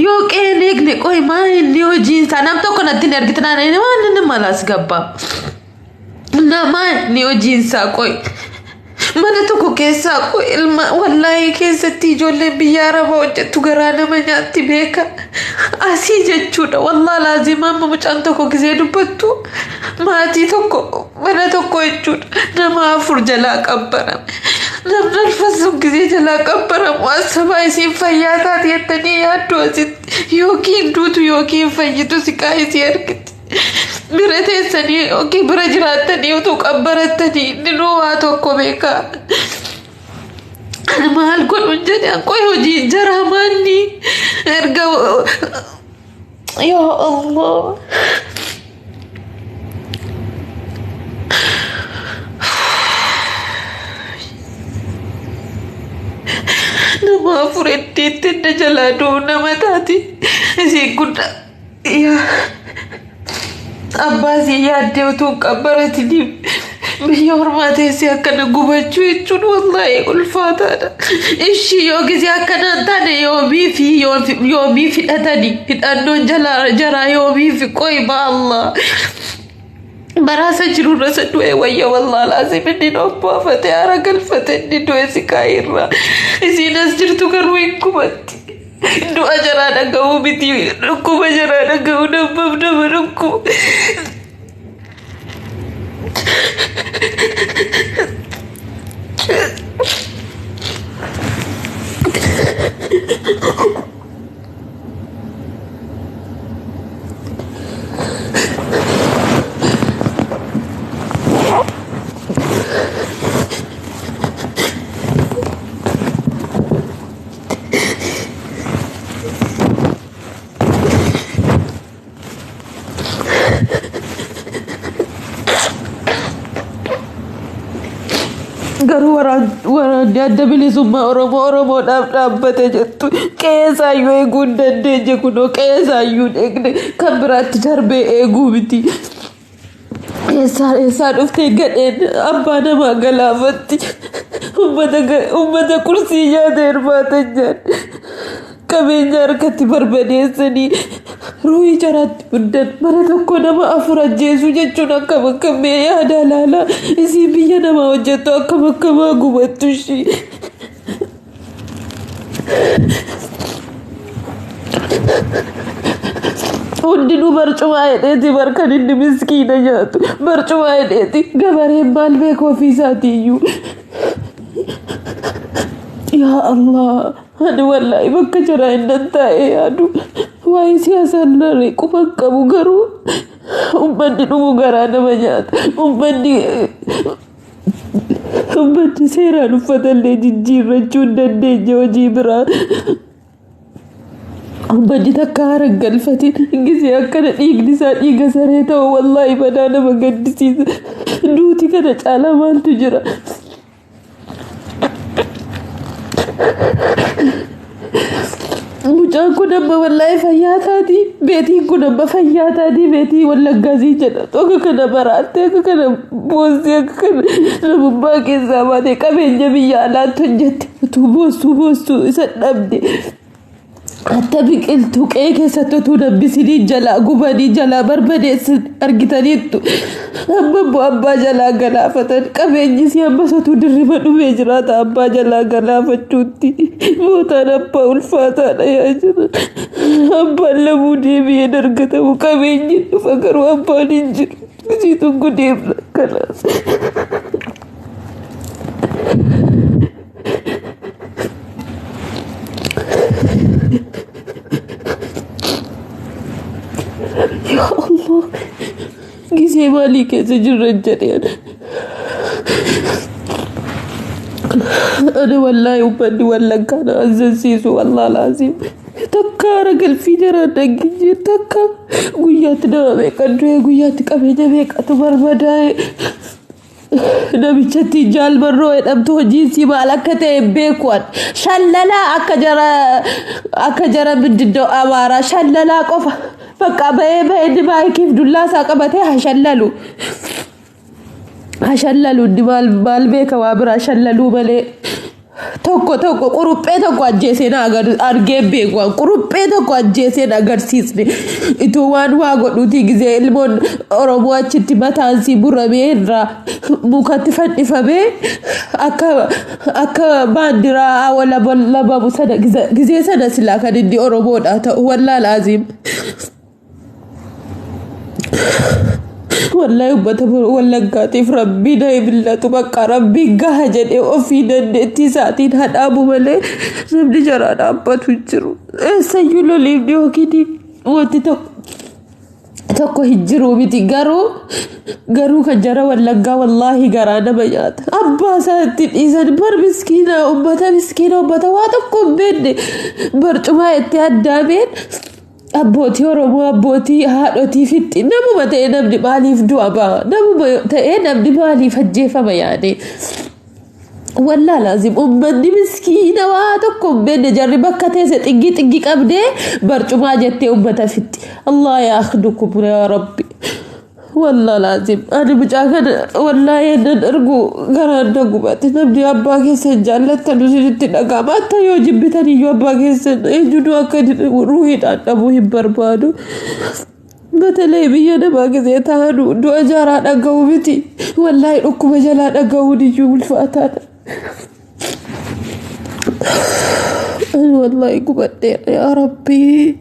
Yoo qe'een eegne qoy maa inni hojiin isaa nam tokko natti hin ergitinaan inni waan inni malaas gabbaa. Namaa inni hojiin isaa qoy. Mana tokko keessaa qoy ilma wallaahi keessatti ijoolleen biyya arabaa hojjettu garaa nama nyaatti beeka. Asii jechuudha wallaa laazima amma mucaan tokko gisee dubbattu maatii tokko mana tokko jechuudha nama afur jalaa qabbarame. Namni alfa sun gisee jalaa qabbaramu asabaa isiin fayyaa taate jettanii yaaddu asitti yookiin duutu yookiin fayyitu siqaa isii argiti. Bira teessanii yookiin bira jiraattanii utuu qabbarattanii inni nuu waa tokko beekaa. Ani maal godhuun jedhan qoy hojii jaraa maanni erga yaa Allah. Nama afur heddeetti edda jalaa du'u nama taati. Isiin guddaa. Yaa abbaa isii yaaddee utuu hin qabbaratiniif biyya ormaa teessee akkana gubachuu jechuun wallaahi ulfaataadha. Ishii yoo gisee akkana hin taane yoomii fi yoomii hidhatanii hidhannoon jalaa jaraa yoomii fi qoy Allah. Baraasa jirurra isa du'e wayya wallaa laazim inni obbaafate haara galfate inni du'e si kaayirra. Isiin as jirtu garuu hin gubatti. Du'a jaraa dhaga'uu miti dhukkuba jaraa dhaga'uu namaaf nama dhukkuba. Garuu waraanni adda bilisummaa Oromoo Oromoodhaaf dhaabbate jettu qe'eesaayyuu eeguu hin dandeenye kunoo qe'eesaayyuu hin eegne kan biraatti darbee eeguu miti. Eessaa eessaa dhuftee gadheen abbaa namaa galaafatti uummata qursii nyaata hirmaatan nyaanne qabeenya harkatti barbadeessanii ruuhii jaraatti guddan mana tokko nama afur ajjeesuu jechuun akkam akkam mee yaada laala isii biyya namaa hojjettu akkam akkamaa gubattu ishii. Hundinuu barcumaa hidheeti bar kan inni miskiina nyaatu barcumaa hidheeti gabareen maal beeku ofii isaatiiyyuu. Yaa Allah ani wallaahi bakka jaraa hin taa'ee yaadu waa'ee siyaasaa illee quba hin qabu garuu uummanni dhumu garaa nama nyaata uummanni uummanni seeraan uffata illee jijjiirrachuu hin dandeenye hojii biraa. Uummanni takka haara hin galfatin gisee akkana dhiigni isaa dhiiga saree ta'u wallaahi badaa nama gaddisiisa. Duuti kana caalaa maaltu jira? Mucaan kun amma wallaahi fayyaa taati. Beetiin kun amma fayyaa taati. Beetii wallaggaasii jedha. Akka kana baraattee akka kana boossee akka kana namummaa keessaa baatee qabeenya biyya alaatti hojjette utuu boossuu boossuu isa dhabde. Hatta biqiltuu qe'ee keessatti utuu nambisinii jalaa gubanii jalaa barbadeessan argitaniittu. Amma immoo abbaa jalaa galaafatan qabeenyi si ammas utuu dirriba dhumee jiraata abbaa jalaa galaafachuutti. Mootaan abbaa ulfaataadha yaa jiran. Abbaan lamuu deebi'ee hin argatamu qabeenyi dhufa garuu abbaan hin jiru. Isiitu gudeemna kanaas. Yaa Allah gisee maalii keessa jirra jedheen. Ani wallaahi uummanni wallaggaa na azzansiisu wallaa laazim. Takka haara galfii jaraan dhageenye takka guyyaatti nama meeqa du'e guyyaatti qabeenya meeqatu barbadaa'e. Namichatti jaalmarroo jedhamtu hojiin sii maal akka ta'e hin beeku ani. Shallalaa akka jara akka jara mindiddoo amaaraa shallalaa qofa. Bakka bahee bahee inni maayikiif dullaa isaa qabatee haa shallalu. Haa shallalu inni maal maal beeka waa biraa shallaluu malee. Tokko tokko quruphee tokko ajjeesee na argee beeku waan quruphee tokko ajjeesee na agarsiisne ituu waan waa godhuuti gizee ilmoon Oromoo achitti mataansii muramee irraa mukatti fannifamee akka baandiraa labamu sana gizee sana silaa kan inni Oromoodha ta'u wallaa laaziim. Wallahi uummata Wallaggaatiif rabbii na himillatu bakka rabbiin gaha jedhee ofii dandeettii isaatiin hadhaabu malee namni jaraa dhaabbatu hin jiru. Eessayyuu loliifni yookiin wanti tokko hin jiru miti garuu kan jara Wallaggaa wallaahi garaa nama nyaata. Abbaa isaatti dhiisan bar miskiina uummata miskiina uummata waa tokko hin beekne barcumaa itti addaameen. Abbootii Oromoo abbootii haadhotii fixi namuma ta'ee namni maaliif du'a ba'a namuma ta'ee namni maaliif ajjeefama yaade. Wallaa laazim uummanni miskiina waa tokko hin beekne jarri bakka teesse xiggii xiggii qabdee barcumaa jettee uummata fixi. Allah yaakdukum yaa rabbi. Wallaa laazim ani mucaa kana wallaa yennaan argu garaan na gubate namni abbaa keessan jaallattan isinitti dhaga'ama hatta yoo jibbitan iyyuu abbaa keessan eenyutu akka ruuhiidhaan dhabuu hin barbaadu. Batalee biyya namaa gisee taanu du'a jaaraa dhaga'u miti wallaahi dhukkuba jalaa dhaga'uun iyyuu ulfaataadha. Ani wallaahi gubadheera yaa rabbii.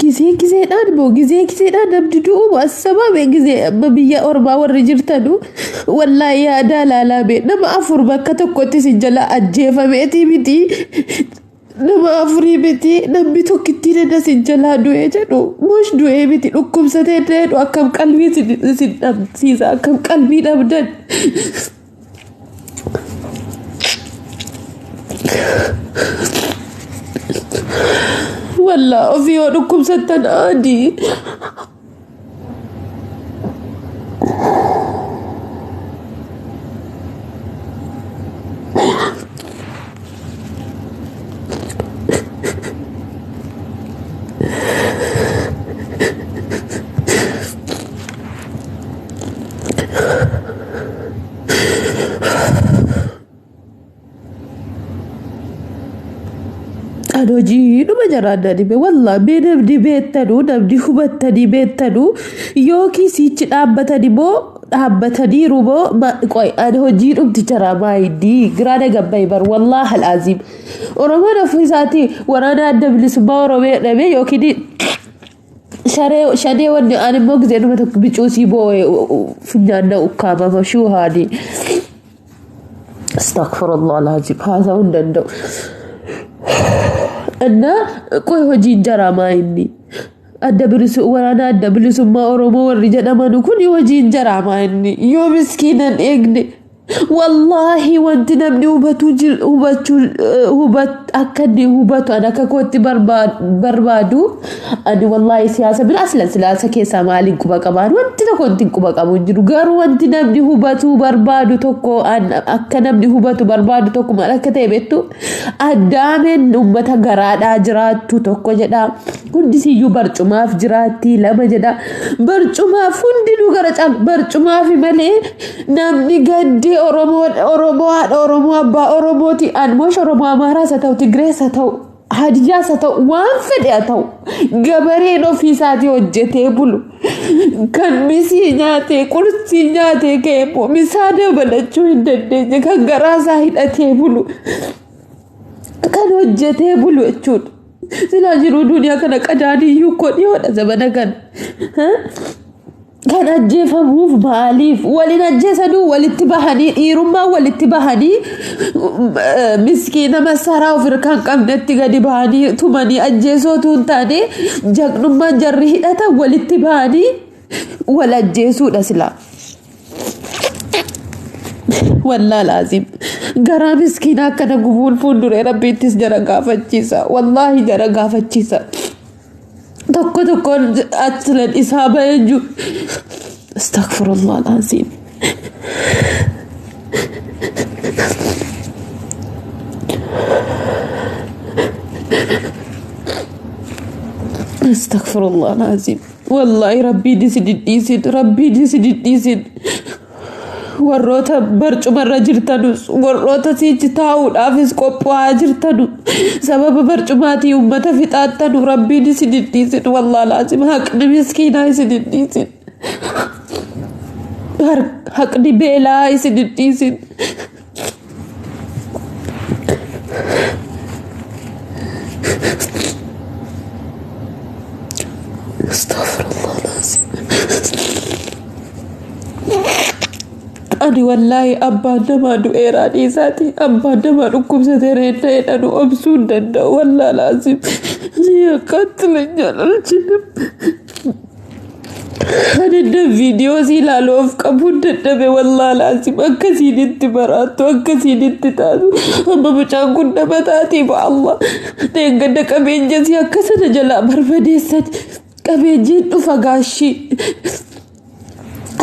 Gisee giseedhaan moo gisee giseedhaan namni du'u assabaame gisee amma biyya ormaa warri jirtanu wallaahi yaadaa laalaa bee nama afur bakka tokkotti si jala ajjeefameetii miti nama afurii miti namni tokkittiin edda si jalaa du'ee jedhu mush du'ee miti dhukkubsatee jedhu akkam qalbii si dhabsiisa akkam qalbii dhabdan. Wallaa ofii yoo dhukkubsattan adii. Ani hojiidhuma jaraan na dhibe wallaa mee namni beektanuu namni hubattanii beektanuu yookiin sichi dhaabbatanii moo dhaabbataniiru moo qoy ani hojiidhumti jaraa maayidii giraana gabbaye bar wallaahi alaaziim Oromoon ofii isaatii waraana adda bilisummaa Oromoo jedhamee yookiin shanee wanni ani immoo gisee dhuma tokko bicuusii boo'ee funyaan na ukkaamama shuuhaanii. Astaghfirullah alaaziim haasa'uu hin danda'u. እና ቆይ hojiin jaraa maa inni adda bilisu waraana adda bilisummaa Oromoo warri jedhaman kun hojiin jaraa maa inni yoo miskiinan eegne wallaahi wanti namni hubatu hubachuu hubat akka inni hubatu ani akka kootti barbaadu ani wallaahi siyaasa bira aslan siyaasa keessaa maaliin quba qabaan wanti tokko wanti quba qabu hin jiru garuu wanti namni hubatu barbaadu tokko akka namni hubatu barbaadu tokko maal akka ta'e beektu addaameen uummata garaadhaa jiraattu tokko jedha hundisiyyuu barcumaaf jiraatti lama jedha barcumaaf hundinuu gara caalu barcumaaf malee namni gaddee Oromoo haadha Oromoo abbaa Oromooti anmosh Oromoo Amaaraas haa ta'u Tigirees haa ta'u Hadiyyaas haa ta'u waan fedhe haa ta'u gabareen ofii isaatii hojjetee bulu kan misii nyaatee qursii nyaatee ka'e immoo misaa dabalachuu hin dandeenye kan garaa isaa hidhatee bulu kan hojjetee bulu jechuudha. Silaa jiruu duniyaa kana qadaadiyyuu koo dhiyoodha zamana kana. Kan ajjeefamuuf maaliif waliin ajjeesanuu walitti bahanii dhiirummaa walitti bahanii miskiina masaraa of hirkaan qabnetti gadi bahanii tumanii ajjeesootu hin taane jagnummaan jarri hidhatan walitti bahanii wal ajjeesuudha silaa. Wallaa laazim. Garaa miskiinaa akkana gubuun fuulduree rabbiittis jara gaafachiisa. Wallaahi jara gaafachiisa. Tokko tokkoon atilan isaa bahee jiru. Astagfirullah alaaziim. Astagfirullah alaaziim. Wallaahi rabbiin isin hin dhiisin. Rabbiin isin hin dhiisin. Warroota barcumarra jirtanus, warroota siichi taa'uudhaafis qophaa'aa jirtanu, sababa barcumaatii uummata fixaattanu, rabbiin isin hin dhiisin. Wallaahi alaaziim, haqni miskiinaa isin hin dhiisin. Haqni beelaa isin hin dhiisin. Astagfirullah alaaziim. Ani wallaahi abbaan namaa du'eeraa dhiisaati. Abbaan namaa dhukkubsatee reedda jedhanu obsuu hin danda'u. Wallaahi alaaziim. ያቃጥለኛል፣ አልችልም። Ani viidiyoo si ilaalu of qabuun dadhabe. Wallaahi alaaziim, akkasiin itti maraattu, akkasiin itti taatu. Amma mucaan kun nama taatiif Allah deeggadda qabeenya si akka sana jalaa barbadeessan. Qabeenyiin dhufa gaashii.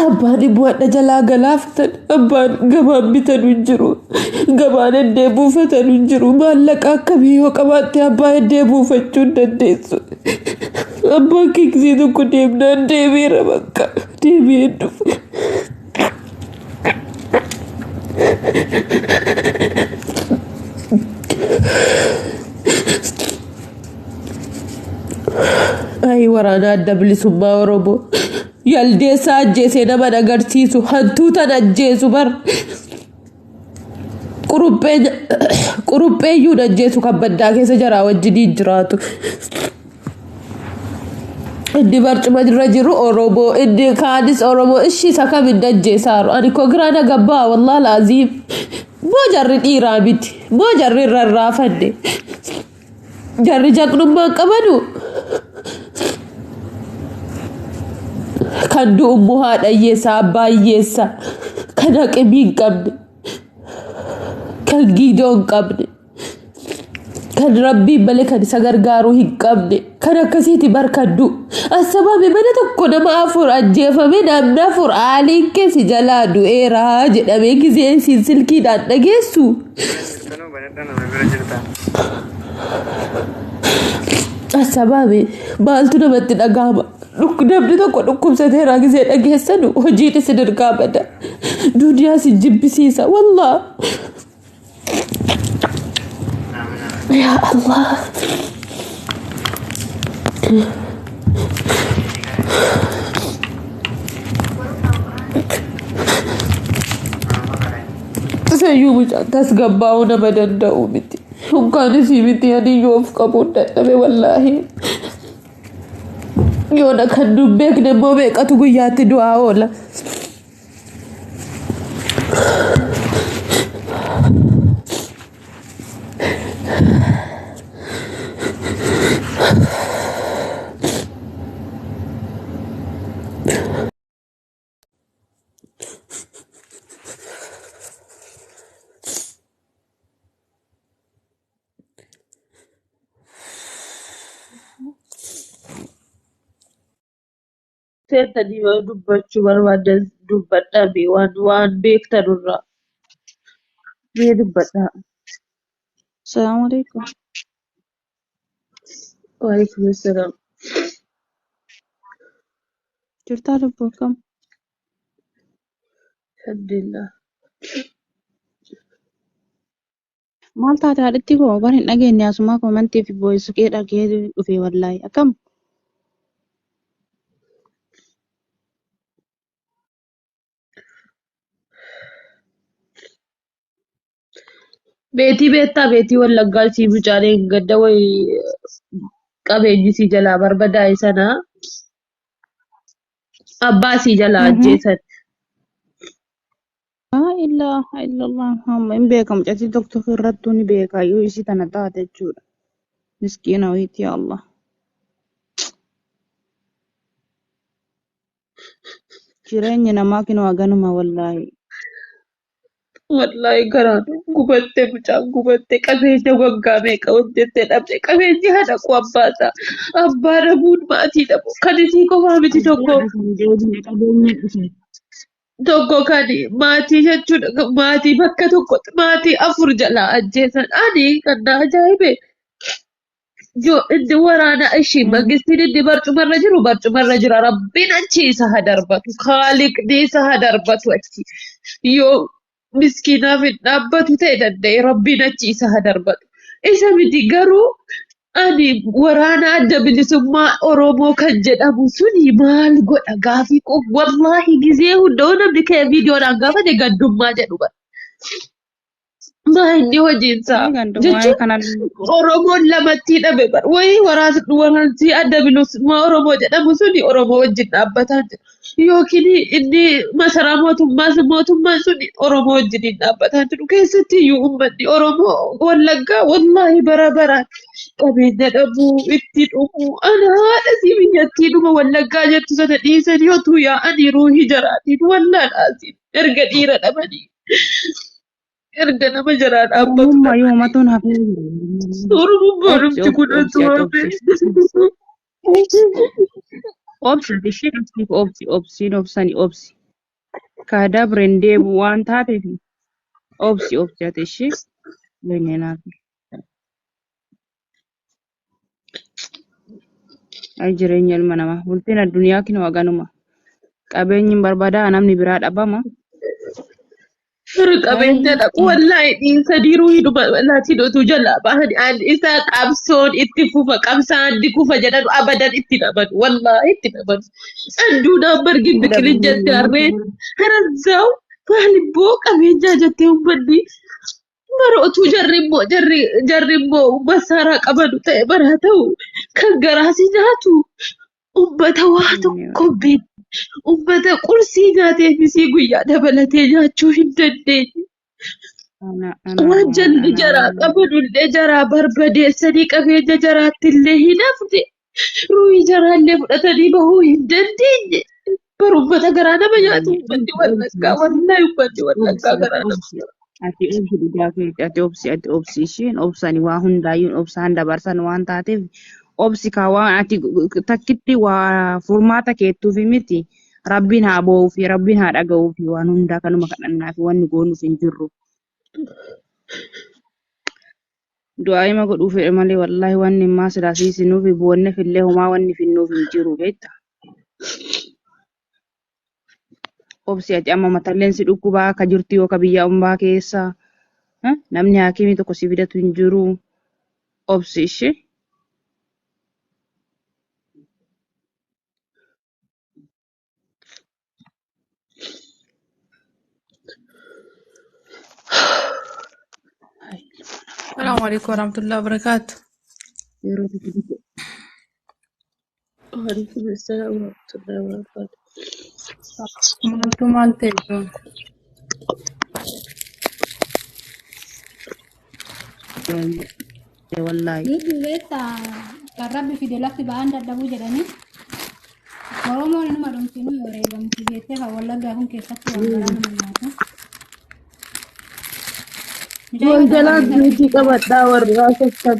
Abbaan immoo hadha jalaa galaafatan. Abbaan gabaan bitanu hin jiru. Gabaan eddee buufatanu hin jiru. Maallaqa akkamii yoo qabaatte abbaa eddee buufachuu hin dandeessu. Abbaan kiksii tokko deemnaan deebiira, bakka deebi'ee dhufu. Ayi waraana Adda Bilisummaa Oromoo. Yaldeessaa ajjeesee nama agarsiisu, hantuutan ajjeesu bar. Qurupheeyyuun ajjeesu kan baddaa keessa jaraa wajjiniin jiraatu. Inni barcuma irra jiru Oromoo, inni kaanis Oromoo, ishii isa kamin ajjeesaaru. Ani koo giraana gabbaa, wallaahi laaziim. Moo jarri dhiiraa miti, moo jarri rarraafanne. Jarri jaqnummaa qabanu. Kan du'u immoo haadha hiyyeessa, abbaa hiyyeessa, kan haqimii hin qabne, kan giidoo hin qabne, kan rabbiin malee kan isa gargaaruu hin qabne, kan akkasiiti bar kan du'u. Assabaame mana tokko nama afur ajjeefame, namni afur aaliin keessi jalaa du'eera jedhamee gizee isiin silkiidhaan dhageessu. Tanuu banadhaa, nama bira jirta. Assabaame maaltu namatti dhagahama? Namni tokko dhukkubsateera gizee dhageessanu hojiin isin ergaa bada. Duniyaa isin jibbisiisa wallaa. Yaa Allah. Sayyuu mucaan tasgabbaa'uu nama danda'u miti. Unkaan isii miti, ani yoo of qabuun dadhabe wallaahi. Yoona kan nu beekne immoo meeqatu guyyaatti du'aa oola. Seentanii yoo dubbachuu barbaadan dubbadhaa, mee waan beektanurraa. Mee dubbadhaa. Salaamu alaikum. Waalaikum assalaam. Jirtaa lubbuu, akkam? Alhamdulillah. Maal taate haadhitti koo? Bar hin dhageenye, asumaa comment fi voice kee dhagee dhufe wallaahi. Akkam? Beetii beektaa? Beetii Wallaggaa isii mucaan gadda wayii qabeenyi isii jalaa barbadaa'e sana abbaa isii jalaa ajjeesan. Laa ilaaha illallah Muhammad. Hin beekamu, catii tokko tokko irrattuu ni beeka yoo isii tana taate jechuudha. Miskiina wayiiti, yaa Allah. Jireenyi namaa kinoo haganuma wallaahi. Wallaahi garaan gubatte mucaan gubatte qabeenya waggaa meeqa hojjette dhabde qabeenyi haadha koo abbaasaa abbaa dhabuun maatii dhabu kan isii qofaa miti tokko Abbaan hin deebine qabeenya dhufe. Tokko kan maatii jechuudha maatii bakka tokkotti maatii afur jalaa ajjeesan ani kan na ajaa'ibe yoo inni waraana ishii mangistiin inni barcumarra jiru barcumarra jira rabbiin achi isa haa darbatu kaaliqni isa haa darbatu achi yoo miskiinaaf hin dhaabbatu ta'e danda'e rabbiin achi isa haa darbatu isa miti garuu ani waraana adda bilisummaa Oromoo kan jedhamu suni maal godha gaafii koo wallaahi gizee hunda yoo namni ka'e viidiyoodhaan gaafate gandummaa jedhu bara. Maa inni hojiinsaa Gandummaa jechuun kana Oromoon lamatti hidhame bara. Wayii waraansi adda bilisummaa Oromoo jedhamu suni Oromoo wajjin dhaabbataa jira. Yookiin inni masaraa mootummaas mootummaan suni Oromoo wajjin hin dhaabbataa jiru. Keessatti iyyuu uummanni Oromoo Wallaggaa wallaahi bara baraan qabeenya dhabuu itti dhumuu ana haadha sii biyyattii dhuma Wallaggaa jettu sana dhiisanii otuu yaa'anii ruuhii jaraatiin wallaadhaasiin erga dhiira dhabanii erga nama jaraa dhaabbatu Oromummaa yoo dhabanii. matuun hafee jira. Oromummaa Obsi dhumti obsi kun obsi utuu ati hafee. obsi. Obsi ati ishee qabsiif obsi obsiin obsani obsi. Ka dabreen deebi'u waan taateef obsi obsi ati ishee wayne naaf. Ay jireenya ilma namaa bultiin addunyaa kinoo haganuma. Qabeenyi hin barbaadaa namni biraa dhabama. Firri qabeenya dhaqu wallaahi dhiisanii ruuhii laatiin utuu jalaa bahani an isa qabsoon itti fufa qabsaan ni kufa jedhan abadan itti dhabanu wallaahi itti dhabanu. Anduunaan margi biqilin jette harreen haranzaa'u maalibboo qabeenyaa jettee uummanni bara utuu jarri immoo jarri jarri immoo masaaraa qabanu ta'e bara ta'u kan garaasi nyaatu ummata waa tokko hin beekne ummata qursii nyaatee fisii guyyaa dabalatee nyaachuu hin dandeenye. Ana ana Waan jalli ana jaraa qabanullee jaraa barbadeessanii qabeenya jaraatti illee hin hafne. Ruuhii jaraallee fudhatanii bahuu hin dandeenye. Bara ummata garaa nama nyaatu uummanni wallaggaa wallaahi uummanni wallaggaa obsi garaa nama obsi ati obsi dhugaa keeti ati obsi ati obsi isheen obsani waa hundaayyuun obsaan dabarsan waan taateef obsi kaa waan ati takkitti waa furmaata keettuufi miti rabbiin haa boo'uufi rabbiin haa dhaga'uufi waan hundaa kanuma kadhannaafi wanni goonuuf hin jirru. Du'aa ima godhuu fedhe malee wallaahi wanni immaa silaa siisinuufi boonneef illee homaa wanni finnuuf hin jiru beekta. Obsi ati amma matalleen si dhukkubaa akka jirtu yoo ka biyya ombaa keessa namni haakimii tokko si fidatu hin jiru. Obsi ishee. السلام عليكم ورحمة الله وبركاته. Yeroo tokko tokko Waalaikum assalam warahmatullahi wabarakatuh. Maaltu maal ta'e kun? Wallaahi. Nuti beektaa kan rabbi fide lafti ba'aan dadhabuu jedhanii Oromoon inuma dhumtinuu wareegamti jettee kan wallaggaa kun keessatti waan garaa nama nyaatu. Mucayyoo Wal tan jalaan rabbi duutii qabadhaa warraa sassan.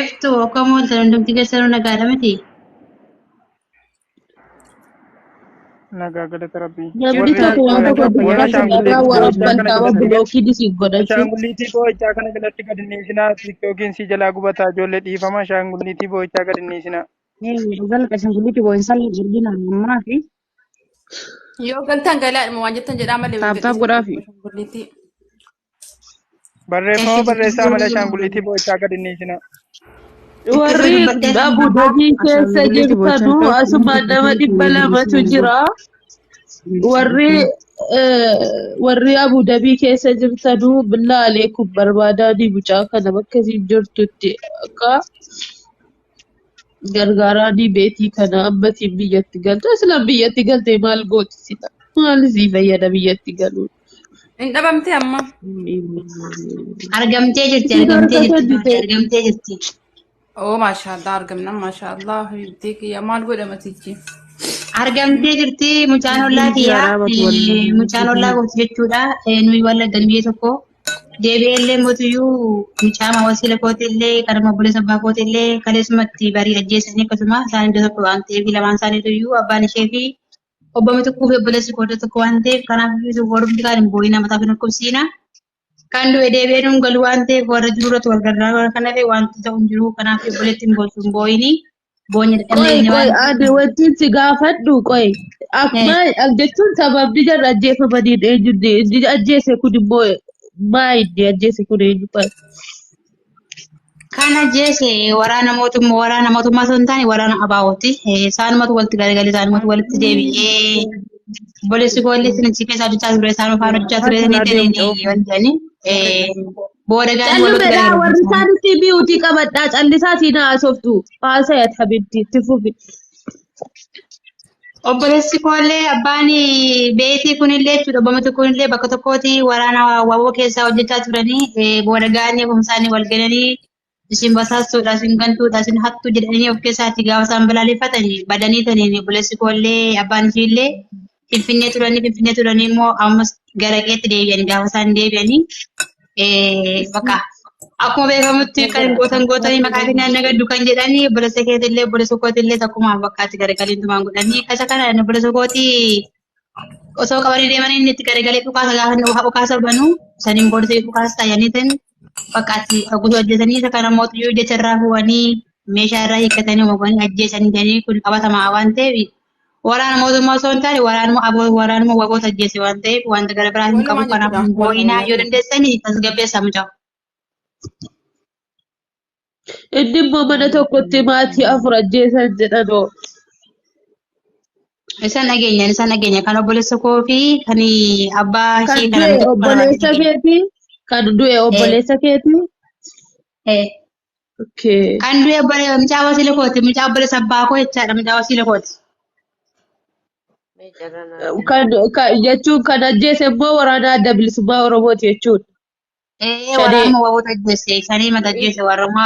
Eftu akkam ooltan hundumti keessanuu nagaadha miti? Nagaa galata rabbii. Namni Warri tokko waan tokko warra dubbachuu ashaangulliitii irraa boo'ichaa warabban kana qaama jalatti gad bilookii disiif godhachuu. ashaangulliitii boo'ichaa kana jalatti gad hin dhiisinaa. Tiktookiin si jalaa gubataa ijoollee dhiifama ashaangulliitii boo'ichaa gad hin dhiisinaa. Gal ashaangulliitii boo'insa argina ammaa fi Yoo galtan galaadhuma waan jettan jedhaa malee taap taap gadhiisanii godhaafi. ashaangulliitii. Barreeffama barreessaa malee ashaangulliitii boo'ichaa gad hin dhiisinaa. Warri Xiqqeessoo dubbattee Abu Dhabii keessa Ashaangulliitii boo'ichaa jirtanuu asuma nama 200tu jira. Warri warri Abu Dhabii keessa jirtanuu billaa aleekum barbaadaanii mucaa kana bakka isin jirtutti akka gargaaraanii beetii kana ammatiin biyyatti galte. Aslaan biyyatti galtee maal gooti sila? Maal isii fayyada biyyatti galuun? Hin dhabamte amma. Argamtee jirti Isin argamtee jirti argatan nuti dide. argamtee jirti. Oo maashaallah argamna maashaallah habibtii kiyya maal godha matichi? Argamtee jirti mucaan ollaa Rabbiin si kiyyaa haa dhaabatu wallahi. Mucaan ollaa kooti jechuudha. Nuyi wallaggan biyya tokko. Deebi'ee illee mootiyyuu mucaa wasiila kooti illee kanuma obboleessa abbaa kooti illee kaleessumatti barii ajjeesanii akkasuma isaan iddoo tokko waan ta'eef lamaan isaaniitu abbaan ishee fi obbo Mitikkuu fi obboleessi koo iddoo tokko waan ta'eef kanaaf iyyuu warri kaan hin boo'ina mataa fi dhukkubsiina. Kan du'e deebi'ee nuun galu waan ta'eef warra jiru irratti wal gargaaraa kan hafe wanti ta'u hin jiru kanaaf obboleetti hin boossu hin boo'ini. Boonya Qoy dadhabnee qoy waan ani wanti si gaafadhu qoy ta'eef. amma jechuun sababni jarri ajjeefamaniin eenyu inni ajjeese kun immoo maa inni ajjeese kun eenyu qoy. Kan ajjeese waraana mootummaa osoo hin taane waraana ABO'ti. Isaanumatu walitti garagalee isaanumatu walitti deebi'ee obboleessi koo illee isin achi keessa hojjechaa ture isaan faana hojjechaa ture Haati ni naa deemte ta'anii wal jedhanii booda gaanii walitti Callumedha garagalee warri isaanis mute qabadhaa callisaa siin haasoftu haasayat habibti itti fufi. Obboleessi koo illee abbaan beetii kunillee jechuudha obbo Miti kunillee bakka tokkooti waraana WBO keessaa hojjechaa turanii booda gaanii ofuma isaanii wal galanii isin basaastuudha isin gantuudha isin hattuu jedhanii of keessaatti gaafa isaan balaaleffatanii badanii taniin obboleessi koo illee abbaan ishii illee Finfinnee turanii immoo ammas gara qeetti deebi'anii gaafa isaan deebi'anii bakka akkuma beekamutti kan gootan gootanii maqaa keenyaan nagaddu kan jedhanii obboleessa keetillee obboleessa kootillee tokkuma bakkaatti garagalee tumaan godhanii kasa kana obboleessa kootii osoo qabanii deemanii inni itti garagalee dhukaasa gaafa inni dhukaasa banu saniin booda dhukaasa taa'anii bakkaatti guutuu hojjetanii isa kana mootiyyuu jecha irraa fuudhanii meeshaa irraa hiikkatanii uumamanii ajjeesanii jedhanii kun qabatamaa waan ta'eef waraana mootummaa osoo hin taane waraanuma ABO waraanuma WBOtu ajjeese waan ta'eef wanta gara biraa hin qabu Walumaan kanaaf jechuudha. hin boo'inaa yoo dandeessanii tasgabbeessaa mucaa. Inni immoo mana tokkotti maatii afur ajjeesan jedhanoo. Isaan dhageenya kan obboleessa koo fi kan abbaa Kan ishee kana du'e nuti obboleessa keetii? Kan du'e obboleessa keetii? Okay. Kan du'e mucaa wasiila kooti mucaa obboleessa abbaa koo jechaadha mucaa wasiila kooti. Kan jechuun kan ajjeese immoo waraana adda bilisummaa Oromooti jechuudha. Ee Shanii. Waraanuma WBOtu ajjeese shanii mata ajjeese warruma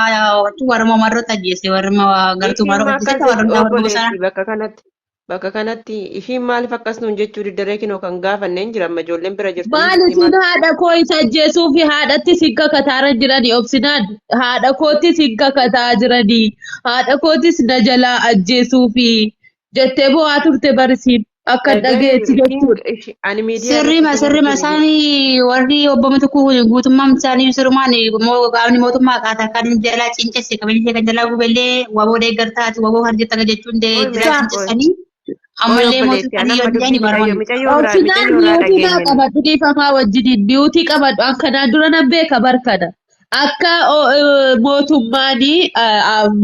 warruma marroota ajjeese warruma gartuu Ishiin marroo akkas ajjeese jetti warruma warruma sana. obboleetti bakka kanatti ishiin maaliif akkas nuun jechuu diddaree kinoo kan gaafanne hin jira amma ijoolleen bira jirtu Maal nutti isin haadha koo isa ajjeesuu fi haadhatti sin kakataaran jiranii obsinaan haadha kootti sin kakataa jiranii haadha kootis na jalaa ajjeesuu fi jettee bo'aa turte barisiin akka dhageetti jechuudha. Ani miidiyaa Sirrima irratti sirrima hin isaanii warri obbo Mitikuu kun guutummaan isaanii sirrumaan qaamni mootummaa qaataa kan jalaa cincesse qabeenya ishee kan jalaa gubellee WBO deeggartaati WBO kan jettan jechuun Oi jalaa oi cincessanii oi ammallee obboleetti mootummaan ani yoo amma jedhani dubbii barbaadu. micayyoo biraa Obsinaan micayyoo irraa mute naa dhageenye. qabadhu dhiifamaa wajjiniin mute qabadhu akkanaan dura nan beeka barkana. Akka mootummaan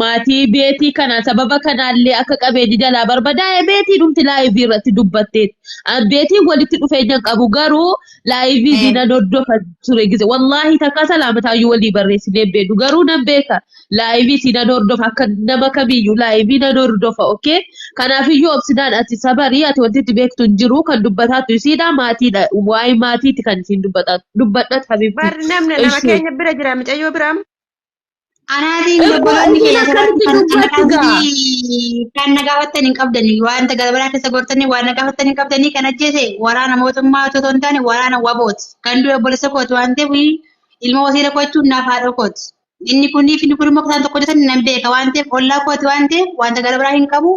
maatii beetii kana sababa kanaallee akka qabeenyi jalaa barbadaa'e beetii dhumti live irratti dubbatteetti. An beetiin walitti dhufeenya hin qabu garuu live diina hordofa ture gise. Wallaahi takka salaamataayyuu walii barreessinee beeknu garuu nan beeka live sinan hordofa akka nama kamiyyuu live nan hordofa okay. Kanaafiyyuu obsinaan ati sabarii ati wanti itti beektu hin jiru kan dubbataatu isiidha maatiidha waa'ee maatiiti kan isiin dubbataatu dubbadhat habibti. Barri namni nama Ishee. keenya bira jira micayyoo biraa. Anaatiin Erga obboloonni isiin keenya akkamitti kan dubbatti gaa? kan na gaafattan hin qabdani wanta gara biraa keessa gortanii waan na gaafattan hin qabdanii kan ajjeese waraana mootummaa otoo hin taane waraana WBOti. Kan du'e obboleessa kooti waan ta'eef ilma wasiila koo jechuun naaf haadha kooti. Inni kunii fi inni kun immoo isaan tokko hojjetan nan beeka waan ta'eef ollaa kooti waan ta'eef wanta gara biraa hin qabu.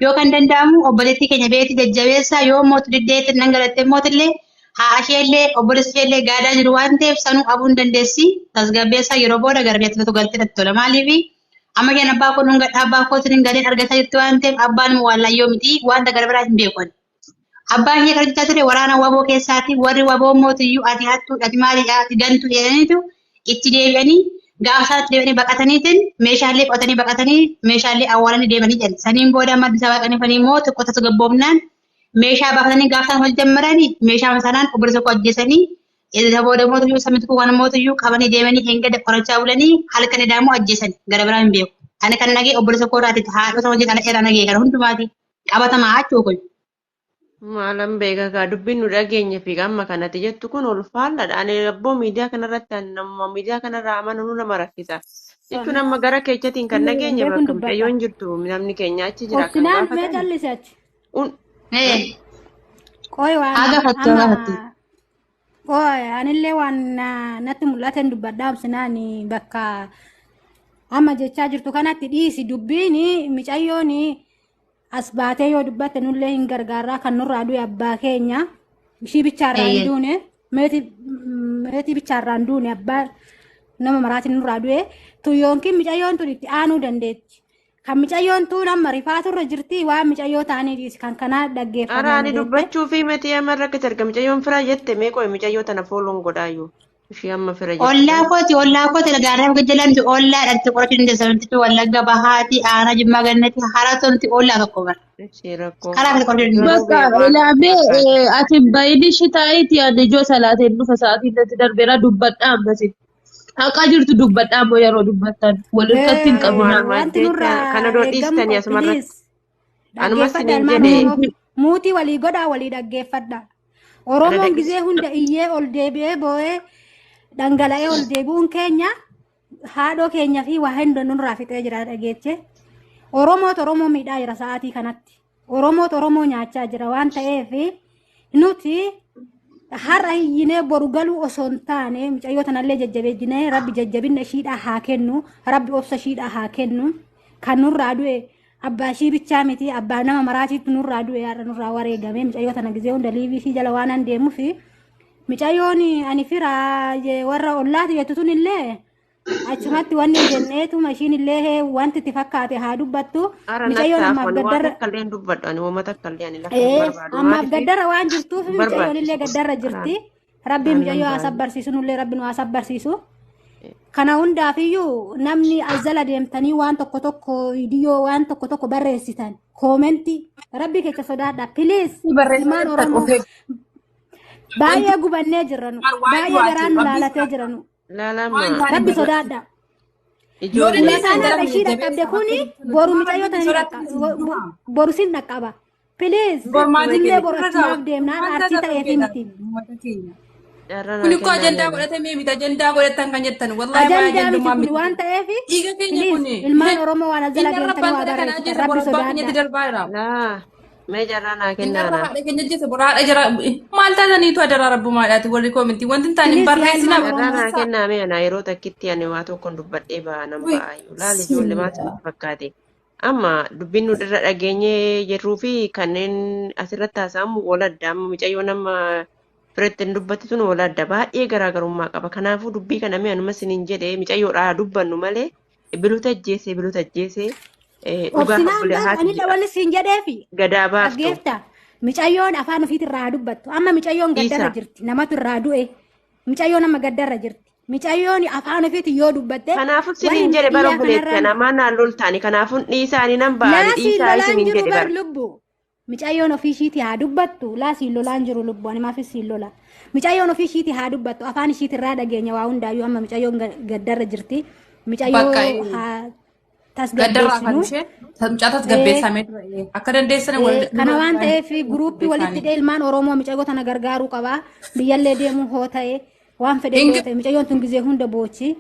Yoo kan danda'amu obboleettii keenya beekti jajjabeessaa yoo mootu diddeetti nan galattee mootillee haa isheellee obboleessa isheellee gaadaa jiru waan ta'eef sanuu qabuu hin dandeessi. Tasgabbeessaa yeroo booda gara biyyaatti galtee natti tola. Maaliif amma isheen abbaa koo dhungadha abbaa kootiin hin galeen argataa jirti waan ta'eef abbaan immoo waan laayyoo miti wanta gara biraa hin beeku. Abbaan ishee kan hojjechaa ture waraana WBO keessaati warri WBO mootiyyuu ati hattuudha ati maalidha ati gantu jedhaniitu itti deebi'anii gaafa isaatti deebi'anii baqataniitiin meeshaalee qotanii baqatanii meeshaalee awwaalanii deemanii jedhan. Saniin booda amma Addis Ababa qanifanii immoo tokko tasgabboofnaan meeshaa baafatanii gaafa isaan hojii jammaranii meeshaa sanaan obboleessa koo ajjeesanii isa booda mootiyyuu samitti kun mootiyyuu qabanii deemanii hengada qorachaa bulanii halkan edaamoo ajjeesan gara biraa hin beeku. Ani kan nagee obboleessa koo irraati haadhota hojii kana irraa nagee kana hundumaati qabatamaa jechuu kun. Maalan beeka gaa dubbiin nu dhageenye fi amma kanatti jettu kun ulfaallaadha. Ani abboo miidiyaa kanarratti ani namuma miidiyaa kanarraa amanuu nama rakkisa. Jechuun amma gara keechatiin kan dhageenye Beekuun bakka dubbata. mucayyoon jirtu namni keenya achi jira kan Obsinaan mee gaafatan. callise achi. Un Eh, Qoy waan haa gaafattu haa amma gaafattu. qoy anillee waan natti mul'ateen dubbadhaa obsinaan bakka amma jechaa jirtu kanatti dhiisi dubbiin micayyoon as baatee yoo dubbatte nullee hin gargaarraa kan nurraa du'e abbaa keenya ishii bichaarraa hin Eeyyee. duune meetii bichaarraa hin duune abbaa nama maraatiin nurraa du'e tun yookiin micayyoon tun itti aanuu dandeetti. Kan micayyoon tun amma rifaaturra jirti waan micayyoo ta'anii dhiisi kan kanaa Ara dhaggeeffamaa ani beekte. dubbachuu fi miti amma rakkate arga micayyoon fira jette mee qoy micayyoo tana fooloon godhaayyuu ishii amma fira jette Ollaa tana. kooti ollaa kooti gaarraa fi jalaan ollaa dhalti qorachuu dandeessa wanti wallagga bahaati aanaa jimmaa gannati haraa nuti ollaa tokko bara. Ishii rakkoo Karaa fi qorachuu dandeessa. garuu Bakka bee waan ilaamee fakkaate. ati bayini shitaayitii ani ijoo salaateen dhufa sa'aatiin natti darbeera dubbadhaa ammasin. Haqaa jirtu dubbadhaa ammoo yeroo dubbattan wal irratti hin qabinaa. Waanuma Wanti jecha nurraa kana doo eeggamu dhiistanii asumarratti please anumas dhaggeeffadha sinin ilmaan jedhe Oromoo muutii walii godhaa walii dhaggeeffadha. kana Oromoon dhaggeess gizee hunda iyyee ol deebi'ee boo'ee dhangala'ee ol deebi'uun keenya haadhoo keenya fi waa hunda nurraa fixee jira dhageeche. Oromootu Oromoo miidhaa jira sa'aatii kanatti. Oromootu Oromoo nyaachaa jira waan ta'eef nuti har'a hiyyinee boru galuu osoo hin taane mucayyoo tanallee jajjabeejjinee rabbi jajjabinna ishiidhaa haa kennu rabbi obsa ishiidhaa haa kennu kan nurraa du'e abbaa ishii bichaa miti abbaa nama maraatiitu nurraa du'e har'a nurraa wareegame mucayyoo tana gizee hunda liivii ishii jala waan an deemuufi mucayyoon ani firaa warra ollaati jettu tun illee achumatti wanni jenneetuma ishiin illee wanti itti fakkaate haa dubbattu Ara natti mucayyoon ammaaf haafan waan gaddarra takka illee hin dubbadhu ani uummata takka illee ani lafa hin Ee, barbaadu ammaaf maaliif gaddarra waan jirtuuf hin mucayyoon illee barbaachisu gaddarra karaan jirti. Rabbiin aannan mucayyoo haa baay'ee. sabbarsiisu nullee rabbi nu haa sabbarsiisu. Kana hundaafiyyuu namni as jala deemtanii waan tokko tokko viidiyoo waan tokko tokko barreessitan koomentii rabbi keessa sodaadha. Piliis Barreessaa ilmaan jirtan Oromoo of eeggadhu. Wanti baay'ee gubannee jirra nu waa'ee baay'ee du'aati. garaan nu Rabbii laalatee jira nu Laalama waan taane rabbi barreessa. sodaadha. Yoo ijoollee dandeessan Ulataan jala har'a ishii dhaqqabde jajjabeessa akka kuni jirtu boru nuti. mucayyoo Rabbiin tana ni sodaattan dhaqqaba. isin du'a. Boru sin dhaqqaba. Piliis Bormaatii nullee keenya boru irra achumaaf deemnaan Maal arsii taata ta'eefi dhufeedha miti. uummata keenya. carraa Kun naa ikkoo kennaa ajandaa mee godhatamee miti ajandaa godhattan kan jettan wallaahi waa'ee Ajandaa miti ajandummaa kun miti. waan ta'eef Dhiiga keenya piliis kun ilmaan Oromoo waan as jala inni deemtanii arrabbaan waa sana kana barreessitan ajjeese rabbi bor abbaa keenyatti sodaadha. darbaa jira. laa mee carraa naa Inni kennaa arra anaaf. haadha keenya ajjeese bor haadha jira. Maal taataniitu adaraa rabbumaadhaati warri koomintii wanti hin taane hin Piliis yaa barreessinaa ilmaan Carraa Oromoo. naa barreessaa. kennaa mee anaa yeroo takkitti ani waa tokkoon dubbadhee ba'a nan Uy, ba'aayyuu laal ijoollee maal bismillah. isinitti fakkaate. Amma dubbiin nu irra dhageenyee jirruu fi kanneen asirratti haasa'amu wal adda. Amma mucayyoo nama biratti hin dubbatti tun wal adda. Baay'ee garaagarummaa qaba. Kanaafuu dubbii kana mee anuma isiniin jedhee mucayyoodhaa dubbannu malee biluta ajjeese biluta ajjeese dhugaa Obsinaan obbolee bar haati ani jedha. wanni siin jedheefi Gadaa baaftu. dhaggeefta mucayyoon afaan ofiit irraa haa dubbattu amma mucayyoon gaddarra Dhiisa. jirti namatu irraa du'e mucayyoon amma gaddarra jirti mucayyoon afaan ofiit yoo dubbatte Kanaafuu warri isiniin jedhe bara miidiyaa obboleetti kanarraan namaa naan loltaani. Kanaafuu dhiisaanii nan ba'ani laa siin dhiisaa lolaan isiniin jiru jedhe bar bara. lubbu mucayyoon ofii ishiiti haa dubbattu laa siin lolaan jiru lubbu ani maafis siin lola mucayyoon ofii ishiiti haa dubbattu afaan ishiiti irraa dhageenya waa hundaayyuu amma mucayyoon gaddarra jirti Bakka mucayyoo haa gaddarraa kan tasgabbeessinu. ishee mucaa tasgabbeessamee ture. Akka dandeessan wal Kana waan ta'eef guruuppii walitti hidhee ilmaan Oromoo mucayyoo tana gargaaruu qaba. Biyyallee deemuu hoo ta'e waan fedhe yoo ta'e mucayyoon tun gizee hunda boochi.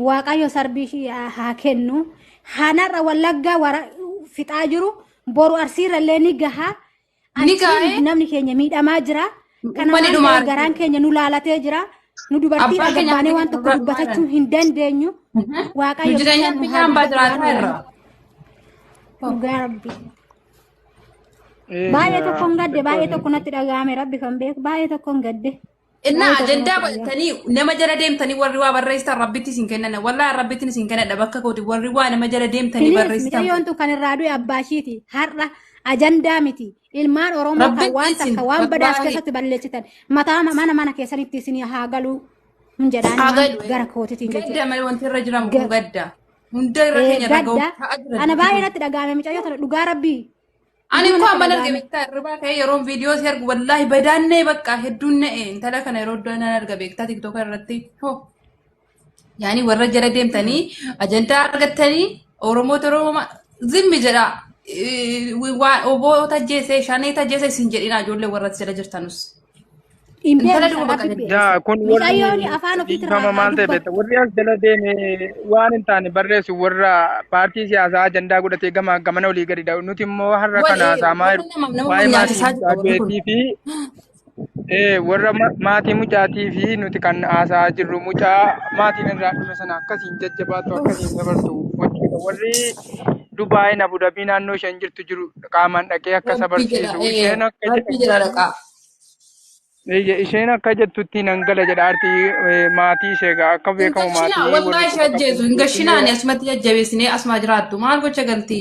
Waaqayyo sarbii ishii haa kennu. Hanarra wallaggaa wara fixaa jiru boru arsiirrallee ni gaha. Ni Achiin gaa'ee namni keenya miidhamaa jira. Kana uummanni waan dhumaa ta'eef garaan keenya nu laalatee jira. Nu dubartiidha Abbaa keenya gabbaanee waan tokko dubbatachuu hin dandeenyu. Nu Waaqayyo jireenya bichaan nu biyya haa hambaa dubbatu waan jiraataa irra. Oromoo. Dhugaa rabbi. Baay'ee tokkoon gadde baay'ee tokko natti dhaga'ame rabbi kan beeku baay'ee tokkoon gadde. Innaa Baay'ee tokko ajandaa natti dhaga'ame. godhatanii nama jala deemtanii warri waa barreessitan rabbitti isin kennan. Wallaahi rabbitti isin kennadha bakka kooti warri waa nama jala deemtanii Piliis barreessitan. mucayyoon tun kan irraa du'e abbaa ishiiti. Har'a ajandaa miti. Ilmaan Oromoo kan Rabbitti waan isin takka waan badaas wallaahi keessatti balleessitan mataa mana mana keessanitti isin haa galuu hin jedhaan haa waan galu. gara kootitiin Gadda jechuudha. malee wanti irra jiramu kun gadda. Hunda irra keenya irra gahu Gadda ta'aa jira ana dubbi baay'ee kun. natti dhaga'ame mucayyoo tana dhugaa rabbii. Ani Dhuguma koo natti amma arge dhaga'ame. beektaa hirribaa ka'ee yeroon viidiyoo si argu wallaahi badaannee bakka hedduun na'e intala kana yeroo iddoo nan arga beektaa tiktoka irratti. Hoo yaani warra jala deemtanii ajandaa argattanii Oromoota Oromoo zimmi jedha waan oboota ajjeese shanee ajjeese isin jedhina ijoollee warra jala jirtanus. Hin beeknu Intala isa duuba rabbi bakka beeka. Yaa kun warri Mucayyoon afaan ofiitirraa dhiifama haa maal ta'e beekta dubbattu. warri as jala deeme waan hin taane barreessu warra paartii siyaasaa ajandaa godhatee gama gamana olii gadi dha'u nuti immoo har'a Wal kana haasa'amaa warra jiru nama nama waa'ee wal maatii nyaachisaa mucaa jira warri kun. du'eetii fi warra maatii mucaatii fi nuti kan haasa'aa jirru mucaa maatiin irraa dhume sana akkasiin jajjabaatu akkasiin dabartu gochuudha. Warri Dubaayin Abu Dhabii naannoo isheen jirtu jiru qaamaan dhaqee akka Rabbi jedha sabarsiisu isheen akka rabbi jedha dhaqaa. Isheen akka jettutti nan gala jedha artii maatii ishee egaa akka Hin beekamu gashinaa maatii warri wallaahi ishee quba ajjeesu qabdu hin gashinaa ani asumatti jajjabeessinee asuma jiraattu maal gocha galti.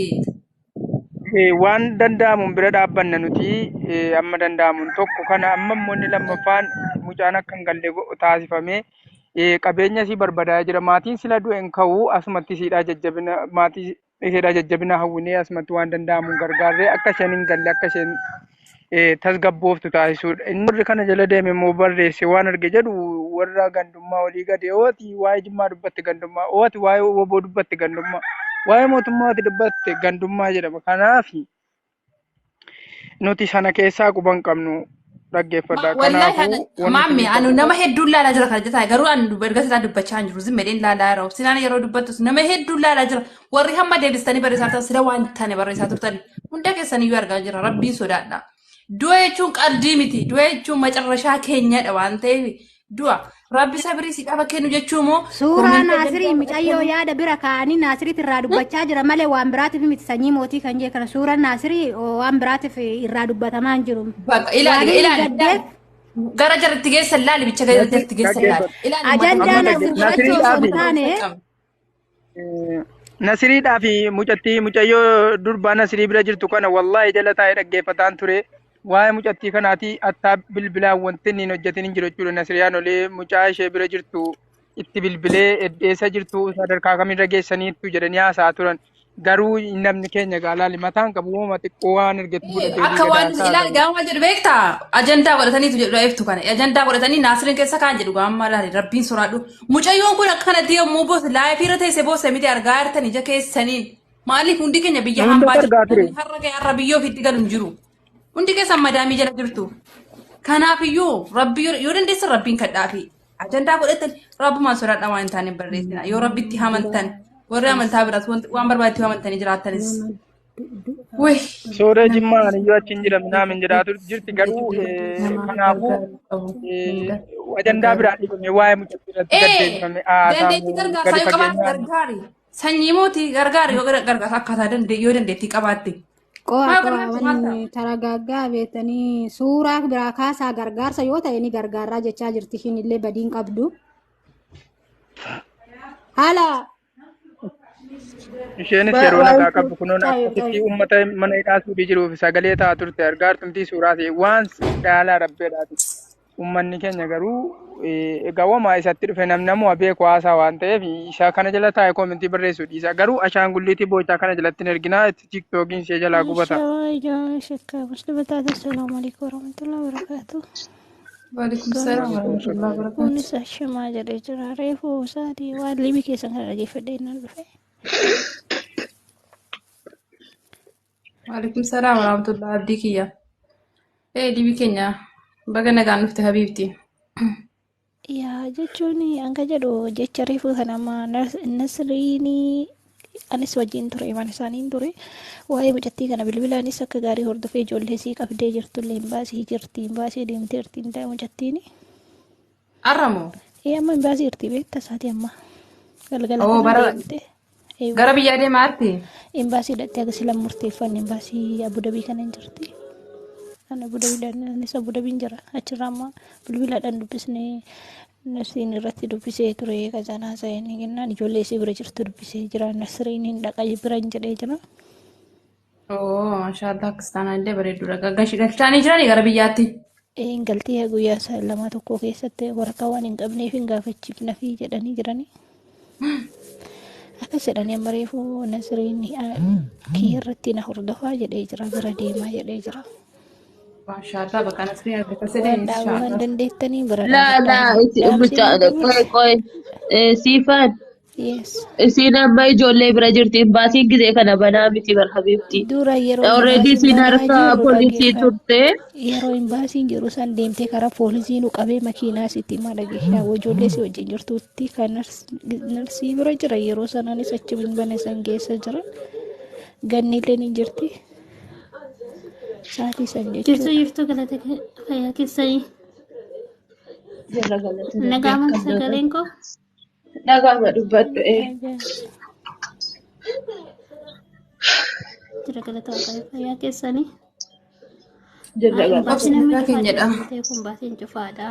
Waan danda'amuun bira dhaabbanna nuti amma danda'amuun tokko kana amma immoo inni lammaffaan mucaan akka hin galle taasifamee qabeenya isii barbaadaa jira. Maatiin sila du'e hin ka'u asumatti isiidhaa jajjabina maatii isheedhaa jajjabina hawwinee asumatti waan danda'amuun gargaarree akka isheen hin galle akka isheen tasgabbooftu taasisuudha. Inni warri kana jala deeme immoo barreesse waan arge jedhu warra gandummaa olii gadi ooti waa'ee jimmaa dubbatte gandummaa ooti waa'ee woboo dubbatte gandummaa waa'ee mootummaa ooti dubbatte gandummaa jedhama. Kanaaf nuti sana keessaa quba hin qabnu dhaggeeffadha. Wallahi Kanaafuu wanti maamme isin anu qabu nama hedduun laalaa jira kana jetaa garuu anu erga isaa dubbachaa hin jiru zimmeedhaan laalaa jira sinaan yeroo dubbattus nama hedduun laalaa jira warri hamma deebistanii barreessaa turtan sila waan taane barreessaa turtan hunda keessaniyyuu argaa jira rabbiin sodaadha. Du'a jechuun qalbii miti du'a jechuun macarrashaa keenyadha waan ta'eef du'a rabbi sabirii si qaba kennu jechuu immoo Suuraa koomentii Naasirii ajandaa mucayyoo godhatanii yaada bira kaa'anii Naasiriit irraa dubbachaa jira malee waan biraatiif miti sanyii mootii kan jee kana suuraa Naasirii waan biraatiif irraa dubbatamaa hin jiru. Bakka ilaali Waan inni ilaali gaddeef ilaali gara jalatti geessan laali bicha gara jalatti geessan laali dhaggeeffadha. ilaali uummata ajandaa Amma Naasir dhaggeeffadha. godhachuu osoo hin Nasiriidhaa fi taane Nasiriidhaa fi mucattii mucayyoo durbaa Nasirii bira jirtu kana wallaahi jala taa'ee dhaggeeffataan ture. Waa'ee mucattii kanaati attaa bilbilaan wanti inni hin hojjetin hin jiru jechuudha. Nasiriyaan olee mucaa ishee bira jirtu itti bilbilee eddeessa jirtu sadarkaa kamirra geessaniittu jedhanii haasa'aa turan. Garuu namni keenya gaalaali mataan qabu uumama xiqqoo waan ergetti fudhatee olii Akka waan gad haasa'a ilaali galu. gaafa maal jedhu beektaa ajandaa godhataniitu jedhu iftu kana ajandaa godhatanii naasiriin keessa kaan jedhu gaafa maal ilaali rabbiin soraadhu mucayyoon kun akka kanatti yommuu boose laayifii irra teessee boose miti argaa jirtan ija keessaniin maaliif hundi keenya biyya Hundatu hambaa jirtu argaa ture. namni har'a ga'e har'a biyyoo ofiitti galu hin jiru hundi keessan madaamii jala jirtu kanaafiyyuu rabbi yoo dandeessan rabbiin kadhaafi ajandaa godhatan rabbumaan soraadha waan hin taane barreessina yoo rabbitti amantan warri amantaa biraas waan barbaadetti amantanii jiraattanis. Wih. Sooree jimmaa aniyyuu achi hin jedhamne naamin jedhaatu jirti garuu kanaafuu ajandaa biraa dhiifame waa'ee mucattii irratti gad deebifame Dandeettii haasa'amu gargaarsaa gadi yoo qabaatte fageenyaan. gargaari. Sanyii mootii gargaari yoo gargaarsa akkaataa yoo dandeettii qabaatte. Qo'a Maa qo'a gargaarsa maal ta'a? wanni taragaaggaa beektanii suuraa biraa kaasaa gargaarsa yoo ta'e ni gargaarraa jechaa jirti ishiin illee badiin qabdu. Haala Isheenis yeroo nagaa qabdu kunuun tayo akkasitti tayo. uummata mana hidhaa suudhii jiruuf sagalee ta'aa turte argaartumtii suuraa ta'e waan dhaalaa rabbeedhaati. Uummanni keenya garuu egaa wamaa isatti dhufe namnamuma beeku haasaa waan ta'eef isa kana jala taa'e koomentii barreessuu dhiisa. Garuu ashaangulliitii boocaa kana jalatti hin erginaa itti tiiktookiin ishee jalaa gubata. Assalamu alaikum warahmatullahi wabarakatuh. Waalaikum salaam warahmatullahi wabarakatuh. Kunis ashamaa jedhee jira. Reefu isaatii waan liibii keessan kana dhaggeeffadhee nan dhufe. Waalaikum salaam warahmatullahi abdii kiyya. Dibii keenya baga nagaan dhufte habiibti. Yaa jechuun hanga jedhu jecha reefu kana amma Nasriinii anis wajjin ture mana isaaniin ture waa'ee mucattii kana bilbilaanis akka gaarii hordofee ijoollee sii qabdee jirtullee hin baasii jirti hin baasii deemteerti hin ta'e mucattiini. Arramoo? Ee amma hin baasii jirti beekta isaatii amma galgala Oo kana bara deemte. Eewwa. gara biyyaa deemaa jirti? Imbaasii hidhattee akka sila murteeffanne imbaasii Abudabii kana hin jirti. Ani Abudabiidhaan anis Abudabiin jira. Achirraa amma bilbilaadhaan dubbisnee Nasriin irratti dubbisee ture kazanaa sa'een jennaan ijoollee isii bira jirtu dubbisee jira. Nasriin hin dhaqa bira hin jedhee jira. Oo maashaallah akkas illee bareedduudha. Galchaanii jiranii gara biyyaatti? Een galtee guyyaa isaa lama tokko keessatti waraqaa waan hin qabneef hin gaafachiifna fi jedhanii jiranii. Akkas jedhanii amma reefu Nasriin kiyya irratti na hordofaa jedhee jira bira deemaa jedhee jira. Maashaallah bakka Nasriin argata sedee Waan dhaabuu kan inshaallah. dandeettanii bira La dhaabadhaa. la Dhaamsi bicha nan qoy dabarsa. qoy siifaan Yes. Isiin amma ijoollee bira jirti. Imbaasiin gizee kana banaa miti bar habiibti. Dura yeroo Already imbaasiin isiin banaa harka jiru poolisii dhaggeeffadhu. turte. Yeroo imbaasiin jiru san deemtee karaa poolisii nu qabee makiinaa sitti hima dhageessaa ijoollee si wajjin jirtutti kan narsii bira jira yeroo sanaanis achi bana san geessa jira. Ganniillee ni jirti. Sa'aatii san Jirtu jechuudha. jirtu galata fayyaa keessanii. Jala galata rabbi Nagaaman akkam nagaa. sagaleen koo Dhagaama dubbadhu ee. Dhagaa. jira galata waaqayyo fayyaa keessanii. Jala galata. Imbaasiin Obsi amma nagaa cufaadha keenya jedha. waan ta'eef imbaasiin cufaadha.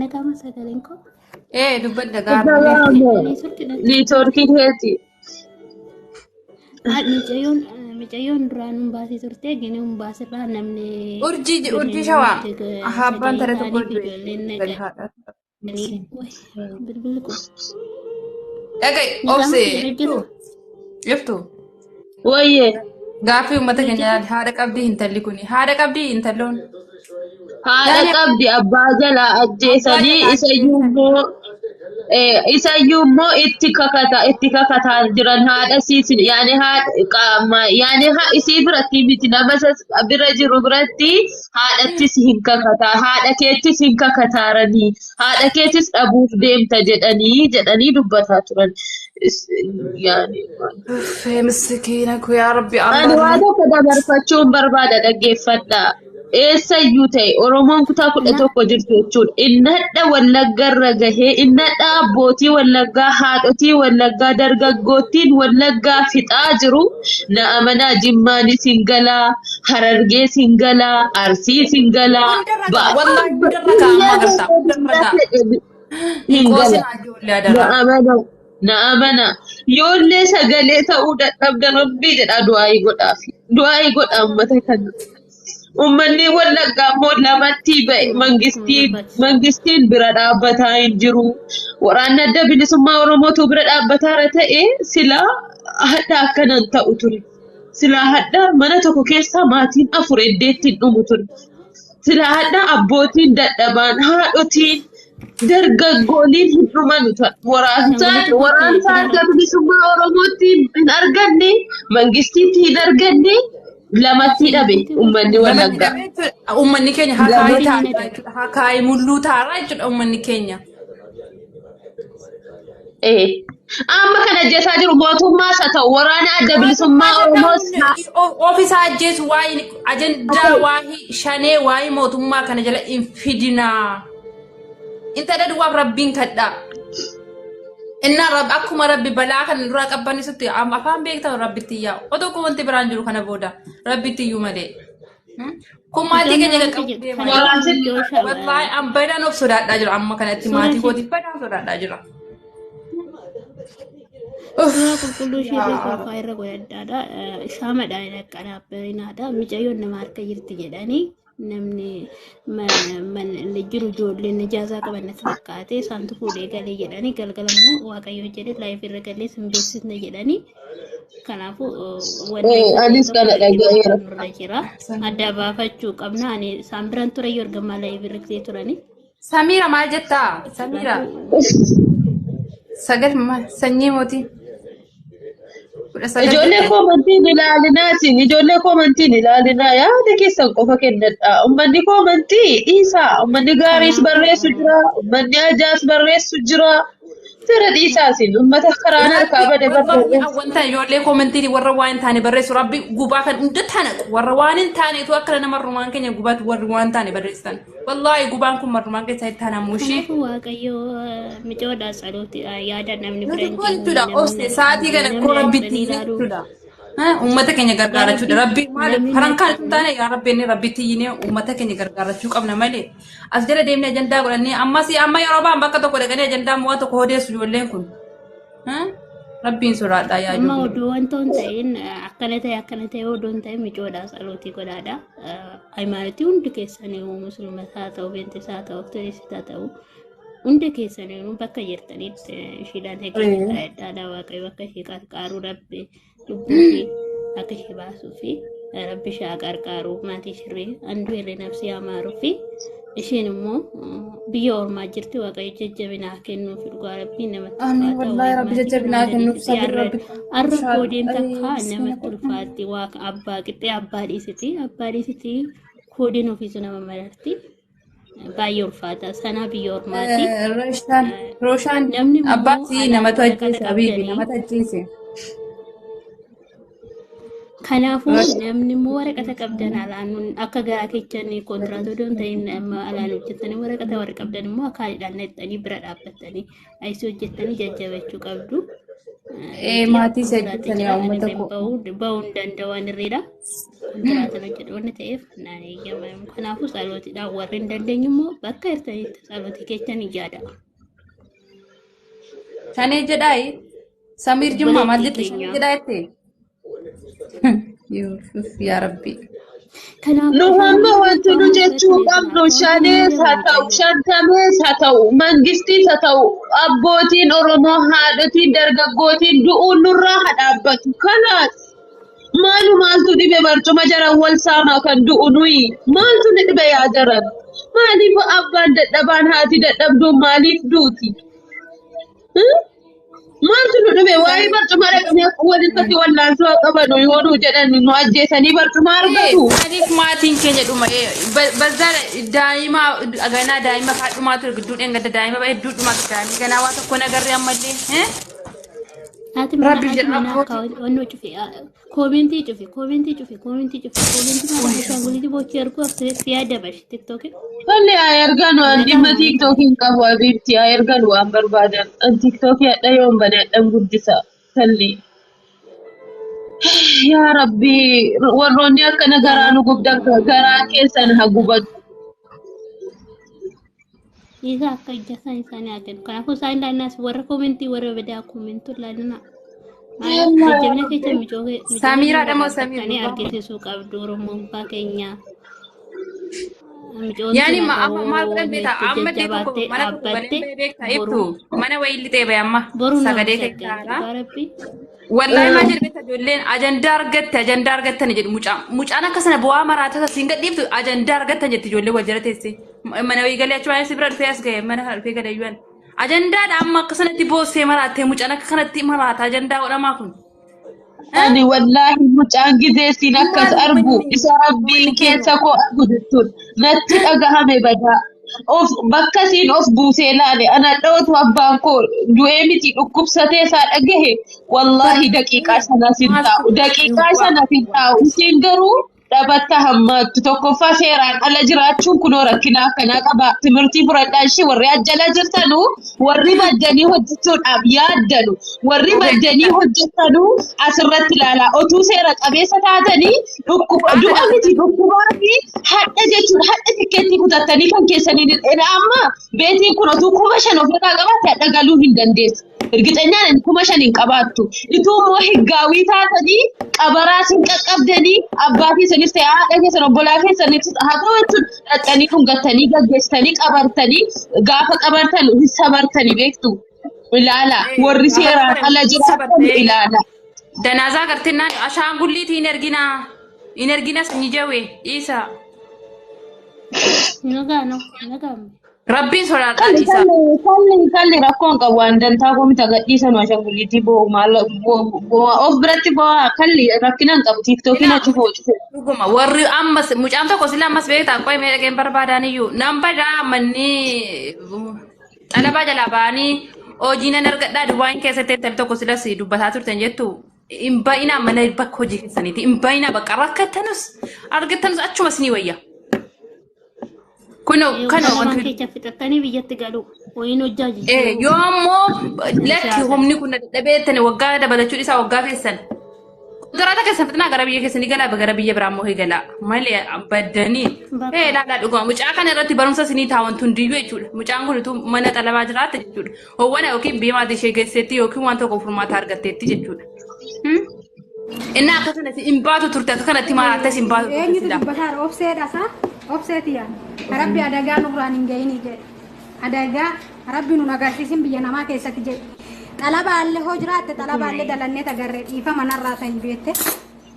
Nagaaman sagaleen koo. Ee dubbadha gaariidha. Dhagaama. Neetworkiidha. Neetworkiin keeti. Mucayyoon duraan imbaasii turte gini imbaasirraa namni Urjii urjii ijoolleen shawaa abbaan sagalee tara tokko ta'aniif ijoolleen gadi haadha. naqanii bilbilli kun. Dhaga'i Nagaaman obsi sagalee jira. iftu Wayyee. gaaffii uummata Jira. keenya haadha qabdii intalli kuni haadha qabdii intalloon. Haadha Yaani qabdi abbaa jalaa abbaa ajjeesanii jalaa isayyuu ajjeesanii. immoo isayyuu immoo itti kakataa jiran haadha siisin yaani haadha qaama yaani isii biratti miti nama isa bira jiru biratti haadhattis hin kakataa haadha keettis hin kakataaranii haadha keettis dhabuuf deemta jedhanii dubbataa turan. Yaani Uffee miskiina koo yaa rabbi ani Allah. waa tokko dabarfachuun barbaada dhaggeeffadhaa. Eessayyuu ta'e Oromoon kutaa kudha Na tokko jirtu jechuudha. Innadha Wallaggarra gahee, innadha abbootii Wallaggaa, haadhotii Wallaggaa, dargaggoottiin Wallaggaa fixaa jiru. Na amanaa Jimmaanis hin galaa, Harargees hin galaa, Arsiis hin galaa, Hundarra ga'a wallaahi hundarra ga'a biyya amma agartaa tokko hundarra hunda ga'a. fedhe Hin hin gala. qoosinaa ijoollee Na adaraa. amana, na amana. Yoollee sagalee ta'uu dadhabda rabbii jedha du'aayii godhaafi. Du'aayii godha uummata kana. Uummanni Wallaggaa immoo lamatti ba'e akkuma mangistii barbaachisu. mangistiin bira dhaabbataa hin jiru. Waraanni adda bilisummaa Oromootu bira dhaabbataara ta'e silaa hadha akkanan ta'u ture. Silaa hadha mana tokko keessaa maatiin afur eddeetti hin dhumu ture. Silaa hadha abbootiin dadhabaan haadhotiin dargaggooliin hin dhumanu ture. Sabboonatu Waraansa gootee waraansa jira. adda bilisummaa Oromootti hin arganne mangistiitti hin arganne lamatti dhabe Sabboonatu uummanni gootee Lamatti Wallaggaa. dhabee jechuudha. Uummanni keenya hakaayii Lamatti Sabboonatu taaraa na jechuudha. Hakaayii mulluu taaraa jechuudha uummanni keenya. ee amma kan ajjeesaa jiru mootummaas haa ta'u waraana adda bilisummaa Mootummaa Oromoos haa ofiisaa ajjeesu waa'ee ajandaa ta'u. waa'ee shanee waa'ee mootummaa kana jala hin fidinaa. Intala duwwaaf rabbiin kadhaa. Innaa rab akkuma rabbi balaa kana duraa qabbanisutti amma afaan beektan rabbitti iyyaa. Otoo kun wanti biraan jiru kana booda rabbitti iyyuu malee. Kun maatii Mucaan keenya wanta qaqqabu jedhu deema kana jira. Waraansi iddoo shaba Wallaahi an badaan of sodaadhaa jira amma kanatti suuraa maatii ishee kootiif badaan sodaadhaa jira. suuraa Uff qulqulluu ishee irra yaa profaa irra godhadhaadha. Shaamadhaan akkanaabbarinaadha. Mucayyoon nama harka jirti jedhanii namni mana jiru ijoolleen ijaazaa qaban natti fakkaate isaantu fuudhee galee jedhanii galgala immoo waaqayyo jedhe laayif irra galee sin beeksisne jedhanii kanaafuu wanti ee isa ta'e anis tokko kana adda dhaga'eera. baafachuu nurra jira. Adda baafachuu qabna. Ani isaan biraan ture yoo argamaa laayif irra gisee turanii. Samiira maal jettaa? Samiira Kanaafuu sagal sanyii mootii 19 Ijoollee jette. koomantiin ilaalinaa isin ijoollee koomantiin ilaalinaa yaada keessan qofa kennadha. Uummanni koomantii dhiisaa. Uummanni gaariis kanaafuu barreessu jira. Uummanni ajaas barreessu jira. Seera dhiisaa isin uummata karaan harkaa Rabbi bade wallahi barreessu. wanta ijoollee koomentii warra waan hin taane barreessu rabbi gubaa kan hunda taanaqu warra waan hin taanetu akkana nama rumaan keenya gubaatu warri waan hin taane barreessan. Wallahi gubaan kun marrumaan keessa itti taanamu ishee. Kanaafuu Waaqayyo micoodhaa tsalootidha. Yaada namni bira Nuti hin kun geenye, jechuudha namni obse hin sa'aatii argamne, kana namni koo rabbitti dhaqanii ilaalu. jechuudha. Uummata keenya Yaa gargaarachuudha. Rabbi Rabbi maal namni hin karan kaan argamne. taane yaa rabbi inni rabbitti iyyinee uummata keenya gargaarachuu qabna malee. As jala deemnee ajandaa godhannee ammas amma yeroo ba'an bakka tokko dhaqanii ajandaa mo'aa tokko odeessu ijoolleen kun. Rabbiin sodaadhaa yaa Amma ijoollee. oduu wanta hin ta'in akkana ta'e akkana ta'e oduu hin ta'in micoodhaa tsalootii godhaadha. Hayimaanotii hundi keessanii musliimas haa ta'u, beentis haa ta'u, ortodoksiis haa ta'u hundi keessanii bakka jirtanitti ishiidhaan eeganii kadhadhaadha. Waaqayyo akka ishee qarqaaru rabbi lubbuu ishee akka ishee baasuu fi rabbi ishee haa qarqaaru maatii ishee handuu irree nafsi haa maaruu fi Isheen immoo biyya ormaa jirti waaqayyo jajjabinaa kennuuf dhugaa rabbiin namatti Amiin ulfaata wallaahi waa'ee rabbi maatii kana jajjabinaa hunda kennuuf dhiisiti sabir rabbi arra inshaalla koodeen takka miskiina namatti koo. ulfaatti waaqa abbaa qixxee abbaa dhiisiti koodeen ofiisu nama mararti baay'ee ulfaata sanaa biyya ormaati. Rooshaan Rooshaan Namni immoo abbaasi alaa namatu waraqata ajjeese habiibi qabdanii namatu ajjeese. Kanaafuu Rooshaan namni immoo waraqata qabdan alaan akka garaa keessanii kontiraatoo osoo hin ta'in amma alaan hojjettanii waraqata warra qabdan immoo akaaniidhaan naqxanii bira dhaabbattanii ayisii hojjettanii jajjabachuu qabdu. Nuti maatii isa kontiraata ajjeesanii jira uummata anirreen koo. bahuu hin danda'u anirreedha. Kontiraatan hojjedhu waan ta'eef naan eeyyamamu. Kanaafuu tsalootiidhaan warri hin dandeenye immoo bakka jirtanitti tsalootii keessan yaada. Shanee jedhaayi Samiir Jimmaa maal Obboleettii jette shanee keenya. jedhaa jette? Yaa rabbi. Kanaafuu Nu hamma ashaangullitiin wanti nu qaama jechuu irratti qabnu akkaawwantii shanees hunda haa ta'u, mucayyoo. shantamees haa ta'u, mangistiis haa ta'u, abbootiin Oromoo, haadhotiin, dargaggootiin du'uun nurraa haa dhaabbatu. Kanaas maalu maaltu dhibe barcuma jaran wal saamaa kan du'u nuyi maaltu ni dhibe yaa jaran? Maaliif abbaan dadhabaan haati dadhabduun maaliif duuti? Hmm? Maaltu nu dhibe waa'ee barcuma dhaqnee walitti wallaansoo haa qabanu yoo nu jedhan nu ajjeesanii barcuma argatu. Maaliif maatiin keenya dhuma bazzaa daa'ima ganaa daa'ima faa dhumaa ture gidduu dheengadda daa'ima hedduu dhumaa ture daa'imni ganaa waa tokko nagarree ammallee. Haati manaa Rabbiif haati jedha manaa abbootii. akka onnoo cufe koomentii cufe koomentii cufe koomentii cufe koomentii maal ashaangulitii bochii erguu akkasitti yaada bashi tiktookii. Tole haa ergan waan Alagaa dhimma maamii tiiktookii hin qabu habiibti haa ergan waan barbaadan. An tiiktookii hadha yoon bane hadhan guddisa. Talli. Yaa Rabbi warroonni akkana garaa nu gubdan garaa keessan haa gubatu. Isa akka ija isaan isaanii haa kennu. Kanaafuu isaan ilaalinaas warra koomentii warra badaa koomentuu ilaalinaa. Maaliif jajjabina keessa micookee bira Samiiraadha moo Samiir dhaabbattanii gurbaa? argisiisuu qabdu Oromoon keenya. Micoon Yaani tun ma amma maal adoo godhan beektaa itti amma illee tokko jajjabaattee mana tokko galee dhaabbatte bahee beektaa ibtu boru mana wayii lixee bahe amma boru nama sagalee keessa saggalti haaraa. dhugaa rabbi. Wallaahi maal jedhu beektaa ijoolleen ajandaa argatte ajandaa argattani jedhu mucaan mucaan akka sana bu'aa maraatota siin gadhiiftu ajandaa argattan jetti ijoollee wal jala teesse mana wayii galee achi waan si bira dhufee as gahe mana kana dhufee galee iyyuu ajandaadha amma akka sanatti boossee maraattee mucaan akka kanatti maraata ajandaa godhamaa kun. Ani wallaahi mucaan gizee siin akkas Maal argu manni isa rabbiin manni keessa keenya. koo argu jechuun natti dhagahame badaa. Of bakka siin of buusee laale ana dhootu abbaan koo du'ee miti dhukkubsatee isaa dhagahe wallaahi daqiiqaa sana sin taa'u daqiiqaa sana sin taa'u isiin garuu dhabatta hammaattu tokkoffaa seeraan ala jiraachuun kunoo rakkina akkanaa qaba timirtii fudhadhaa ishee warri ajjala jirtanu warri baddanii hojjechuudhaaf yaaddanu warri baddanii hojjetanu asirratti ilaalaa otuu seera qabeessa taatanii dhukkuba du'a miti dhukkubaa fi hadha jechuudha hadha tikkeettii kutattanii kan keessaniin hin amma beetiin kun otuu 5,000 ofirraa qabaatte hadha galuu hin dandeessu. Irgixanyaan 5,000 hin qabaattu. Ituu immoo higgaawii taatanii qabaraa sin qaqqabdanii abbaa keessanis ta'e haadha keessan obbolaa keessanis haa ta'u jechuun dhaqxanii dhungattanii gaggeessitanii qabartanii gaafa qabartan hin sabartanii beektu. Ilaala warri Gaafa seeraan qabaran ala jiraatan sabartee ilaala. Danaazaa gartinnaan ashaangulliitii hin erginaa hin ergina sanyii jawee dhiisa. Nagaa no nagaa. Rabbiin sodaadhaa Kalli dhiisa. kalli kalli kalli rakkoon qabu waan dantaa koo miti gadhiisan ashaangulliitii boo'u maal boo'a of biratti boo'a kalli rakkina hin qabu tiiktookiin Ilaa achi boo'u cufe. dhuguma warri ammas mucaan tokko sila ammas beektaa qoy mee dhaqeen barbaadaan iyyuu nan badaa manni xalabaa jalaa ba'anii hojii nan argadhaa Dubaayin keessatti intalli tokko silas dubbataa turtan jettu hin ba'inaa mana bakka hojii keessaniiti hin ba'inaa bakka rakkattanus argattanus achumas ni wayya. Kunoo Waggaa kanoo lamaan wanti keessa fixattanii biyyatti galu. Wayiin hojjaa jijjiiruu. Yoo ammoo lakki Siyaasa. humni kun dadhabee jettani waggaa dabalachuu dhiisaa waggaa keessan. Kontiraata keessan fixnaa gara biyya keessanii galaa gara biyya biraa immoo galaa malee baddanii. Bakka. Ilaalaa dhuguma mucaa kana irratti barumsa isinii taa'an hundiyyuu jechuudha. Mucaan kun utuu mana xalabaa jiraatte jechuudha. Howwana yookiin biyya maatii ishee geesseetti yookiin waan tokko furmaata argatteetti jechuudha. Inni akka kanatti hin baatu turte akka kanatti maraattas hin baatu turte Eenyutu silaa. dubbataara? Obseedha isaa? Obseeti yaa. Rabbi adagaa nurraan hin gahini jedhe. Adagaa rabbi nu agarsiisin biyya namaa keessatti jedhe. Xalabaallee hoo jiraatte xalabaallee dalannee tagarree dhiifama narraa ta'in beekte.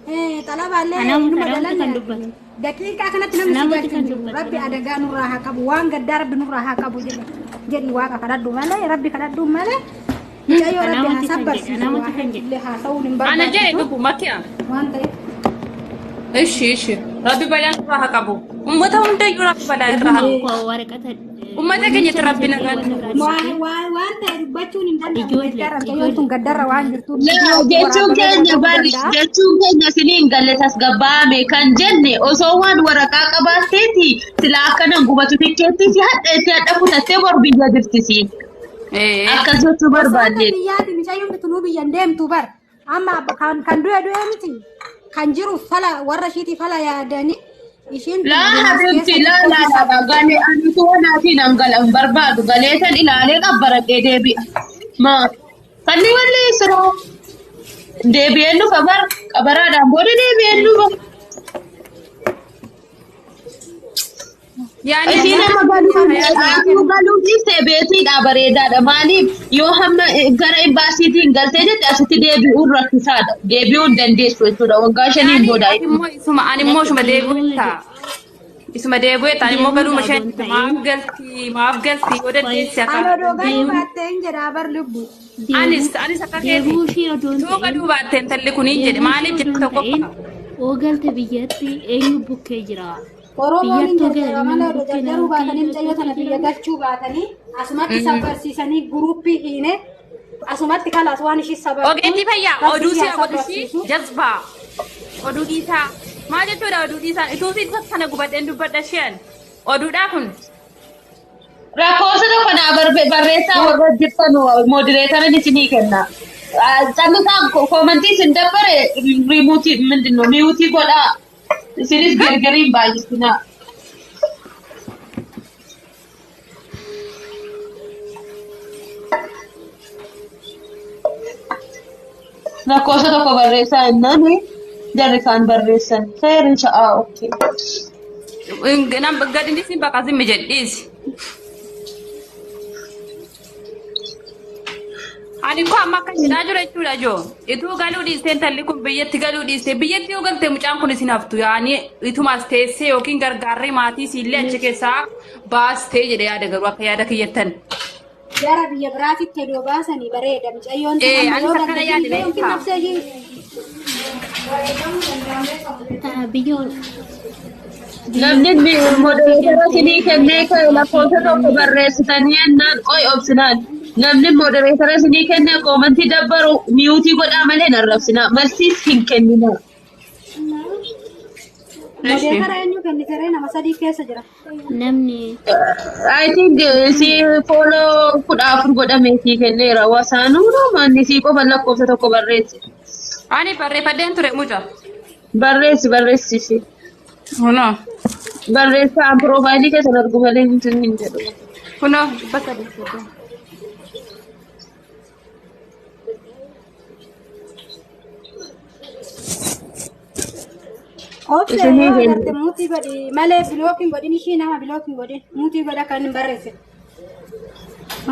Xalabaallee Anaamuti inuma anaamuti dhalanne kan dubbatu. Daqiiqaa kanatti namni si Anaamuti galchu kan hin jiru. dubbatu. Rabbi adagaa nurraa haa qabu. Waan gaddaa rabbi nurraa haa qabu jedhe. Jedhi waaqa kadhadhu malee rabbi kadhadhu malee. Mucayyoo rabbi haa Anaamuti kan jedhe sabbarsiisu. anaamuti Waa kan jedhe. illee haasa'uun hin Ana jedhe barbaachisu. dubbu makiya. Waan ta'eef. Ishi ishi. Rabbi balaa irraa haa qabu. Uummata hundayyuu rabbi balaa irraa haa qabu. Waraqata Uummata keenyatti rabbi nagaa Waan waan ta'e dubbachuun hin danda'amu. Ijoollee Gaddarra mucayyoon tun gaddarra waan jirtuuf Laa viidiyoo jechuun waraabamee keenya ta'uu bari danda'a. jechuun keenya isiniin galle tasgabbaa'ame kan jenne osoo waan waraqaa qabaatteeti sila akkanan gubatu tikkeetti si hadha itti hadha kutattee bor biyya jirti siin. Akkas jechuu Osoo akka barbaanne. biyyaati mucayyoon tunuu biyyan deemtu bar. Amma kan du'e du'e miti. Kan jiru fala warra ishiitii fala yaadanii ishiin tun Laa binas habibti keessa laa xiqqoo laa si laa laa galee ani toonaatiin an galan barbaadu galee san ilaalee qabbaradhee deebi'a. Maa kanni walli siroo deebi'een dhufa bar qabaraadhaan booda deebi'een dhufa. Yaani Ishii nama galuu dhaabuu galuu dhiiste beetiidha bareedaadha. Maaliif yoo hamma gara imbaasiitiin galtee jette asitti deebi'uun rakkisaadha. Deebi'uu hin dandeessu jechuudha. Waggaa shaniin yaani booda. ati immoo isuma ani immoo isuma deebi'u ta'a. Isuma deebi'u ta'a immoo galuma Deebi'uudha isheen odoon maaf ta'in galti maaf galti yoo dandeesse Ani akka odoo galuu deebi'uu baattee hin jedhaa bar lubbu. anis anis akka keeti. deebi'uu ishee odoon Tuu ta'in galuu baatte intalli kunii jedhe deebi'uu ishee maaliif jette odoon ta'in tokkoffaa. oo galte biyyatti eenyu bukkee jira. Oromoon hin Biyyatti oo jarjara galanii malee namni odoo bukkee nama jarjaruu bukkee baatanii mucayyoo tana jira. biyya galchuu baatanii asumatti sabbarsiisanii guruppii hiine asumatti kalaas waan ishii sabartuun Ogeettii fayyaa rabbi oduu ishii si haa godhu ishii sabbarsiisu. jazbaa oduu dhiisaa maal jechuudha oduu dhiisaa ituu si sana gubadheen dubbadha isheen oduudhaa kun Lakkoofsa tokko naa barreessaa warra jirtan moodireetaran isinii kenna. Callisaa koomantii isin dabbare rimuutii mindinno miyuutii godhaa. Isinis gargariin baay'isinaa. Lakkoofsa tokko barreessaa jennaan jarri kaan barreessan. Seer insha'aa okkee. Nam gadi dhiisin bakka zimmi jedhiisi. Ani koo amma akka jedhaa jiru jechuudha joo. Ituu galuu dhiistee intalli kun biyyatti galuu dhiistee biyyatti yoo galte mucaan kun isin haftu yaani itumas teessee yookiin gargaarree maatii isiillee achi keessaa baastee jedhe yaada garuu akka yaada kiyyattan. Gara biyya biraatitti odoo baasanii bareeda mucayyoon tun Ee amma anis yoo akkana galte yaade biyya yookiin beektaa. nafsee ishii Tana biyya Namni biyyatti modereetara galtee isinii kennee ka'e lakkoofsa maatii tokko namni barreessitanii jennaan qoy obsinaan. Namni modereetara isinii kennee koomantii dabbaru miyuutii godhaa malee hin arrabsinaa. Malsiis hin kenninaa. Eshi. Modeetara eenyu kenniteree nama sadii keessa jira. namni I think si fooloo 14 godhamee sii kenneera. Wasaanuu manni sii qofa lakkoofsa tokko barreessi. Ani barreeffadheen ture muca. Barreessi barreessisi. Kunoo. Barreessaan piroofaayilii keessan argu malee hin jedhu. Kunoo 330. Obse Isinii yoo kennu. agarte muutii godhi malee bilookiin godhin ishii nama bilookiin godhin muutii godha kan hin barreessine.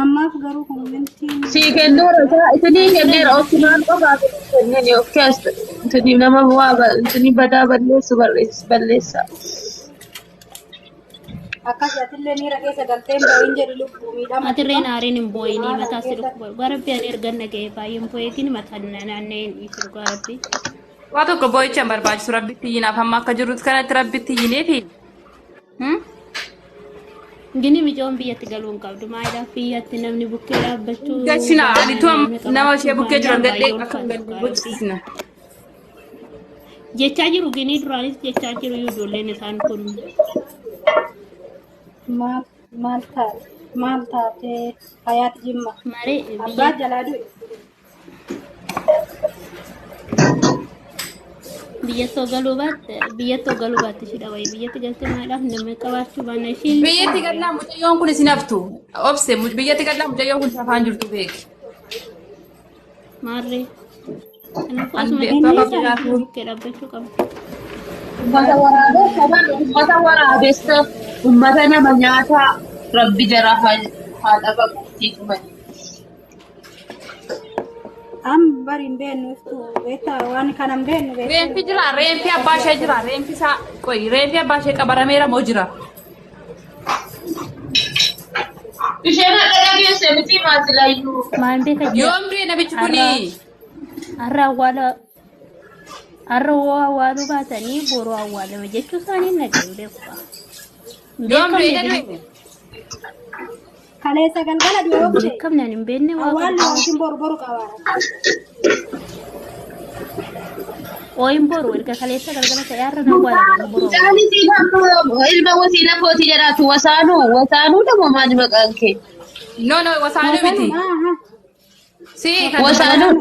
Ammaaf garuu koomentiin Sii kenneera isinii kenneera obsinaan qofaaf isinii kenneen of keessa isinii nama waa isinii badaa balleessu balleessa. akkas atillee miira keessa galtee hin boo'in jedhu lubbuu miidhama Atirreen jira. aariin hin boo'inii Haala mataa si keessa dhukkuba. Dhugaa rabbi ani erga na ga'e baay'een boo'eetiin mataan naanna'ee hin dhiisu dhugaa rabbi. Waa tokko boo'icha hin barbaachisu rabbitti iyyinaaf amma akka jirrutti kanatti rabbitti iyyineefi. Gini micoon biyyatti galuu hin qabdu. Maaliidhaaf biyyatti namni bukkee dhaabbachuu Gashina ani tu baannaan namni nama ishee qabaachuu bukkee jiru baannaan argadhee baay'ee akka hin ulfaata galle dhugaa rabbi. gochisiisna. Jechaa jiru ginii duraanis jechaa jiru iyyuu ijoolleen isaan kun. maal maal taate maal taate hayaat jimma Malee abbaa biyya jalaa du'e. biyyatti galuu baatte biyyatti galuu baatte ishee dhawaye biyyatti galtee maaliidhaaf namni qabaachuu baannaan ishiin Biyyatti gallaa mucayyoon kun isin haftu. Obse biyyatti gallaa mucayyoon kun afaan jirtu beeki. maarree. Kanaafuu An asumatti beektu akka teessee jiraatu. bukkee dhaabbachuu qabdi. Uummata waraabessa bara uummata waraabessa uummata nama nyaataa rabbi jaraa haa dhabamu. Am bari hin beeknu iftu beektaa waan kana hin beeknu beektu. Reenfi jira, reenfi abbaa ishee jira, reenfi isaa qoyi, reenfi abbaa ishee qabarameera moo jira? Isheen hadha dhageesse miti maasilayyuu. Maal beeka jira? Yoom du'e namichi kuni? Har'a awwaala har'a woo awwaaluu baatanii boru awwaalama jechuu isaanii nageen beeku. Yoom du'e Beekamne du'e? Kaleessa galgala du'e obse. Beekamne ani hin beekne waa Awwaalli godhu. yookiin boru boru qaba. Ooyin boru erga kaleessa galgala ta'e har'a na awwaalama boru Mucaan awwaalama. isiin amma ilma wasiila kooti jedhaatu wasaanuu wasaanuu dha moo maali maqaan kee? No, no, wasaanuu miti. Wasaanuu. Si kan Wasaanuu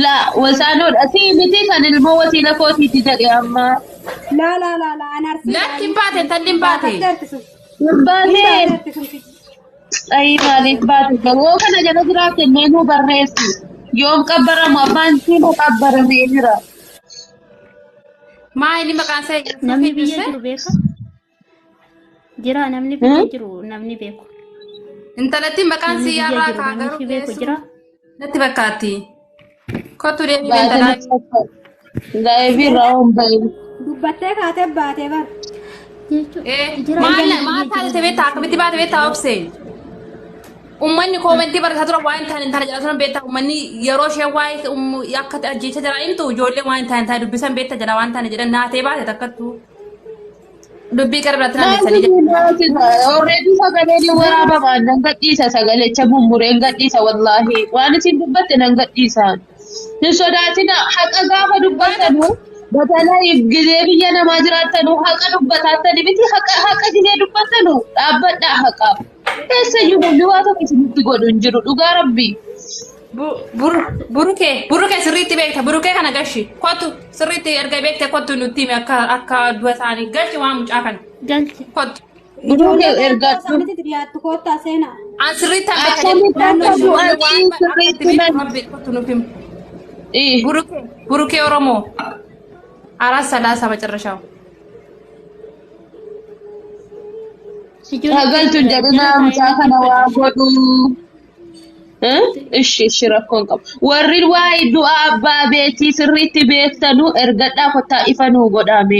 laa wasaanuudha si miti kan ilmoo wasiila kootiiti jedhe amma. Laa laa laa laa an arsii Lakki hin baate, intalli hin baate. baafatteerti sun. Hin Hin baatee baateerti sun. Ayii maaliif baate garuu kana jala jiraatte meenuu barreessi. Yoom qabbaramu abbaan siinuu qabbaramee jira. Maa inni maqaan isaa Yesuuf Namni biyya eebbise? jiru beeka? Jira namni biyya jiru namni beeku. Intalattiin maqaan Namni si biyya irraa jiru kaa namni garuu si beeku geessu jira? natti fakkaatti. Kottu deemee Baate intalaa. natti fakkaata. Laayibii irraa hon bahin. Dubbattee kaatee baatee bara. Jechuun Eh, jira maal namni maal biyya jiru taate namni beektaa si akkamitti beeku baate beektaa jira. obse? Uummanni koomentii barreessaa turan waan hin taane hin taane jedhaa turan beektaa uummanni yeroo ishee waa'ee akka ajjeecha jira himtu ijoollee waan hin taane hin taane dubbisan beektaa jira waan taane jedhan naatee baate takkattuu dubbii gara biraatti naannessanii Maaltu jedhan. naasisa? Already sagaleen ni waraabama. Nan gadhiisa sagalecha mummureen gadhiisa wallaahi. Waan isin dubbatte nan gadhiisa. Hin sodaatina haqa gaafa Waan dubbattanu batalaa gizee biyya namaa jiraattanu haqa dubbataattani miti haqa haqa gizee dubbattanu dhaabbadhaa haqaaf. Eessayyuu namni waa tokko isinitti godhu hin jiru dhugaa rabbii. Burukee burukee sirriitti beekta burukee kana gashi kottu sirriitti erga beekte kottu nutti himi akka akka du'a isaanii gashi waan mucaa kana Galche. kottu. Burukee Ijoollee naannoo ergadhu. isaaniitti dhiyaattu koottaa seenaa. An sirriitti an beeka Akkamitti jedhu akka gashi du'atiin waan akka itti sirriitti beektu nan rabbi kottu nutti himi. Ih. Burukee burukee Oromoo አራት ሰላሳ መጨረሻው Ijoollee Hagaltu keessa jedhina jira mucaa taa'ee kana waa dubbata. godhuu. Ishi ishi rakkoon qabu. Warri waa'ee du'a abbaa beetii sirriitti beektanuu ergadhaa kottaa ifa nuu godhame.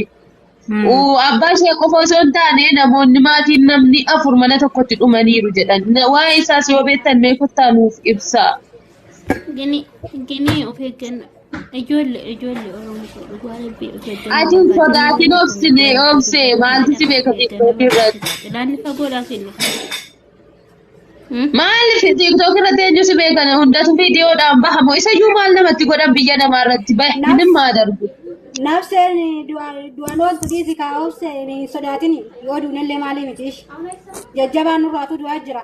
Abbaa ishee qofa osoo hin taane namoonni maatiin namni afur mana tokkotti dhumaniiru jedhan. Waa'ee isaas yoo beektan mee kottaa nuuf ibsaa. Gini gini of eeggannoo ijoollee ijoollee Oromoo koo dhugaa rabbii of eeggannoo Ati hin barbaachisa. sodaatin Wanti kun obsine wanti kun obsee maaltu si miidhama beeka of eeggannoo tiiktookii irratti? barbaachisaadha. Ilaalli fagoodhaaf hin dhufu. Maaliif tiiktookii irratti eenyu si beekan hundatu viidiyoodhaan bahamoo isayyuu maal namatti godhan biyya namaa irratti bahe Nafs hin darbu. nafseen du'an ooltu dhiisi kaa obseen hin sodaatini yoo duunellee maalii miti ishi. Jajjabaan nurraatu du'aa jira.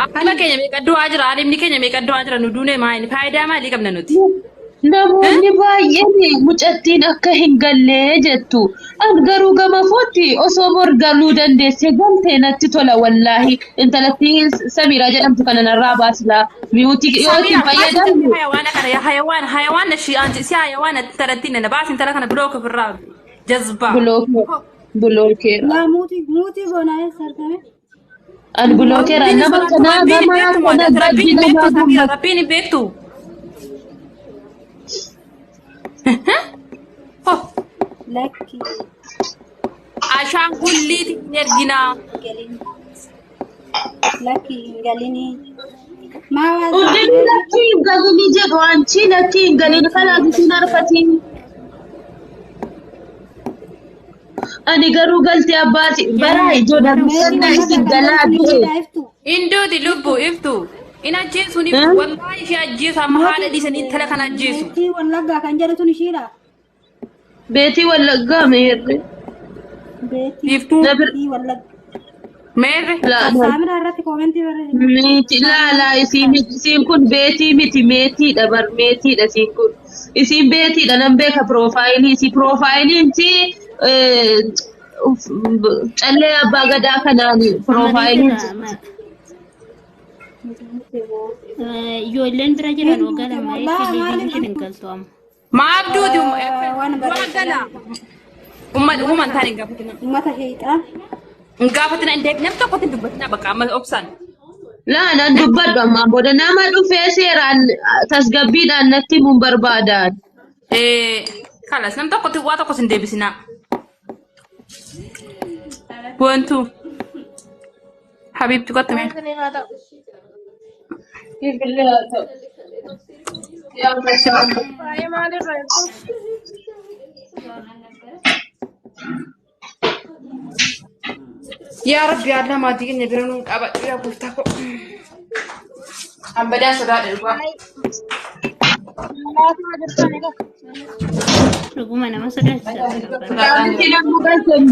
Alimni keenya meeqa du'aa jira alimni keenya meeqa du'aa jira nu duune maali faayidaa maalii qabna nuti? Namoonni baay'een mucattiin akka hin gallee jettu. An garuu gama footti osoo bor galuu dandeessee galtee natti tola wallaahi. Intalattii Samiraa jedhamtu kana narraa baasilaa. Miyuutii yoo ittiin Samira baasi intalli fayyadamtu hayawaana kana yaa hayawaan hayawaana shi anti si hayawaana intalattiin nana baasi intala kana bilooka ofirraa jazbaa. bulookeera. Laa muutii muutii goonaa eessa argame? An bulookeera. Rabbiin Nama sodaatu kanaa rabbiin hin nama beektu kana maal gaddi rabbiin hin beektu namaa Samira gammachuu. rabbiin hin beektu. Ho Lakki ashaangulliiti hin erginaa. galini lakki hin galini. Maa waan Hundinuu lakkii hin galini jedhu anchi lakkii hin galini kanaaf isin harkatiin. Ani garuu galtee abbaati baraa ijoo meetii darbisannaa wallaggaa isin kan galaa jedhamtu du'e. ishiidha iftu. Hinduuti lubbu iftu. In ajjeesuun iftu wallaahi ishee ajjeesu amma haala dhiisanii intala kana ajjeesu. Meetii wallaggaa kan jedhu tun ishiidha. Beetii wallaggaa meerre. Beetii Iftuu Na bir meetii wallaggaa. meerre. laa Saaminaa irratti koomentii barreesse. meetii laa laa isiin isiin kun beetii miti meetiidha bar meetiidha isiin kun. Isiin beetiidha nan beeka piroofaayilii isii piroofaayiliin si callee abbaa gadaa kanaani Marii piroofaayiliin jira. Ijoolleen bira jiran waggaa lama Wallaahi eetti maaliif deebiin hin galtu amma. Maaf duuti waan du'a barreesse gala. Umma uuman taane hin gaafatina. uummata sheexaa. Hin gaafatina hin deebi namni tokkotti hin dubbatina bakka amma obsaan. Laa nan dubbadhu ammaan booda nama dhufee seeraan tasgabbiidhaan natti himuun barbaadaan. Kalas nam tokko waa tokko sin deebisinaa. Wantu Habiibti kottu mee. Isiniif haa ta'u. Siifillee haa ta'u. Yaa mashaa Allah. Waa'ee maalirra jirtu? Yaa Rabbi Allah maatii keenya bira nuu dhaabadhu yaa gooftaa koo. An badaa sodaadhe dhugaa. Maalirra jirtani dha? Dhuguma nama sodaachisa bara. Wanti namni galchan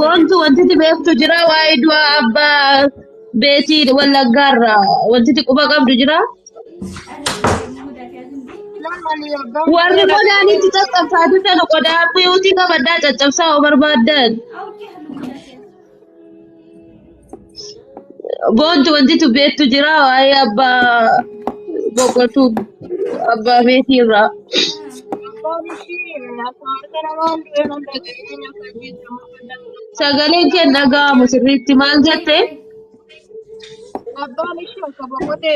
boontu wanti itti beektu jira waa'ee du'a abbaa beetii wallaggaarraa wanti itti quba qabdu jira. Namni abbaan Warri qodaanitti caccabsaa jirtan qodaa biyyooti qabaddaa caccabsaa yoo barbaaddan. Boontu wanti itti beektu jira waa'ee abbaa boqotuu abbaa beetii irraa. Abbaan ishii akka harka namaan du'e nan dhaga'ee akka ajjeefamu kan Sagaleen kee hin dhaga'amu sirriitti maal jette? Abbaan ishii akka boqote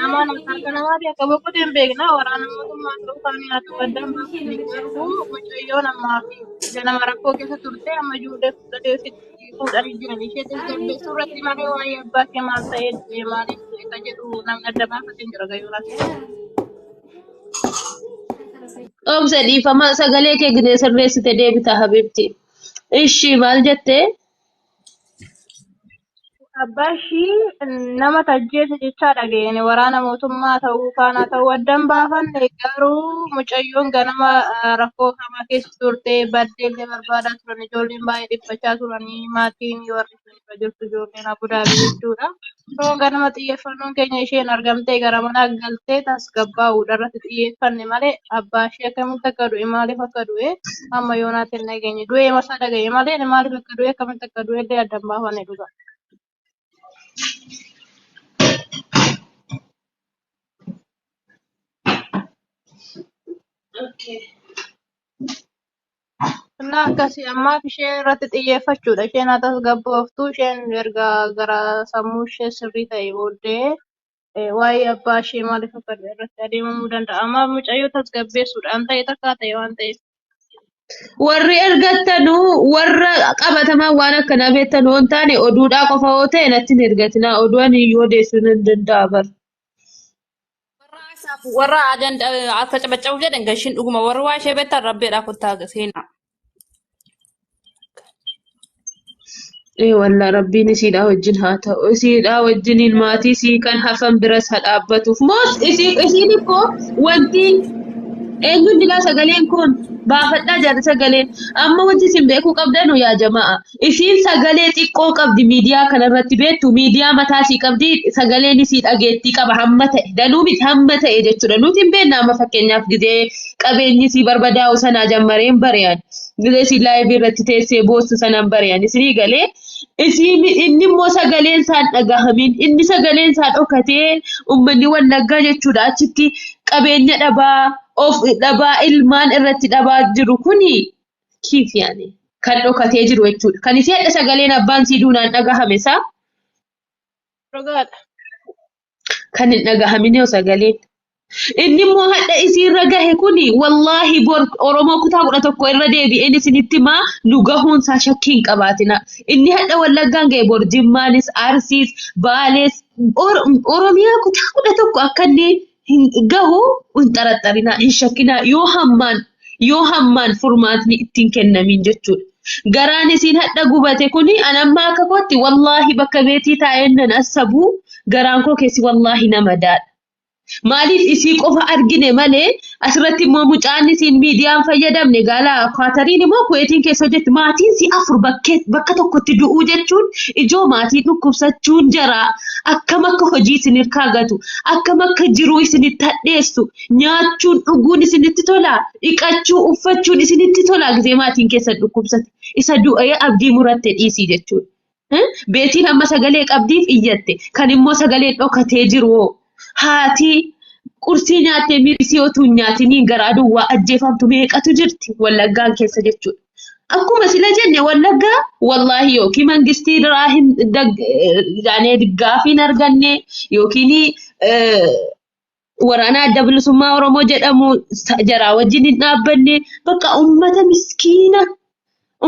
namaan akka harka namaatii akka boqote hin beekna. Waraana mootummaa ta'uu isaanii haa ta'u addaan baafne garuu mucayyoon ammaa fi ganama rakkoo keessa turte amma ijoollee fudhatee ofitti fuudhanii jiran. Ishee tasgabbeessuu irratti malee waa'ee abbaa kee maal ta'ee du'e maaliif du'e kan jedhu namni adda baafate hin jiru gayyuudhaan. Obsa dhiifama sagalee kee gidee sirreessite deebita habibti. Ishii maal jette? Abbaa ishii nama tajjeese jechaa dhageenye waraana mootummaa ta'uu faana ta'uu addan baafanne garuu mucayyoon ganama rakkoo hamaa keessa turte baddee illee barbaadaa turan ijoolleen baay'ee dhiphachaa turanii maatiin warri isheen irra jirtu ijoolleen Abudaabii jechuudha. So ganama xiyyeeffannoon keenya isheen argamtee gara manaa galtee tasgabbaa'uudha irratti xiyyeeffanne malee abbaa ishee akkamitti akka du'e maaliif akka du'e amma yoonaatti hin dhageenye. Du'ee masaa dhaga'e malee maaliif akka du'e akkamitti akka du'e illee adda hin baafanne dhugaa. Innaa akkasii ammaaf ishee irratti xiyyeeffachuudha. Isheen haa tasgabbooftu. Isheen erga gara sammuu ishee sirrii ta'e booddee waa'ee abbaa ishee maaliif akka du'e irratti adeemamuu danda'a. Ammaaf mucayyoo tasgabbeessuudhaan ta'e takkaa ta'e waan ta'eef. Warri ergattanuu warra qabatamaa waan akkanaa beektan yoo hin taane oduudhaa qofa yoo ta'e natti hin ergatinaa. Oduu ani iyyuu odeessuu nan danda'a bara. Warra ajandaa akka cabacabuuf jedhan gashiin dhuguma warra waa ishee beektan rabbeedhaa kottaa seenaa. Ee wallaa rabbiin isiidhaa wajjin haa ta'u. Isiidhaa wajjiniin maatii isii kan hafan biras haa dhaabbatuuf. Moos isii isiin ikkoo wanti eenyuun dilaa sagaleen kun baafadhaa jaarri sagaleen amma wanti isin beekuu qabdanu yaa jama'a. Isiin sagalee xiqqoo qabdi miidiyaa kanarratti beektu miidiyaa mataa isii qabdi sagaleen isii dhageettii qaba hamma ta'e danuu miti hamma ta'e jechuudha. Nuti hin beekna amma fakkeenyaaf gizee qabeenyi isii barbadaa'u sanaa jammareen bari'an. Gizee isii laayivii irratti teessee boossu sanaan bari'an isinii galee isii inni immoo sagaleen isaan dhagahamin inni sagaleen isaa dhokatee uummanni wallaggaa jechuudha achitti qabeenya dhabaa of dhabaa ilmaan irratti dhabaa jiru kuni kiif yaani kan dhokatee jiru jechuudha. Kan isii hadha sagaleen abbaan sii duunaan dhagahame isaa Dhugaadha. kan hin dhagahamin yoo sagaleen. Inni immoo hadha isiirra gahe kuni wallaahi bor Oromoo kutaa 11 irra deebi'een isinitti himaa nu gahuun isaa shakkii hin qabaatina. Inni hadha Wallaggaan gahe bor Jimmaanis, Arsiis, Baalees, Oromiyaa kutaa 11 akka inni hin gahu hin xaraxarinaa, hin shakkinaa yoo hammaan yoo hammaan furmaatni ittiin kennamin jechuudha. Garaan isiin hadha gubate kuni an amma akka kootti wallaahi bakka beetii taa'een nan assabu garaan koo keessi wallaahi nama daadha. Maaliif isii qofa argine malee asirratti immoo mucaan isiin miidiyaan fayyadamne gaala Kwaatariin immoo Kuweetiin keessa hojjetti maatiin si afur bakkee bakka tokkotti du'uu jechuun ijoo maatii dhukkubsachuun jaraa akkam akka hojii isin hirkaa gatu akkam akka jiruu isinitti hadheessu nyaachuun dhuguun isinitti tola dhiqachuu uffachuun isinitti tola gisee maatiin keessan dhukkubsate isa du'ee abdii muratte dhiisii jechuudha. Beetiin amma sagalee qabdiif iyyatte. Kan immoo sagaleen dhokatee jiru hoo? Haati qursii nyaattee mirisii otuu hin nyaatiniin garaa duwwaa ajjeefamtu meeqatu jirti Wallaggaan keessa jechuudha. Akkuma sila jenne Wallaggaa wallaahi yookiin mangistii irraa hin yaani gaafii hin arganne yookiin waraana adda bilisummaa Oromoo jedhamu jaraa wajjin hin dhaabbanne bakka ummata miskiina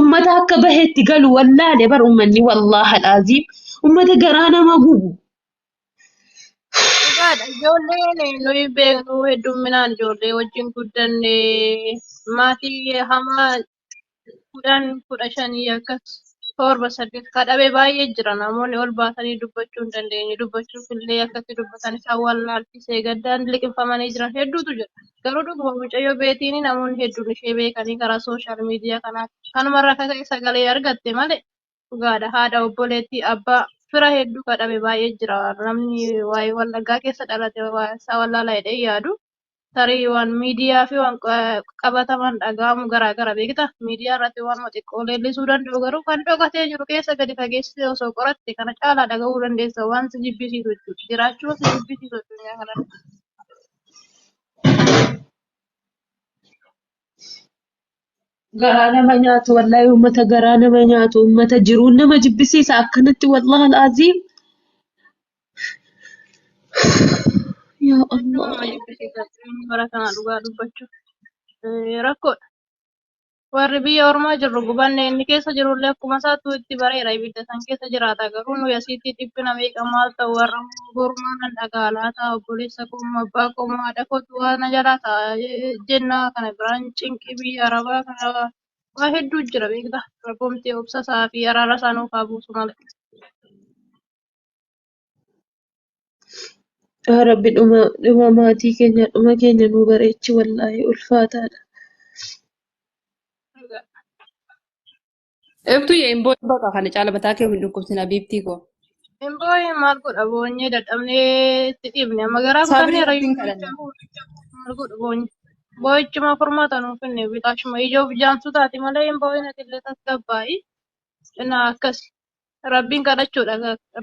ummata akka bahetti galu wallaale bar ummanni wallaahi alaaziim ummata garaa nama gubu. Dhugaadha. Ijoolleen nuyi beeknu hedduminaan ijoollee wajjin guddanne maatii hamaa 10, 15 akkas 7, 8 kadhabe baay'ee jira. Namoonni ol baasanii dubbachuu hin dandeenye. Dubbachuuf illee akkatti dubbatan isaan wallaalchisee gaddaan liqimfamanii jiran hedduutu jira. Garuu dhuguma mucayyoo beetiin namoonni hedduun ishee beekanii karaa sooshaal miidiyaa kanaa kanumarraa akka ka'e sagalee argatte malee dhugaadha. Haadha, obboleettii, abbaa, fira hedduu kadhabe baay'ee jira. Namni waa'ee Wallaggaa keessa dhalate waa'ee isaa wallaalaa jedhee yaadu. Tarii waan miidiyaa fi waan qabataman dhaga'amu garaagara beekta. Miidiyaa irratti waan xiqqoo leellisuu danda'u garuu kan dhokatee jiru keessa gadi fageessitee osoo qoratte kana caalaa dhaga'uu dandeessa waan si jibbisiisu jechuudha. Jiraachuu si jibbisiisu addunyaa kanarra. Garaa nama nyaatu wallahi uummata garaa nama nyaatu uummata jiruun nama jibbisiisa akkanatti wallahi alaaziim. Yaa Hedduu nama Allah. jibbisiisa jireenya bara kana dhugaa dubbachuuf. Rakkoodha. Warri biyya ormaa jirru gubanne inni keessa jirullee akkuma isaattuu itti bareera ibidda san keessa jiraata garuu nuyi asitti dhiphina meeqa maal ta'u warra borumaa nan dhaga'a laata obboleessa koo moo abbaa koo moo haadha kootu waa na jalaa ta'a jennaa kana biraan cinqii biyya arabaa kana waa hedduu jira beekta rabbumti obsa isaa fi araara isaa nuuf haa buusu malee. Yaa Rabbi dhuma dhuma maatii keenya dhuma keenya nuu bareechi wallaahi ulfaataadha. Eebtuu yee hin boo'in baqa kana caala mataa kee hin dhukkubsin abiibtii koo. Hin boo'in maal godha boonyee dadhabnee itti dhiibne amma garaa Sabrii kutanneera rabbiin iyyuu kadhanna. maal godhu boonye. Boo'ichuma furmaata nuuf finne bilaashuma ijoof jaamsu taati malee hin boo'in atillee tasgabbaa'i. Cinaa akkasi. Rabbiin kadhachuudha.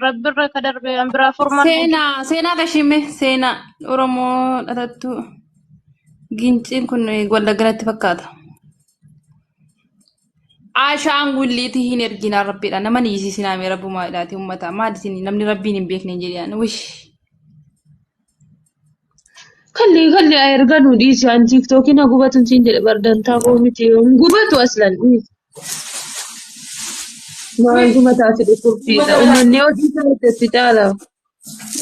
Rabbirra ka darbe an biraa furmaanni hin jiru. Seenaa seenaa gashime seenaa Oromoo dhalattu ginciin kun wallaggalatti fakkaata. Ashaan gulliitii hin erginaa rabbiidha. Nama ni hiisisinaa mee rabbumaa jedhaati uummata. Maal isin namni rabbiin hin beekne hin jedhaan. Wish. Kalli kalli haa erganuu dhiisi an tiiktookiin haa gubatu siin jedhe bardantaa koo miti hin gubatu aslan dhiisi. Maaltu mataa si dhukkubsiisa uummanni hojii isaa itti caala.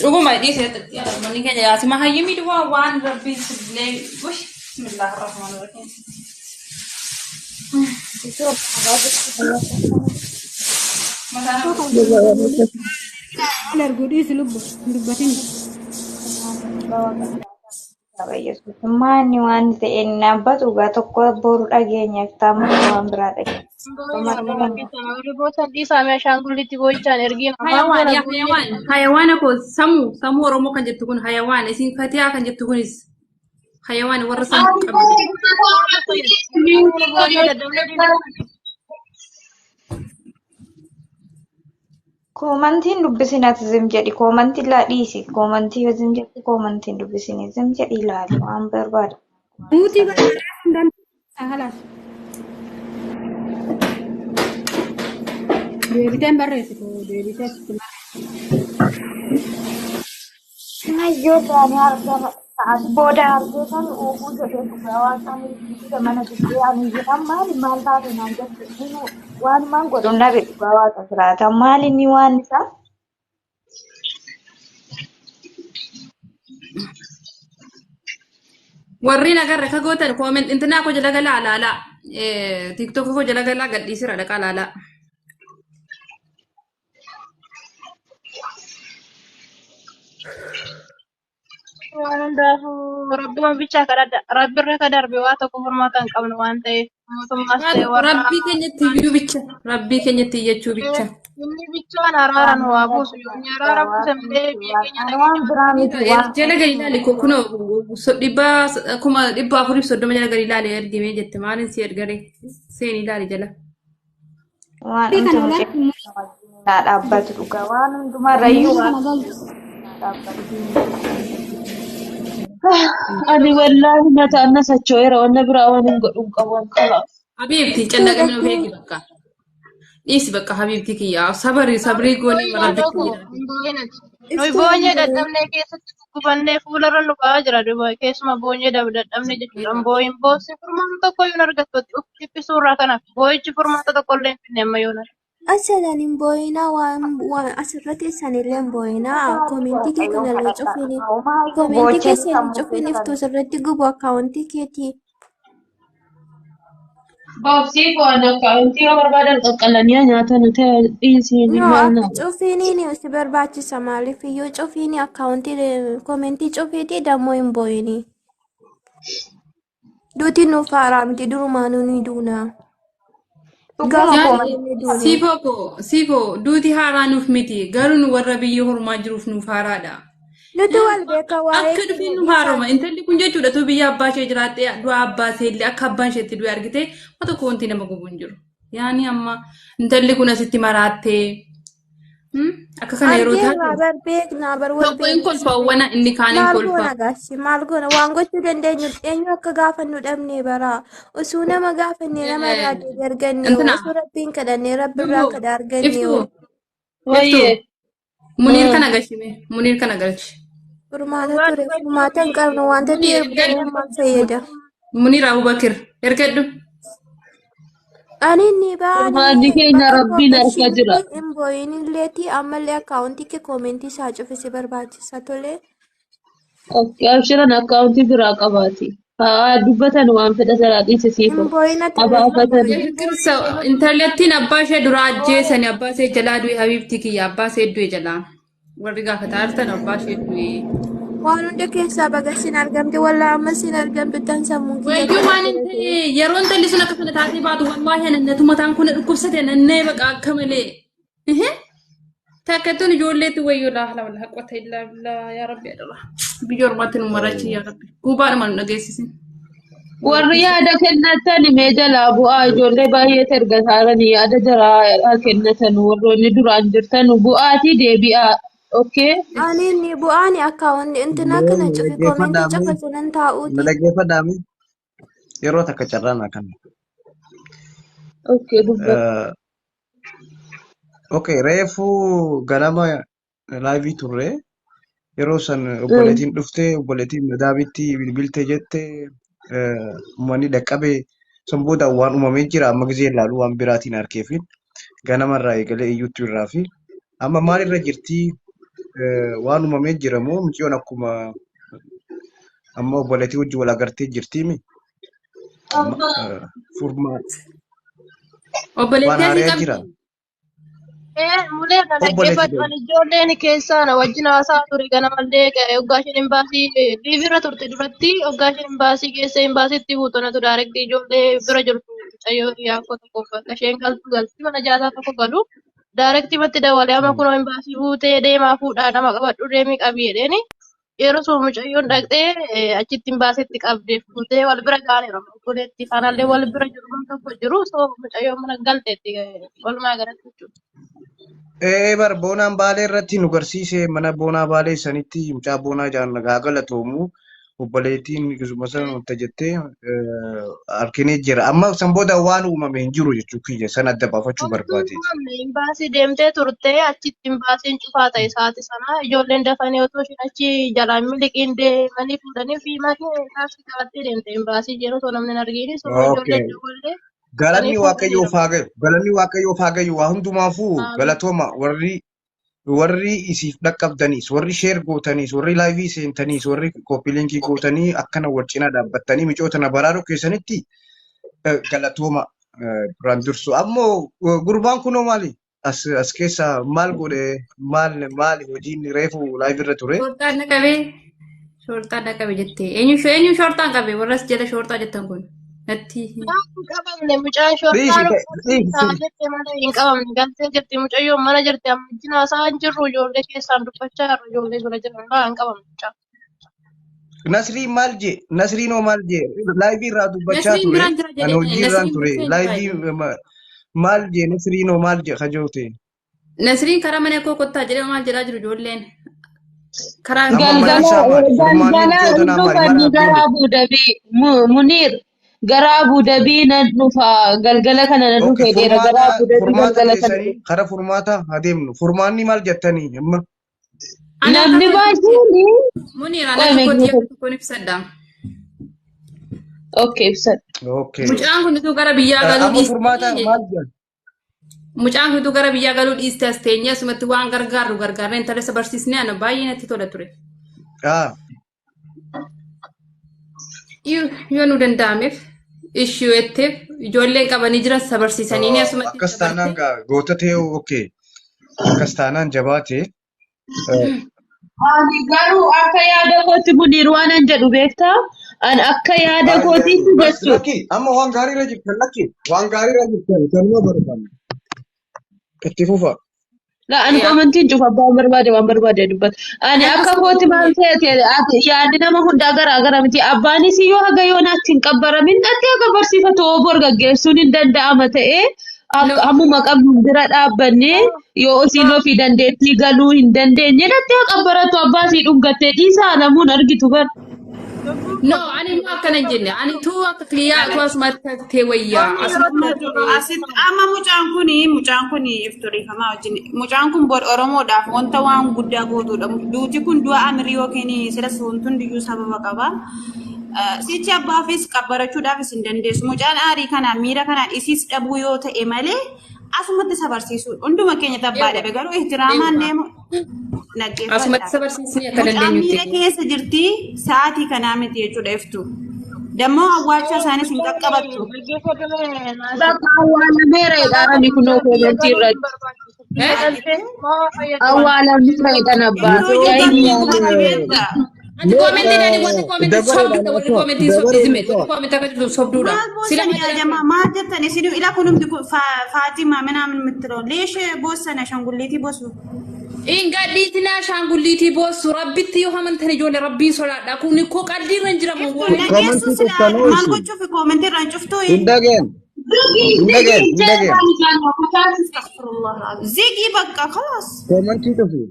Dhuguma dhiise uummanni keenya yaasima hayyimii duwwaa waan rabbiin sillee wish. Bismillah ar-Rahmaan ar-Rahiim. Mataa nama dhukkubsa. Maal arguu dhiisi lubbu hin dubbatin. Maanni waan ta'e dhaabbatu egaa tokko boru dhageenyaaf taa'amu waan biraa dhageenya. Hin boo'inaa nama keessan warri boosan dhiisaa mee ashaangulliitti boo'ichaan ergiin maal Hayawaan goona yaa boonyee hayawaan hayawaana koo sammuu sammuu Oromoo kan jettu kun hayawaan isin fatiyaa kan jettu kunis hayawaan warra sammuu qabdu. Boonyee dadhabnee dhiifne. Koomantiin dubbisin ati zim jedhi koomantii laa dhiisi koomantii yoo zim jedhi koomantiin dubbisin zim jedhi ilaali waan barbaadu. Muutii godhee hin dandeessaa halaas. Deebiteen barreessitu deebitee sitti Hayyoo taanee argama ta'as booda argee kan uufuu jedhee dhugaa waan ani mana jibbee ani jedhan maali maal taate naan jette inni waan maan godhu nabe dhugaa waaqa jiraata maali inni waan isaa Warri nagarra ka gootan kooment intinaa koo jala galaa laalaa. Tiiktook koo jala galaa gadhiisira dhaqaa laalaa. Waan hundaafuu rabbuma bichaa kadhadha. Rabbirra ka darbe waa tokko furmaata hin qabnu waan ta'eef mootummaas ta'e warra Rabbii keenyatti iyyuu bicha. Rabbii keenyatti iyyachuu bicha. inni bichaan araara nu haa buusu. Yoo inni araara buuse malee biyya keenya Ani waan nageenya biraa miti waan Jala gadi ilaali kunoo 430,000 jala gadi ilaali ergimee jette maalin si ergare seeni ilaali jala. waan Kana hundumti olaantummaa naa dhaabbatu dhugaa waan hundumarrayyuu kana waan galchu. naa dhaabbatu. Ani wallaahi mataan na socho'eera wanna biraa waan hin godhu hin qabu kalaas. Habiibti Iftuu callaqamni of dhattee eegi bakka. Dhiisi bakka habiibti kiyya. Sabari sabrii goonii Hin boo'in haadhoo rabbitti koo jiraate. hin boo'in ati. Nuyi iftuu hin boonyee boo'in. dadhabnee keessatti guggubannee fuularra nu ba'aa jira duuba keessuma boonyee dadhabne jechuudha. Hin boo'in boossi furmaata tokko iyyuu hin argattu ati of dhiphisuurraa kanaaf boo'ichi furmaata tokko illee hin finne amma yoona. Asalan hin boo'inaa waan waan asirra teessan illee hin boo'inaa koomentii kee Waaqayyoon kanallee kadhadhaa. cufiini Homaayyuu koomentii boocheen keessan hin sammuu cufin keessan. iftuu sirriitti gubu akkaawuntii keetii. Boobsii koo an akkaawuntii yoo barbaadan qaqqalanii nyaata nu ta'e dhiisii No, maal akka na. cufiiniin si barbaachisa maaliif iyyuu cufiini akkaawuntii koomentii cufiitii dammoo hin boo'inii. Duuti nuuf haaraa miti durumaanuu ni duuna. Dhuguma Gaafa Yaani koomantii duune duune. siifoo koo siifoo duuti haaraa nuuf miti garuu nu warra biyya hormaa jiruuf nuuf haaraadha. Nuti wal beeka waa'ee Akka dhufeen keenya nu haaroma. dhiisaati. Intalli kun jechuudha tu biyya abbaa ishee jiraattee du'a abbaa ishee illee akka abbaan isheetti du'e argite waan tokko wanti nama gubu hin jiru. Yaani amma intalli kun asitti maraattee akka kana yeroo Argeerraa taate bar beeknaa bar wal tokko hin beekna kolfa sirriitti. wana inni kaan hin Maal kolfa. goona gaassi maal goona waan gochuu dandeenyu eenyu akka gaafannu dhabne bara osoo nama gaafanne nama irraa deebii arganne hoo Intina osoo rabbiin kadhannee rabbi irraa lubbu kadha arganne iftuu hoo iftuu Wayyee. Muniir kana galchime Muniir kana galchi. furmaata Dhugaa ture furmaata hin dubbachuuf qabnu wanta Muniir ta'eef ergadhu. boo'uun maal fayyada. Muniir Abubakir ergadhu. Ani ni baane Furmaanni keenya bakka rabbiin harka jira. koogashiinillee hin boo'inilleeti ammallee akkaawuntii kee koomentii isaa cufisi barbaachisa tolee. Abshiran akkaawuntii biraa qabaati. Haa dubbatan waan fedha sanaa dhiise Hin siifoo. boo'in ati irra hin Abaafatan. boo'in. Fikirsa intalattiin abbaa ishee dura ajjeesani abbaa ishee jalaa du'e habiibti kiyya abbaa ishee du'e jalaa warri gaafataa jirtan abbaa ishee du'e. Waan hunda keessaa baga sin argamte wallaa amma sin argamte tan sammuun kiyya Wayyuu waan hin kana ta'e yeroo intalli sun akka sana taatee baatu wallaahi anannatu mataan kun dhukkubsate nannee baqa akka malee. Takka tun ijoolleetti wayyuu laa hala wala quwwata illaa billaa yaa rabbi adara. Biyya ormaatti nu marachi yaa rabbi. Gubaadhuma nu dhageessisin. Warri yaada kennatan mee jalaa bu'aa ijoollee baay'eetu erga taaranii yaada jaraa kennatan warroonni duraan jirtan bu'aatii deebi'aa. Okay? Ani ni bu'aani akkaawunti intina kana Mee cufi koomentii dhaggeeffadhaa mee cufa sunan na taa'uuti. dhaggeeffadhaa mee yeroo takka carraan akkana. Okay dubbadhu. Okay, reefu ganama laayivii turre yeroo san obboleettiin dhufte obboleettiin madaabitti bilbilte jette uummanni dhaqqabe san booda waan uumamee jira amma gisee ilaalu waan biraatiin harkeefin ganamarraa eegalee iyyuutti irraa fi amma maalirra jirti waan uumamee jira moo mucayyoon akkuma amma obboleettii wajjin wal agartee jirtiimi amma furmaa waan Obboleettii asii haariyaa qabdi. jira Mulee na obboleetti dhaggeeffadhu ani ijoolleen keessaa na wajjin haasaa ture ganamallee hoggaa isheen imbaasii liiviirra turte duratti hoggaa isheen imbaasii keessa imbaasiitti buutu natu daarektii ijoollee bira jirtu mucayyoo hiriyaa koo tokko bakka isheen galtu galti mana jaataa tokko galu daarektii matti dabalee amma kunoo imbaasii buutee deemaa fuudhaa nama qabadhu deemii qabi jedheeni yeroo sun mucayyoon dhaqxee achitti imbaasiitti qabdee fuutee wal bira ga'aniiru obboleettii faanallee wal bira jiru nam tokko jiru soo mucayyoon mana galteetti walumaa galatti jechuudha. Ee bar boonaan baalee irratti nu garsiise mana boonaa baalee sanitti mucaa boonaa jaan haa galatoomu obboleettiin gisuma sana wanta jettee harkinee jira. Amma san booda waan uumame hin jiru jechuu kiyya san adda baafachuu Homtuu hin barbaadeeti. uumamne imbaasii deemtee turte achitti imbaasiin cufaa ta'e sa'aati sana ijoolleen dafanii otoo isheen achi jalaan miliqiin deemanii fuudhanii fi maatiin taaksii qabattee deemte imbaasii jedhu osoo namni hin argiin sun Okay. ijoolleen daballee dhaqanii Galanni Waaqayyoof fuudhaniiru. haa gayu. Galanni Waaqayyoof haa gayu. Waa hundumaafuu Amiin. galatooma warri warri isiif dhaqqabdaniis, warri sheer gootaniis, warri laayivii seentaniis, warri koppii linkii gootanii akkana wal cinaa dhaabbattanii micoota na baraaruu keessanitti galatooma duraan dursu. Ammoo gurbaan kunoo maali? As as keessa maal godhe maal maali hojiin reefu laayivii irra ture? Shorxaan na qabee shorxaan na qabe jettee eenyu eenyu shorxaan qabe warras jala shorxaa jettan kun natti Hin qabamne mucaan Dhiisi shorxaan dhiisi uffata jette malee hin qabamne galtee jirti mucayyoon mana jirti amma wajjin haasaa hin jirru ijoollee keessaan dubbachaa jirru ijoollee bira jiran irraa hin qabamne mucaan. Nasriin maal jee? Nasriin hoo maal jee? Laayivii irraa dubbachaa Nasriin ture. biraan jira Ani jedhee hojii irraan Nasriin ture. dursee jira Laayivii maal jee? Nasriin hoo maal jee? Kajoote. Nasriin karaa mana koo kottaa jedhee maal jedhaa jiru ijoolleen karaa Amma mana malli Galgala isaa maali? Furmaanni galgala micoota hin naa maali? dhufanii Maal gara abdiin? Abu Dhabii Muniir Gara Abu Dhabii nan dhufa galgala kana nan Okay, dhufe dheera gara furmaata Abu Dhabii furmaata galgala kana keessanii kara furmaata haa deemnu. Furmaanni maal jettanii amma? Ana akka namni kootti baay'een Muniir ana qoy akka kootti meeqa yaada tokkoon ibsadha. okay ibsadhu. Okay. Mucaan kun utuu gara biyyaa galuu Amma furmaata dhiistee maal jedhan? mucaan kun utuu gara biyyaa galuu dhiiste as teenyee asumatti waan gargaarru gargaarree intala isa barsiisnee ana baay'ee natti tola ture. Ah, Yoo nu danda'ameef ishii jetteef ijoolleen qabanii jiran isa barsiisanii ni asumatti akkas isa taanaan barte. gaa goota ta'e okay. Akkas taanaan jabaate. Ani garuu akka yaada kootti Muniir waan an jedhu beektaa? Ani akka yaada kootiitti Bas jechuudha. lakki amma waan gaariirra jirtan lakki waan gaariirra jirtan kanuma barbaanna. Itti fufa. La ani komantiin cufa abbaan barbaade waan barbaade dubbata. Ani akka kooti maal ta'e ati yaadni nama hundaa garaa gara miti. Abbaanis yoo haga yoonaatti hin qabbaramin dhattee akka barsiifatu obor gaggeessuun hin danda'ama ta'ee akka ammuma qabnu bira dhaabbannee yoo isiin ofii dandeettii galuu hin dandeenye dhattee akka qabbaratu abbaa sii dhungattee dhiisaa namuun argitu bar. No, ani immoo akkana hin jenne. Ani tuu akka kiyyaa utuu asumatti taatee wayyaa. Asumatti taatee. Asitti amma mucaan kun ifturiifamaa wajjin mucaan kun bor Oromoodhaaf wanta waan guddaa gootuudha. Duuti kun du'a amirii yookiin sila hundiyyuu sababa qaba. Sichi abbaafis qabbarachuudhaafis hin dandeessu. Mucaan aarii kanaan miira kanaan isiis dhabuu yoo ta'e malee asumatti isa barsiisuudha. Hunduma keenya tabbaa dhabe garuu ihtiraamaan deemu Asumatti dhaggeeffadha. isa barsiisnee akka Mucaan miira dandeenyutti. keessa jirti sa'aatii kanaa miti jechuudha iftu. Dammoo awwaalcha isaanis hin qaqqabattu. Bakka awwaalameera jedhaani kunoo koomentii irratti. Awwaalameera jedhan abbaan. Iftuu Yaa gubatti beekta. Ati koomentiin ani wanti koomentiin sobduudha warri koomentiin sobdi zime warri Dabareedhaan koomentii akka jirtu sobduudha. Maal Sila boossan maal yaa jedhan jamaa maal jettan isin ila kunumti kun Faatima minaamin mittiroo leesh boossan ashaangulliitii boosu. Ingadhiitinaa ashaangulliitii boossu rabbitti yoo amantan ijoollee rabbiin sodaadha. Kun koo qalbii irra hin jiramu Iftuu waa'ee. dhageessu Komantii sila cuftanii maal isin. gochuuf koomentii irraan cuftuu? Hin dhageen. Hin dhageen. Hin dhageen. Zigii bakka kalaas. Komantii cufi.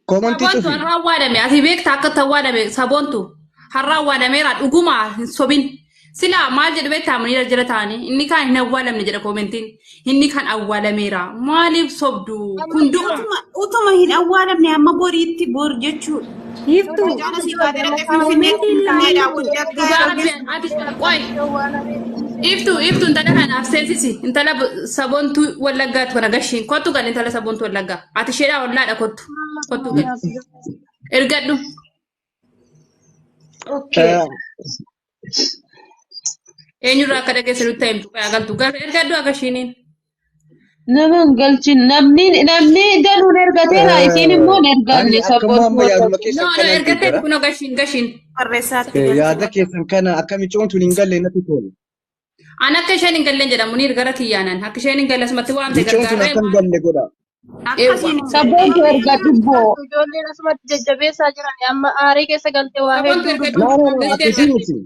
Komantii Saboontu cufi. har'a awwaalame ati beekta akka itti awwaalame saboontu har'a awwaalameera dhuguma hin sobin. Sila maal jedhu beektaa maniira jala taa'anii inni kaan hin awwaalamne jedha koomentiin inni kaan awwaalameera maaliif sobdu kun du'a. Utuma hin awwaalamne amma boriitti bor jechuudha. Iftu Mucaan asii kaatee dhaqee Finfinnee koomentiin Finfinneedhaa laaltu Wallaggaa Dhugaa yeroo rabbi geessu. ati qoy iftu iftu intala kanaaf seensisi intala saboontuu wallaggaatu kana gashiin kottu gal intala saboontuu wallaggaa ati isheedhaa ollaadha kottu kottu gal ergadhu. Okay. Eenyurraa akka dhageesse nutti himtu qoyaa galtu gal ergadhu agashiiniin. Nama hin galchin namni danuun ergateera isiin immoo hin Ani erganne akkuma sabboontuu amma yaaduma wallaggaa. keessan No, no, kanan ergateeti deeggara. kunoo gashiin gashiin. Barreessaatti galchuu. Yaada keessan kana akka micoon tun hin galle natti tola. An akka isheen hin galleen jedhamu ni gara kiyyaanan akka isheen hin galle asumatti waamte Micoon tun gargaarree akka hin galle godha. eewwa. Akkasiin hin galle. Sabboontuu ergadhu boo. Ijoolleen asumatti jajjabeessaa jiran amma aarii keessa galtee waa Saboontu hedduu ergadhu No, dubbatu. no, no, gashii akkasii ergadhu. miti.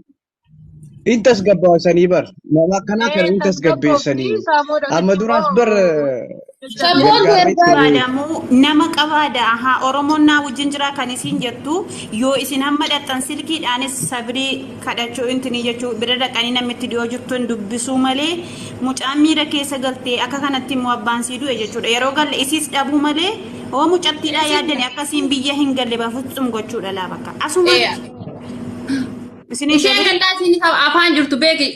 In tasgabbaasanii bar. Nama akkanaa kana in Tasgabboofti tasgabbeessanii. isaa booda Amma asitti duraas immoo bar Sabboontuu gargaarree ergadhu. turre. Barbaadamu nama qabaada. Ahaa Oromoon naa wajjin jira kan isin jettu yoo isin hamma dhaqxan silkiidhaanis sabrii kadhachuu intinii jechuu bira dhaqanii namitti dhiyoo jirtuun dubbisuu malee mucaan miira keessa galtee akka kanatti immoo abbaan sii du'e jechuudha. Yeroo galle isiis dhabuu malee hoo mucattiidhaa yaaddani akkasiin biyya hin galle bafutsum gochuudha laa bakka. Asumatti isin hin Isheen galu. gallaa isiin afaan jirtu beeki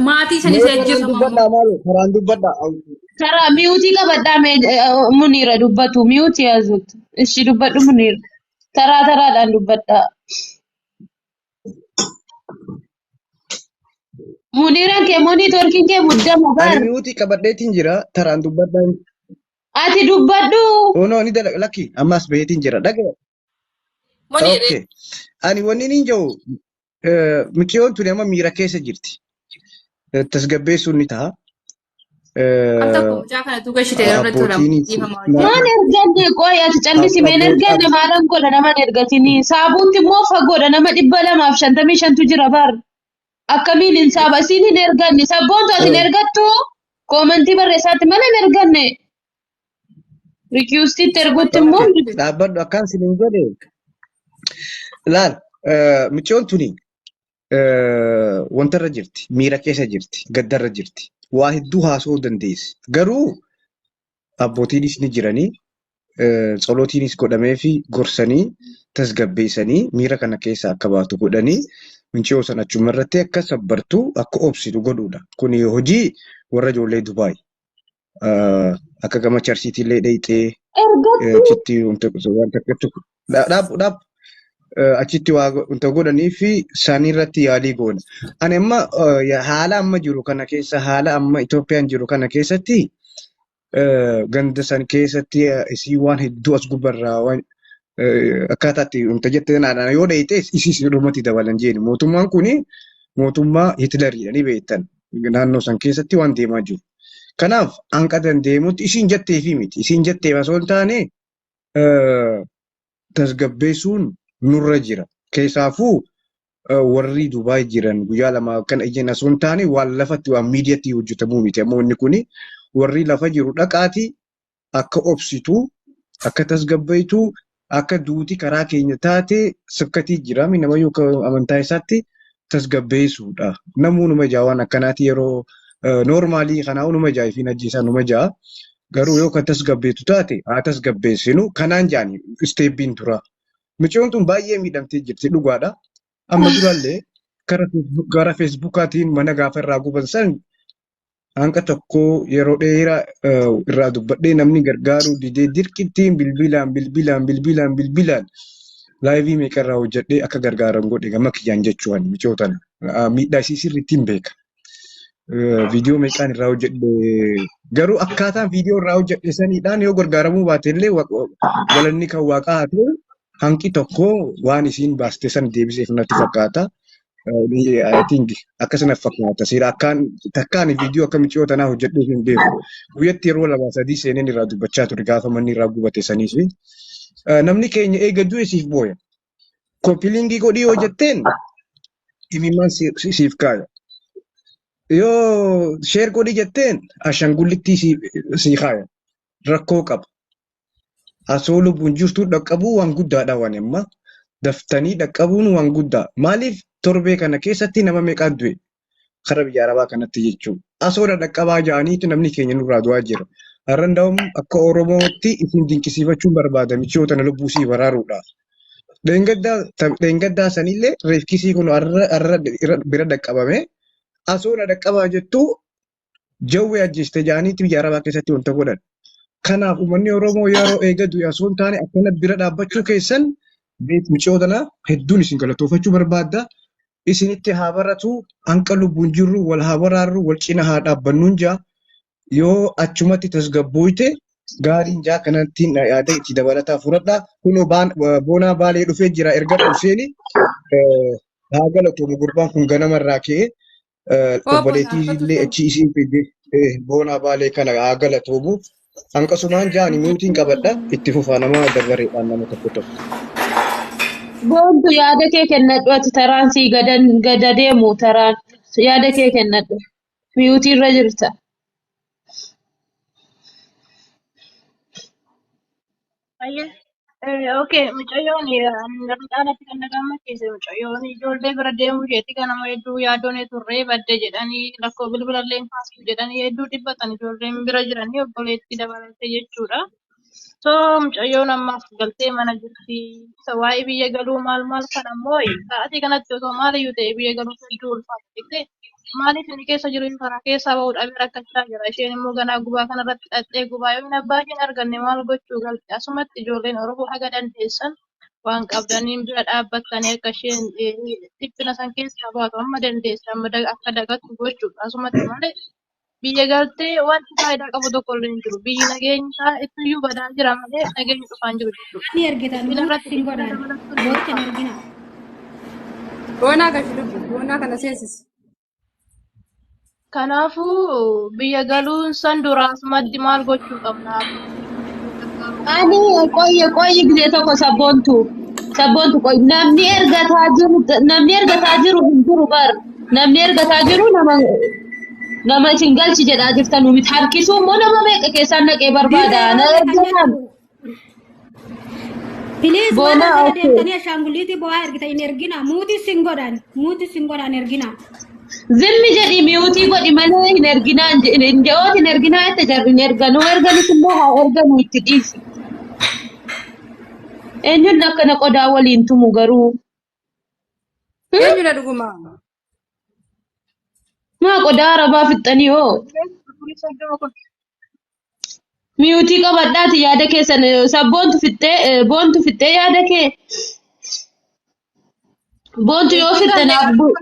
maatii san Mee ishee karaan ajjeesu ammoo. dubbadhaa maalo? Karaan dubbadhaa. Karaa miyuutii qabadhaa mee Muniira dubbatu miyuutii yaazut. Ishi dubbadhu Muniira. Taraa taraadhaan dubbadhaa. Muniiraan kee mooniitoorkiin kee muddama Ani bar. miyuutii qabadheetiin jira. Taraan dubbadhaa. Ati dubbadhu. Onoo ni dalaga lakki ammas baheetiin jira. Dhaga'e. Muniir Okay. Ani wanni niin jedhu mucayyoon tuni amma miira keessa jirti. Tasgabbeessuun ni ta'a. al tokko mucaa kana tu gashite irratti tola Abbootiin dhiifama wajjin. Maan erganne qoy ati callisi meen erganne maalan godha nama hin ergatini. Saabuutti immoo fagoodha nama 255tu jira bar. Akkamiin hin saaba isiin hin erganne sabboontu ati hin ergattu koomentii barreessaatti malee hin erganne. Rikiustitti ergutti immoo Okay. Dhaabbadhu akkaan sin hin jedhe. Laal mucayyoon tuni Wantarra jirti, miira keessa jirti, gaddarra jirti. Waa hedduu haasa'uu dandeessi. Garuu abbootiinis ni jiranii, tsolootiinis godhamee fi gorsanii tasgabbeessanii miira kana keessa akka baatu godhanii minciyoo sana achuma irratti akka sabbartu akka obsitu godhuudha. Kuni hojii warra ijoollee Dubaay. Akka gama charsiitii illee dheeyxee Ergattuu achitti wanta tokko dhaab dhaab achitti waa wanta godhanii fi isaanii irratti yaalii goona. Ani amma haala amma jiru kana keessa haala amma Itoophiyaan jiru kana keessatti ganda san keessatti isii waan hedduu as gubbarraa waan akkaataa itti wanta jette naadhaan yoo dheeyxee isiis dhumatti dabalan jeeni. Mootummaan kuni mootummaa Hitleriidha ni beektan naannoo san keessatti waan deemaa jiru. Kanaaf hanqa dandeemutti isiin jetteefi miti. Isiin jetteef osoo hin taane tasgabbeessuun nurra jira. Keessaafuu warri Dubaay jiran guyyaa lama kan ijjan osoo hin taane waan lafatti waan miidiyaatti hojjetamuu miti. Ammoo inni kuni warri lafa jiru dhaqaati akka obsitu, akka tasgabbeessitu, akka duuti karaa keenya taate sibkatii jira. Nama yookaan amantaa isaatti tasgabbeessuudha. Namuu numa ijaa waan akkanaati yeroo noormaalii kanaa numa ijaa ifiin ajjeesaa numa ijaa. Garuu yoo kan tasgabbeessu taate haa tasgabbeessinu kanaan jaani isteeppiin tura. Mucayyoon tun baay'ee miidhamtee jirti dhugaadha. Amma durallee gara feesbuukaatiin mana gaafa irraa guban san hanqa tokko yeroo dheeraa irraa dubbadhee namni gargaaruu didee dirqittiin bilbilaan bilbilaan bilbilaan bilbilaan laayivii meeqa irraa hojjedhee akka gargaaran godhe gama kiyyaan jechuun mucayyoo tana. Miidhaa isii sirriitti hin beeka. Viidiyoo meeqaan irraa hojjedhe garuu akkaataan viidiyoo irraa hojjedhe saniidhaan yoo gargaaramuu baate illee galanni kan waaqaa haa ta'u hanqi tokko waan isiin baaste san deebiseef natti fakkaata. I think akkasuma fakkaata. Seera akkaan takkaan viidiyoo akka mucayyoo tanaa hojjedhee hin beeku. Guyyatti yeroo lama sadii seeneen irraa dubbachaa ture gaafa manni irraa gubate saniif. Namni keenya eega du'e siif booya. Copy link godhii yoo jetteen imimmaan siif kaaya. Yoo share godhii jetteen ashangullittii sii kaaya. Rakkoo qaba. Asoo lubbuun jirtu dhaqqabuu waan guddaadha waan amma. Daftanii dhaqqabuun waan guddaa. Maaliif torbee kana keessatti nama meeqaa du'e? Kara biyya Arabaa kanatti jechuudha. Asoodha dhaqqabaa ja'aniitu namni keenya nurraa du'aa jira. Har'a nda'uun akka Oromootti isin dinqisiifachuun barbaada michoota na lubbuu sii baraaruudhaaf. Dheengaddaa sanillee reefkisii kun har'a bira dhaqqabame asoodha dhaqqabaa jettu jawwee ajjeeste ja'aniitti biyya Arabaa keessatti wanta godhan. Kanaaf uummanni Oromoo yeroo eega du'e osoo hin taane akkana bira dhaabbachuu keessan michoota tana hedduun isin galatoofachuu barbaadda. Isinitti haa baratu hanqa lubbuun jirru wal haa baraarru wal cina haa dhaabbannuun jaa yoo achumatti tasgabbooyte gaariin jaa kanattiin yaada itti dabalataa fudhadha. Kunoo boonaa baalee dhufee jira erga dhufeeni haa galatoomu gurbaan kun ganama irraa ka'ee obboleettii illee achi isiin fide boonaa baalee kana haa galatoomu. Hanqasumaan jaani muutiin qabadha itti fufaa nama dabareedhaan nama tokko tokko. Boontu yaada kee kennadhu ati taraan sii gada deemu taraan yaada kee kennadhu. Miyuutii irra jirta. Okay, mucayyoon caalatti kan na gammachiise mucayyoon ijoollee bira deemuu isheetti ganama hedduu yaaddoon turre badde jedhanii lakkoo bilbilallee hin kaasu jedhanii hedduu dhibbatan ijoolleen bira jiranii obboleetti dabalatee jechuudha. So mucayyoon ammaaf galtee mana jirti. Isa waa'ee biyya galuu maal maal kana immoo sa'aatii kanatti osoo maaliyyuu ta'e biyya galuuf hedduu ulfaata jettee maaliif inni keessa jiru karaa keessaa bahuu dhabee rakkachaa jira. Isheen immoo ganaa gubaa kanarratti hidhattee gubaa yoo hin abbaa isheen arganne maal gochuu galti. Asumatti ijoolleen Oromoo haga dandeessan waan qabdaniin bira dhaabbattanii akka isheen dhiphina san keessaa baatu amma dandeessan amma akka dagattu gochuudha. Asumatti malee biyya galtee wanti faayidaa qabu tokko illee hin jiru. Biyyi nageenyi isaa ittiyyuu badaa jira malee nageenyi dhufaa hin jiru jechuudha. Ni ergitan Dhiphina irratti muutiin dhiphina godhaan dabalachuun ni boo'icha hin ulfaata. erginaa. Boonaa gashi lubbu boonaa kana seensisi. Kanaafuu biyya galuun san dura asumatti maal gochuu qabna? Gargaaruu qabna. Ani qoyye qoyye gisee tokko sabboontu qoyye namni ergataa jiru hin jiru bar namni ergataa jiru nama isin galchi jedhaa jirtan miti harkisuu immoo nama meeqa keessaan naqee barbaada Dirree na roobee kan ergataan jettu. Please warra boonaa jala okay. deemtanii ashaangulliitii bo'aa ergitan hin erginaa. Muutii sin godhan. Muutii sin godhan erginaa. Zimmi jedhi miyuutii godhi malee hin erginaa hin je'oot hin erginaa jette jarri hin erganuu erganis immoo haa erganuu itti dhiisi. Eenyuun akkana qodaa waliin tumu garuu? Eenyudha dhuguma? Maa qodaa arabaa fixxanii hoo? Miyuutii qabadhaati yaada keessan sabboontu fixxee boontu fixxee yaada kee. Boontu yoo fixxe naaf bu'i.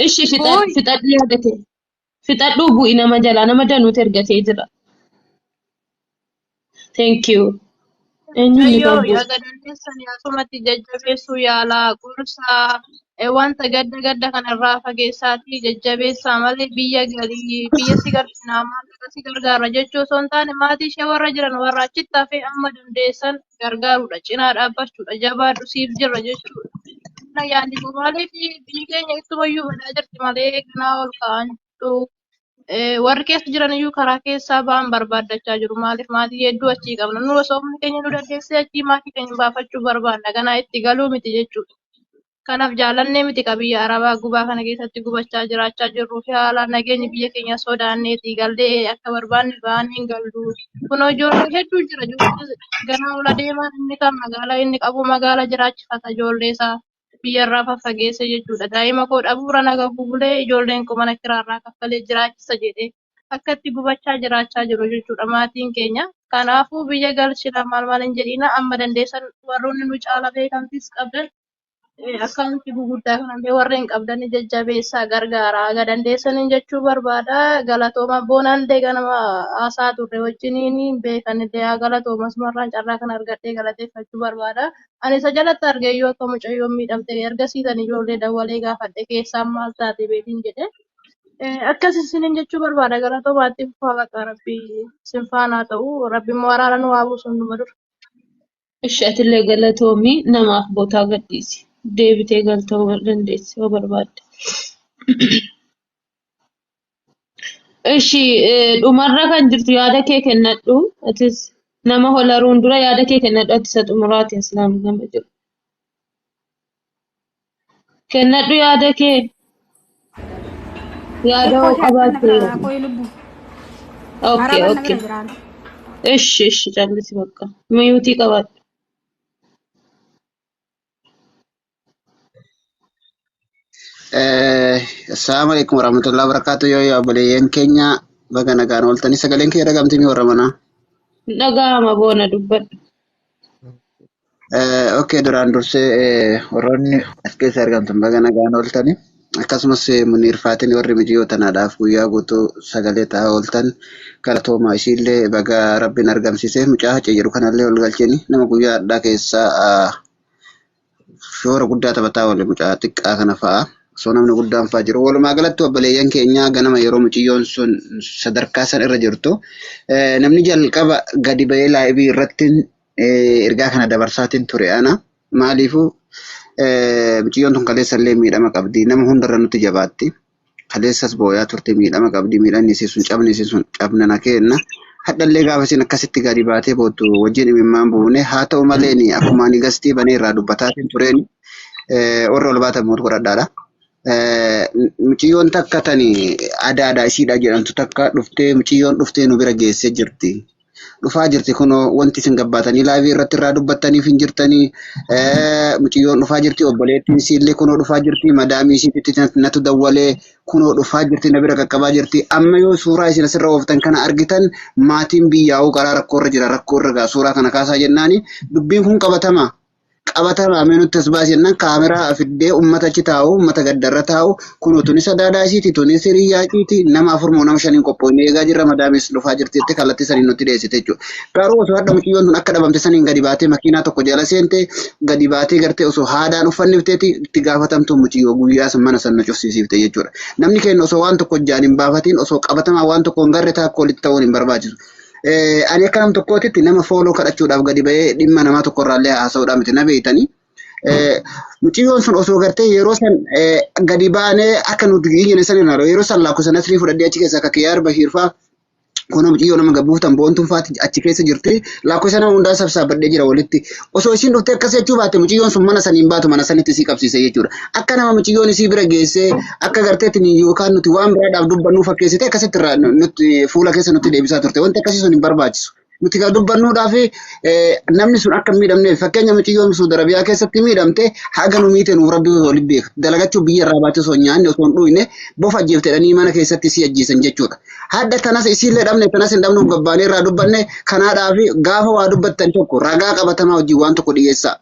Ishi Bu'i. fixadhu yaada kee. Fixadhuu bu'i nama jalaa nama danuutu ergatee jira. Thank you. Eenyuun ni Mucayyoo kan bu'u? yaada dandeessanii asumatti jajjabeessuu yaalaa gorsaa wanta gadda gadda kanarraa fageessaatii jajjabeessaa malee biyya galii biyya si galchinaa maallaqa si gargaara jechuu osoo hin taane maatii ishee warra jiran warra achitti hafee amma dandeessan gargaaruudha cinaa dhaabbachuudha jabaadhu siif jirra jechuudha. Kana yaadni koo maaliif biyyi keenya ittumayyuu badaa jirti malee kanaa ol ka'aa hin jirtu. Warri keessa jiran iyyuu karaa keessaa ba'an barbaaddachaa jiru. Maaliif maatii hedduu achii qabna. Nu osoo humni keenya nu dandeessee achii maatii keenya baafachuu barbaanna. Ganaa itti galuu miti jechuudha. Kanaaf jaallannee miti ka biyya Arabaa gubaa kana keessatti gubachaa jiraachaa jirruu fi haala nageenyi biyya keenya sodaanneeti gallee akka barbaanne ba'anii hin gallu. Kunoo ijoollee hedduu jira. Ijoollee ganaa ol adeemaan inni kan magaalaa inni qabu magaala jiraachifata ijoollee isaa. Biyyarraa faffageesse jechuudha. Daa'ima koo dhabuurra naga bulee ijoolleen koo mana kiraarraa kaffalee jiraachisa jedhee akka itti gubachaa jiraachaa jiru jechuudha maatiin keenya. Kanaafuu biyya galchina maal maal hin jedhina amma dandeessan warroonni nu caala beekamtiis qabdan akkaawuntii guguddaa kanallee warreen qabdan jajjabeessaa gargaaraa haga dandeessaniin jechuu barbaada. Galatooma boonaallee ganama haasaa turre wajjiniin beekanillee haa galatooma asumarraan carraa kana argadhee galateeffachuu barbaada. Ani isa jalatti arge iyyuu akka mucayyoon miidhamte ergasii tan ijoollee dawwalee gaafadhe keessaan maal taate beetiin jedhe. Akkas isiniin jechuu barbaada galatoomaa itti fufaa baqa rabbi isin faana haa ta'u rabbi immoo araara nu haa buusu hunduma dura. Ishi atillee galatoomi namaaf bootaa gadhiisi. Deebitee galtoo dandeessi yoo barbaadde. Ishi dhumarra kan jirtu yaada kee kennadhu. Atis nama holaruun dura yaada kee kennadhu ati isa xumuraati islaam gama jiru. Kennadhu yaada kee. Yaada Xiqqoo hoo ishee arban na qabaatte. bira qoyi lubbu. Okay Araban na okay. bira jiraan. Ishi ishi callisi bakka. Miyuutii qabaadhu. Assalamu alaikum warahmatullahi wabarakatuh. Yoo yaa obboleeyyan keenya baga nagaan ooltanii sagaleen kee dhagamti mi warra manaa? Dhaga'ama boona dubbadhu. Okay, duraan dursee warroonni as keessa argamtan baga nagaan ooltanii akkasumas Muniir Faatiin warri mijiyyoo tanaadhaaf guyyaa guutuu sagalee ta'aa ooltan galatooma isiillee baga rabbiin argamsiisee mucaa hacee jedhu kanallee ol galchini nama guyyaa hadhaa keessaa shoora guddaa taphataa oole mucaa xiqqaa kana fa'a. Osoo namni guddaan fa'a jiru. Walumaa galatti obboleeyyan keenya ganama yeroo mucayyoon sun sadarkaa san irra jirtu namni jalqaba gadi ba'ee laayibii irratti ergaa kana dabarsaatiin ture ana. Maaliifuu mucayyoon tun kaleessa illee miidhama qabdi. Nama hundarra nutti jabaatti. Kaleessas booyaa turte miidhama qabdi. Miidhamni isii sun cabni isii sun cabna na kenna. Hadhallee gaafa isin akkasitti gadi baatee boottu wajjin imimmaan buune haa ta'u malee akkuma ani gastii banee irraa dubbataatiin tureen warra ol baatan mootu godhadhaadha. Mucayyoon takka tani adaadha isiidha jedhamtu takka dhuftee mucayyoon dhuftee nu bira geessee jirti. Dhufaa jirti kunoo wanti isin gabbaatanii laayivii irratti irraa dubbattaniif hin jirtanii mucayyoon dhufaa jirti obboleettiin isiillee kunoo dhufaa jirti madaamii isiitti natu dawwalee kunoo dhufaa jirti na bira qaqqabaa jirti amma yoo suuraa isin asirra ooftan kana argitan maatiin biyyaa'uu karaa rakkoo irra jira rakkoo irra gaa suuraa kana kaasaa jennaani dubbiin kun qabatama qabatamaa mee nutti as baasi jennaan kaameraa fiddee ummata achi taa'u ummata gaddarra taa'u kunoo tunis adaadaa isiiti tunis hiriyyaa isiiti nama afur moo nama shaniin qophoofne eegaa jirra madaamis dhufaa jirti jettee kallattii saniin nutti dhiyeessite jechuudha. Garuu osoo hadha mucayyoon tun akka dhabamte saniin gadi baatee makiinaa tokko jala seente gadi baatee gartee osoo haadaan uffannifteeti itti gaafatamtuun mucayyoo guyyaa san mana san nu cufsiisiifte jechuudha. Namni keenya osoo waan tokko ijaan hin baafatiin osoo qabatamaa waan tokko hin garre taakka walitti ta'uun hin barbaachisu. Ani akka nam tokkootitti nama fooloo kadhachuudhaaf gadi ba'ee dhimma namaa tokkorraallee haasa'uudhaaf miti na beektanii. Mucayyoon sun osoo gartee yeroo san gadi baanee akka nuti iyyine san irraa yeroo san lakkoofsa nasrii fudhadhee achi keessaa akka Kiyyaar Bashiir fa'aa Kunoo mucayyoo nama gabbuuftan boontuun faati achi keessa jirti. Lakkoofsa nama hundaa sabsaabadhee jira walitti. Osoo isiin dhuftee akkas jechuu baatte mucayyoon sun mana saniin baatu mana sanitti isii qabsiise jechuudha. Akka nama mucayyoon isii bira geessee akka garteetti yookaan nuti waan biraadhaaf dubbannuu fakkeessite akkasitti irraa nutti fuula keessa nutti deebisaa turte. Wanti akkasii sun hin barbaachisu. Nuti kan dubbannuudhaaf namni sun akka hin miidhamneef fakkeenya mucayyoon Suudi Arabiyaa keessatti miidhamte haga nu miite nuuf rabbi waliin beeka. Dalagachuu biyya irraa baate osoo hin nyaanne osoo hin dhuyne bofa ajjeefte jedhanii mana keessatti isii ajjeesan jechuudha. Hadda tanas isiillee dhabne tanas hin dhabnuuf gabbaanee irraa dubbanne kanaadhaaf gaafa waa dubbattan tokko ragaa qabatamaa wajjin waan tokko dhiyeessaa.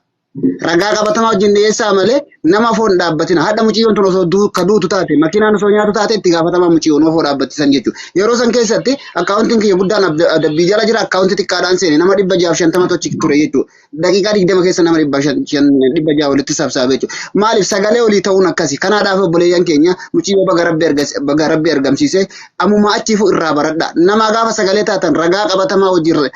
Ragaa qabatamaa wajjin dhiyeessaa malee nama afoo hin dhaabbatina. Hadha mucayyoon tun osoo ka duutu taate makiinaan osoo nyaatu taate itti gaafatamaa mucayyoon afoo dhaabbattisan jechuudha. Yeroo san keessatti akkaawuntiin kiyya guddaan adabbii jala jira akkaawuntii xiqqaadhaan seene nama 650 achi ture jechuudha. Daqiiqaa 20 keessa nama 500, 600 walitti sabsaabe jechuudha. Maaliif sagalee olii ta'uun akkasi. Kanaadhaaf obboleeyyan keenya mucayyoo baga rabbi argamsiise ammuma achiifu irraa baradha. Nama gaafa sagalee taatan ragaa qabatamaa wajjin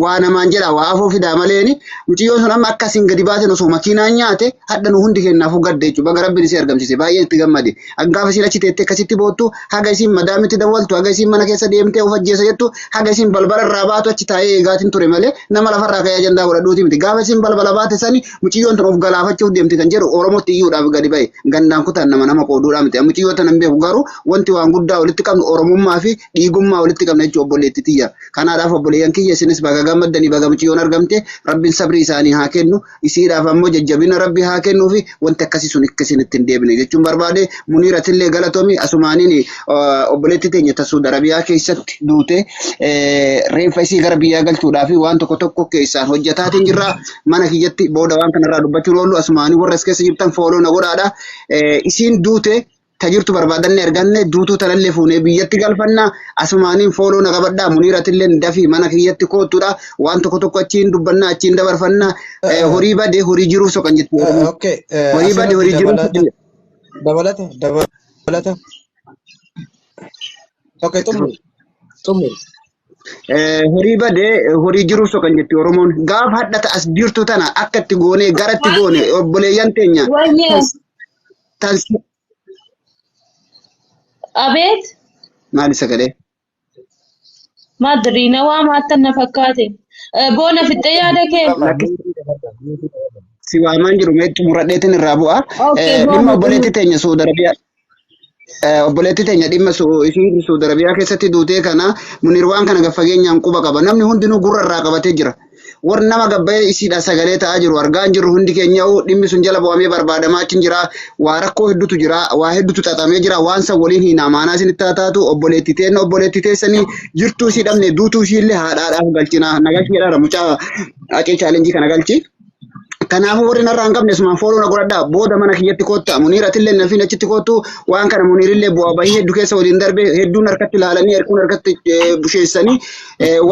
waa namaan jedha waa afoo fidaa maleeni mucayyoon sun amma akkasiin gadi baateen osoo makiinaan nyaate hadha nu hundi kennaafuu gadda jechuudha. Baga rabbiin isii argamsiise baay'ee itti gammade. Gaafa isiin achi teettee akkasitti boottu haga isiin madaamitti dawwaltu haga isiin mana keessa deemtee of ajjeesa jettu haga isiin balbala irraa baatu achi taa'ee eegaatiin ture malee nama lafarraa ka'ee ajandaa godhadhuuti miti. Gaafa isiin balbala baate sani mucayyoon tun of galaafachuuf deemti kan jedhu Oromootti iyyuudhaaf gadi ba'e gandaan kutaan nama nama qooduudhaa miti. Mucayyoo tana hin beeku garuu wanti waan guddaa walitti qabnu Oromummaa fi dhiigummaa walitti qabna jechuudha obboleetti tiyya. Kanaadhaaf obboleeyyan kiyya isinis baga gammaddanii baga mucayyoon argamte rabbiin sabrii isaanii haa kennu isiidhaaf ammoo jajjabina rabbi haa kennuu fi wanti akkasii sun akka isin itti hin deebine jechuun barbaade Muniiratillee galatoomi asumaaniin obboleetti teenya ta Suudi Arabiyaa keessatti duute reenfa isii gara biyyaa galchuudhaaf waan tokko tokko keessaan hojjetaatiin jirra mana kiyyatti booda waan kanarraa dubbachuun oollu asumaanii warra as keessa jirtan follow na godhaadha isiin duute ta jirtu barbaadanne arganne duutuu tanallee fuunee biyyatti galfanna asumaaniin follow na qabadhaa Muniiratillee dafii mana kiyyatti koottuudha waan tokko tokko achiin dubbanna achiin dabarfanna horii bade horii jiruuf soqan jetti Oromoon. Okay, Horii bade asirratti horii jiruuf dabalata soqan. dabalata dabalata. Okay, xumuri xumuri. Horii bade horii jiruuf soqan jetti Oromoon. Gaafa hadhata as jirtu tana akka itti goonee gara itti goone obboleeyyan teenya Wayyee. tan Abeet. Maali sagalee? Madriina waa maattan na fakkaate. Boona fixxee yaada kee. Lakki si waamaan jiru mee xumuradheetiin irraa bu'a. Okay, Dhimma boona obboleetti xumur. teenya Suudi Arabiyaa obboleetti teenya dhimma ishii Suudi Arabiyaa keessatti duutee kana Muniir waan kana gad fageenyaan quba qaba. Namni hundinuu gurra irraa qabatee jira. Warri nama gabbayee isiidha sagalee ta'aa jiru argaa hin jirru hundi keenya dhimmi sun jala bu'amee barbaadamaa achi jira. Waa rakkoo hedduutu jira. Waa hedduutu xaxamee jira. Waan san waliin hin amaanaa isinitti haa taatu obboleetti teenna obboleetti teessanii jirtuu isii dhabne duutuu ishii illee haadhaadhaaf galchina. Nagashiidhaadha mucaa haqee challenge kana galchi. Kanaafuu warri narraa hin qabne asumaan follow na godhadhaa. Booda mana kiyyatti koottaa. Muniiratillee nafiin achitti koottu waan kana Muniirillee bu'aa bahii hedduu keessa waliin darbe hedduun harkatti ilaalanii harkuun harkatti busheessanii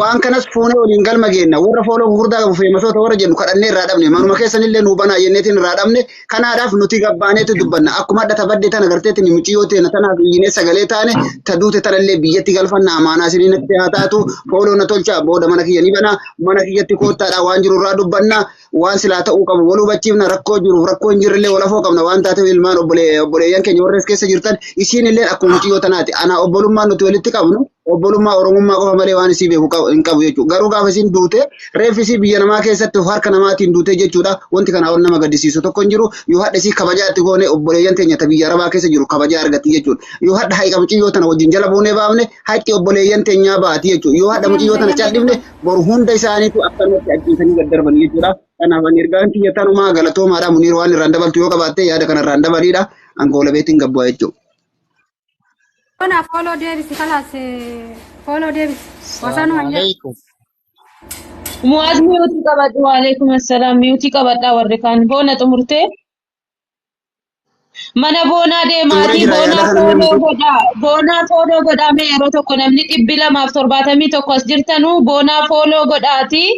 waan kanas fuunee waliin galma geenna. Warra follow gurguddaa qabu famousoota warra jennu kadhannee irraa dhabne manuma keessanillee nuu banaa jenneetiin irraa dhabne kanaadhaaf nuti gabbaaneetu dubbanna. Akkuma hadha tabaddee tana garteetiin muciyyoo teena tanaaf iyyinee sagalee taane ta duute tanallee biyyatti galfanna amaanaa isiniin natti haa taatu follow na tolcha booda mana kiyya ni bana mana kiyyatti koottaadha waan jiru irraa dubbanna. Waan silaa ta'uu qabu wal hubachiifna rakkoo jiruuf rakkoo hin jirrellee wal afoo qabna waan taateef ilmaan obboleeyyan keenya warra as keessa jirtan isiin illee akkuma muciyyoo tanaati ana obbolummaan nuti walitti qabnu obbolummaa oromummaa qofa malee waan isii beeku hin qabu jechuudha garuu gaafa isiin duute reeffi isii biyya namaa keessatti harka namaatiin duute jechuudha wanti kanaa ol nama gaddisiisu tokko hin jiru yoo hadha isii kabajaa itti goone obboleeyyan teenya ta biyya arabaa keessa jiru kabajaa argatti jechuudha yoo hadha haqa muciyyoo tana wajjin jala buunee baafne haqi obboleeyyan teenyaa baati jechuudha yoo hadha muciyyoo tana cal'ifne boru hunda isaaniitu akkanumatti ajjeesanii gad darban jechuudha. Kanaaf ani ergaan kiyya tanumaa galatoomaadha. Muniir waan irraan dabaltu yoo qabaatte yaada kana irraan dabaliidha. Angoola beetiin gabbu'aa jechuudha. Bona follow deebisi kalaas follow deebisi. Wasanuma hin jedhu. Alaikum. Mu'aaz mute qabadhu. Waalaikum assalaam. Mute qabadhaa warri kaan. Boona xumurtee. Mana boonaa Xumuree deemaatii jira yaada boonaa kana follow mee godhaa. Boonaa follow godhaa mee yeroo tokko namni 271 as jirtanuu boonaa follow godhaatii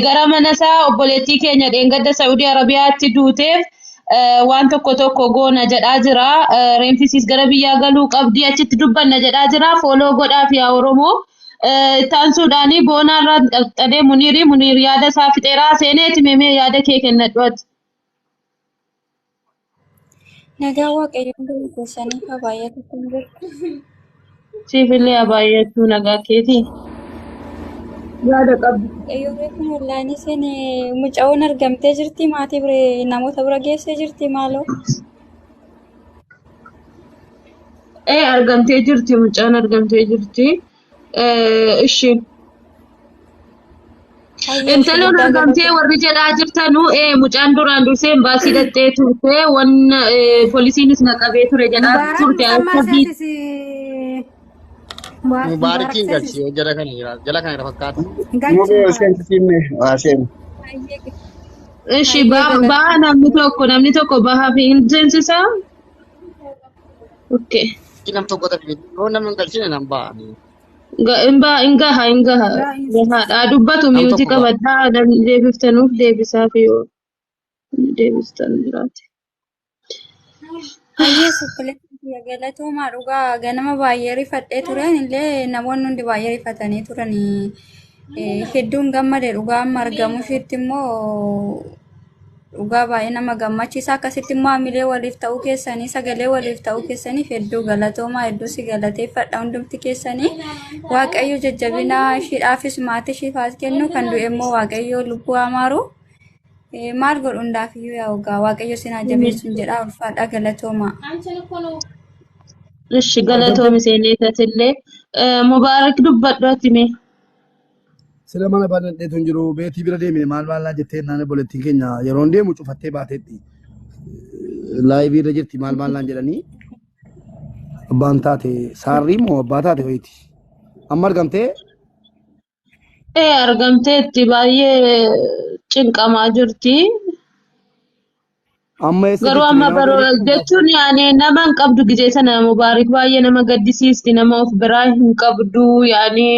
gara mana isaa obboleettii keenya dheengadda Saa'udii Arabiyaatti duuteef waan tokko tokko goona jedhaa jira. Reenfisiis gara biyyaa galuu qabdii achitti dubbanna jedhaa jira. Follow godhaaf yaa Oromoo. Itti aansuudhaanii boonaarraa qaxxalee Muniirii Muniir yaada isaa fixeeraa seeneeti meemee yaada kee kennadhu ati. Nagaa Waaqayyoon biyya keessanii haa baay'atu kan jirtu. Siifillee abaay'achuu nagaa keetii. Yaada qabdu. Waaqayyo beeku mul'aan isin mucaa'oon argamtee jirti maatii bira namoota bira geessee jirti maaloo. Ee argamtee jirti mucaan argamtee jirti. Ishi. Hayyee ishee Intaloon guddaa argamtee galatoomii. warri jedhaa jirtanuu mucaan duraan dursee embaasii dhaqxee turte wanna poolisiinis na qabee ture jedhaa Mubaarak turte musammaa akka bii seensisi. Mubaarak Mubaarakiin galchi seensisi. yoo jala kana jira jala kana jira fakkaata. Galchi Mubee Mubaarak. seensisiin waa seenu. Hayyee Ishi hayyee baha galatoomii. namni tokko bahaa fi hin seensisaa. Okay. Nam tokko ta'e yoo namni hin galchine nam ba'a. Hin gaha hin gaha gahaadha dubbatu Nam miyuutii tokko gaha. qabadhaa namni deebiftanuuf deebisaa fi yoo deebistan jiraate. Hayyee obboleettii kiyya galatoomaa dhugaa ganama baay'ee rifadhee tureen illee namoonni hundi baay'ee rifatanii turanii hedduun gammade dhugaa amma argamu isheetti immoo dhugaa baay'ee nama gammachiisa akkasitti immoo hamilee waliif ta'uu keessanii sagalee waliif ta'uu keessaniif hedduu galatoomaa hedduu si galateeffadha hundumti keessanii waaqayyo jajjabina isheedhaafis maatii isheef haa kennu kan du'e immoo waaqayyo lubbuu haa maaru. Maal godhu hundaafiyyuu yaa ogaa waaqayyo sin haa jabeessuun jedhaa ulfaadha galatoomaa. Ishi galatoomi seenee tatillee Mubaarak dubbadhu ati mee. Sila mana banadheetu hin jiru beetii bira deemine maal maal naan jettee naan obboleettiin keenya yeroon deemu cufattee baateetti. Laayivii irra jirti maal maal naan jedhanii abbaan taate saarrii moo abbaa taate wayiiti. Amma argamtee Ee argamteetti baay'ee cinqamaa jirti. amma eessa Garuu jirti amma nama bira baroo jirti? jechuun yaani nama hin qabdu gizee sana Mubaarik baay'ee nama gaddisiisti nama of biraa hin qabdu yaani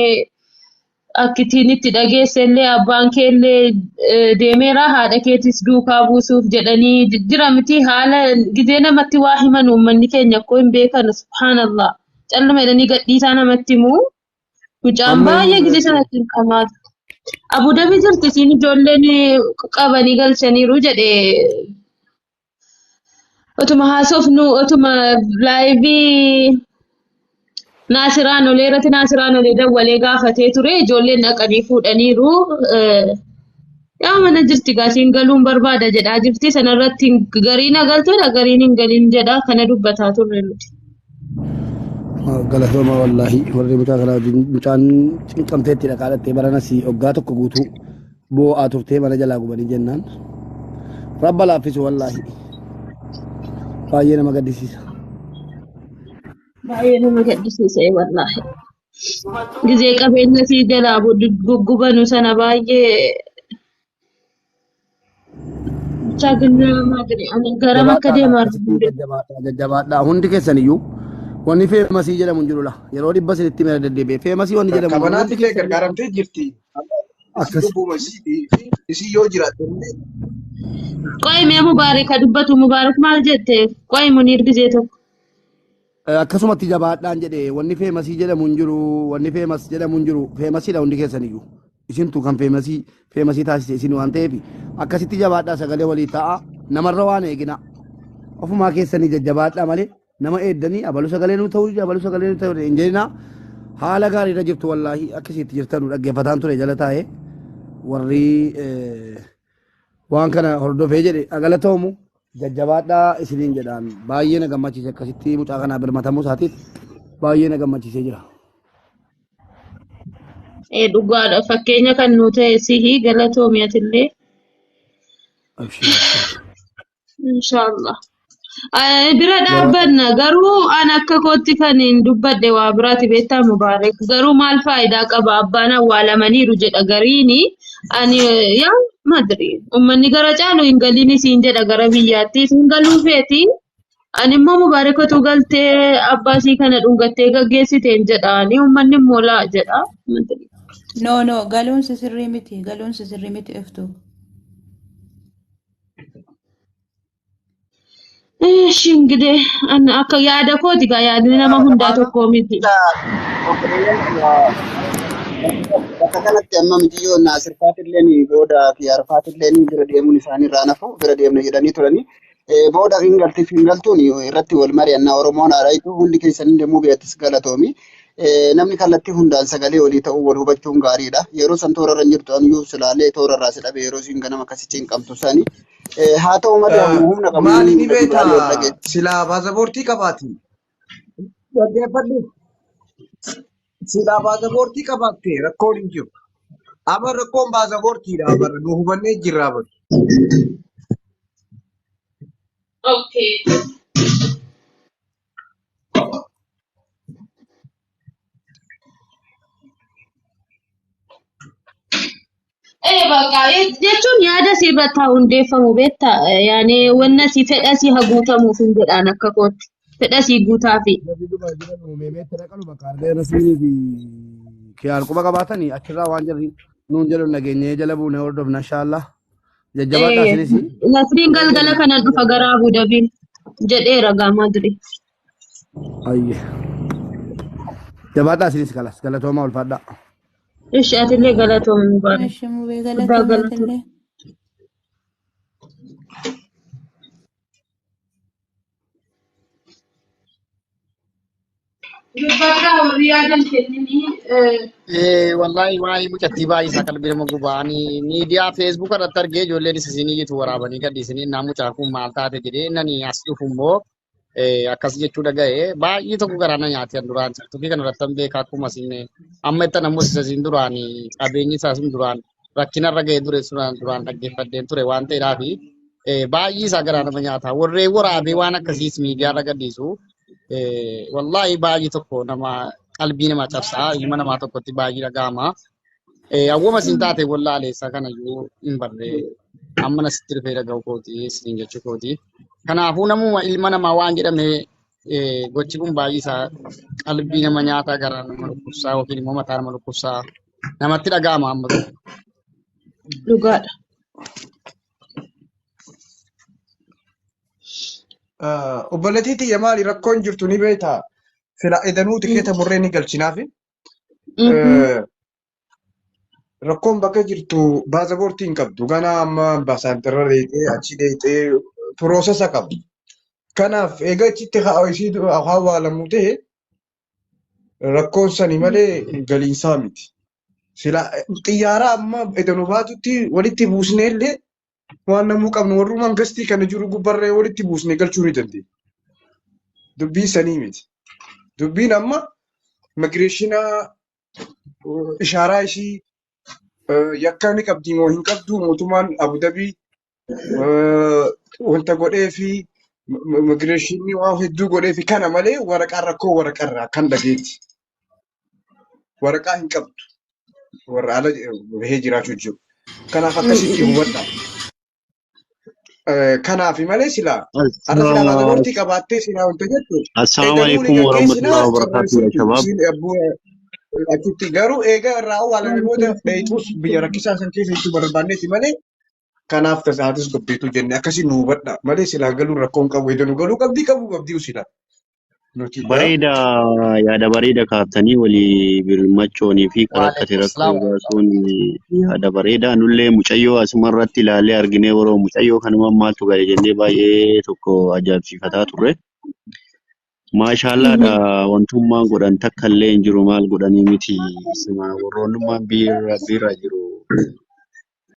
akkitiin itti dhageesse illee abbaan kee illee deemeera haadha keetis duukaa buusuuf jedhanii jira miti haala gizee namatti waa himan uummanni keenya akkoo hin beekan subhaanallah calluma jedhanii gadhiisaa namatti himu mucaan Amma eenyu baay'ee bira gizee sana jirti? cinqamaa Abu Dhabi jirti isiin ijoolleen qabanii galchaniiru jedhe otuma haasofnu otuma laayivii Naasiraan olee irratti Naasiraan olee dawwalee gaafatee ture ijoolleen dhaqanii fuudhaniiru. Yaa mana jirti gaasiin galuun barbaada jedhaa jirti sanarratti gariin agalteedha gariin hin galin jedha kana dubbataa turre nuti. Galatooma wallaahi warri mucaa kana wajjin mucaan cinqamteetti dhaqaa dhattee baranas hoggaa tokko guutuu boo'aa turtee mana jalaa gubanii jennaan. Rabba laaffisu wallaahi baay'ee nama gaddisiisa. Baay'ee nama gaddisiisa wallaahi. Gizee qabeenya sii jalaa guggubanu sana baay'ee bichaa gannaa ani garam akka Jabaadhaa deemaa akkasitti jiru. jajjabaadhaa jajjabaadhaa hundi keessan iyyuu wanni feemasii jedhamu hin jiru la yeroo dhibba isinitti mera deddeebi'e feemasii wanni jedhamu hin jiru hundi Kabanaatti illee keessan iyyuu gargaaramtee jirti. Amma isii akkas lubbuma isii fi isii yoo jiraatte illee Qo'i mee Mubaarak haa dubbatu Mubaarak maal jette? Qo'i Muniir gizee tokko. Akkasumatti jabaadhaan jedhe wanni feemasii jedhamu hin jiru wanni feemas jedhamu hin jiru feemasiidha hundi keessan iyyuu isintu kan feemasii feemasii taasise isin waan ta'eef akkasitti jabaadhaa sagalee walii ta'a namarra waan eegina ofumaa keessanii jajjabaadhaa malee nama eeddanii abalu sagalee nu ta'uu abalu sagalee nu ta'uu hin jedhinaa haala gaariirra jirtu wallaahi akkasitti jirtanu dhaggeeffataan ture jala taa'ee warri waan kana hordofee jedhe galatoomu jajjabaadhaa isiniin jedhaan baay'ee na gammachiise akkasitti mucaa kanaa birmatamuu isaatiif baay'ee na gammachiisee jira. Ee dhugaadha fakkeenya kan nu ta'e sihi galatoomi atillee. Abshir abshir. Inshaallah. Bira dhaabbanna garuu an akka kootti kan hin dubbadhe waa biraati beektaa Mubaarak garuu maal faayidaa qaba abbaan awwaalamaniiru jedha gariini ani yaa madri ummanni gara caalu hin galin isiin jedha gara biyyaatti isiin galuu feeti ani immoo Mubaarak otuu galtee abbaa isii kana dhungattee gaggeessiteen jedha ani ummanni immoo laa jedha madri. No, no, galuunsi sirrii miti. Galuunsi sirrii miti iftu. Eeshi ingilee an akka yaada kooti gaa yaadni nama hundaa tokko miti. Obboleeyyan bakka kanatti amma mitiyyoo Naasirfaatillee booda fi Arfaatillee bira deemuun isaanii irraa nafu bira deemna jedhanii turanii. Booda hin galti hin galtuun irratti wal mari'annaa Oromoon haadha hundi keessan deemuu beektis galatoomi. Namni kallattii hundaan sagalee olii ta'uu wal hubachuun gaariidha. Yeroo san toora irra hin jirtu aniyyuu silaalee toora irraa si dhabe yeroo siin ganama akkasitti hin qabtu sani. Haa ta'u malee amma humna qabnu Maali ni duraan wal beektaa dhageenya. silaa baasaboortii qabaati. Dhaggeeffadhu. Silaa baasaboortii qabaatte rakkoon hin jiru. Amma rakkoon baasaboortiidha bara nu hubannee jirra bara. Okay. Ee bakka jechuun yaada si irratti haa hundeeffamu beektaa yaani wanna si fedha si haguutamuuf hin jedhaan akka kootti fedha si guutaafi. Jarri duba jiran uumemeetti dhaqanu bakka argee nasiinii fi kiyaar quba qabaatanii achirraa waan jarri nuun jedhu nageenyee jala buune hordofna inshaallaa. Jajjabaadhaa Ee isinis. Nasriin galgala kanan dhufa gara Abu Dhabiin jedheera gaamaa duri. Ayye. Jabaadhaa isinis kalas galatoomaa ulfaadhaa. Ishi atillee galatoomi Mubaarak. Ishi mubee Guddaa galatoomi galatoomi. atillee. Dubbadhaa warri yaadan kenninii. Wallahi waa'ee mucattii baay'ee isaa qalbii nama gubaanii miidiyaa feesbuuk irratti argee ijoolleen isa isinii jitu waraabanii gadhiisanii naa mucaa kun maal taate jedhee nani as dhufu immoo akkas jechuu dhaga'e baay'ee tokko garaa na nyaate an duraan tiktookii kana irratti an beeka akkuma isin amma itti namus isa isin duraan qabeenyi isaa sun duraan rakkina irra ga'ee ture duraan duraan dhaggeeffadheen ture waan ta'eedhaafi baay'ee isaa garaa nama nyaata warreen waraabee waan akkasiis miidiyaa irra gadhiisu wallahi baay'ee tokko nama qalbii nama cabsaa ilma namaa tokkotti baay'ee dhaga'ama. Awwama isin taate wallaaleessaa kanayyuu hin barree amma nasitti dhufee dhaga'u kooti isin jechuu kooti. Kanaafuu namuma ilma namaa waan jedhame gochi kun baay'ee isaa qalbii nama nyaataa garaa nama dhukkubsaa yookiin immoo mataa nama dhukkubsaa namatti dhaga'ama amma tokko. Dhugaadha. Obboleettii tiyya maali rakkoon jirtu ni beektaa? Sila edanuu tikeeta murree ni galchinaafi. Rakkoon bakka jirtu baasaboortii hin qabdu. Ganaa amma ambaasaaddarra dheeyxee achi dheeyxee piroosesa qabdu. Kanaaf eega achitti haa isii awwaalamu ta'e rakkoon sani malee galiinsaa miti. Sila xiyyaara amma edanuu baatutti walitti buusnee illee waan namuu qabnu warrumaan gastii kana jiru gubbarree walitti buusnee galchuu ni dandeenya. Dubbiin sanii miti. Dubbiin amma immigireeshinaa ishaaraa ishii yakka ni qabdi moo hin qabdu mootummaan Abu Dhabii wanta godhee fi immigireeshinii waan hedduu godhee fi kana malee waraqaan rakkoo waraqarraa kan dhageetti. Waraqaa hin qabdu. Warra ala bahee jiraachuu jiru. Kanaaf akkasitti hubadha. Kanaaf malee silaa har'a silaa baasaboortii qabaattee silaa wanta jettu Assalamu edanuu ni alaikum gaggeessinaa warahmatullahi wabarakatuh ya carraan shabab. isiin abbuu achitti garuu eega irraa awwaalame booda dheeyxuus biyya rakkisaa san keessa jechuu barbaanneeti malee kanaaf tasaatis qophiitu jenne akkasii nu hubadha malee silaa galuun rakkoon qabu edanuu galuu qabdii qabu qabdii silaa nuti Bareeda yaada bareeda kaaftanii walii birmachoonii fi karaa akkati Waalaikum rakkoo salaam. baasuun yaada bareeda. Nullee mucayyoo asuma irratti ilaallee arginee yeroo mucayyoo kanuma maaltu gale jennee baay'ee tokko ajaa'ibsiifataa turre. Maashaallaadha wantummaan godhan takka illee hin jiru maal godhanii miti. Isuma warroonnummaan biirra jiru.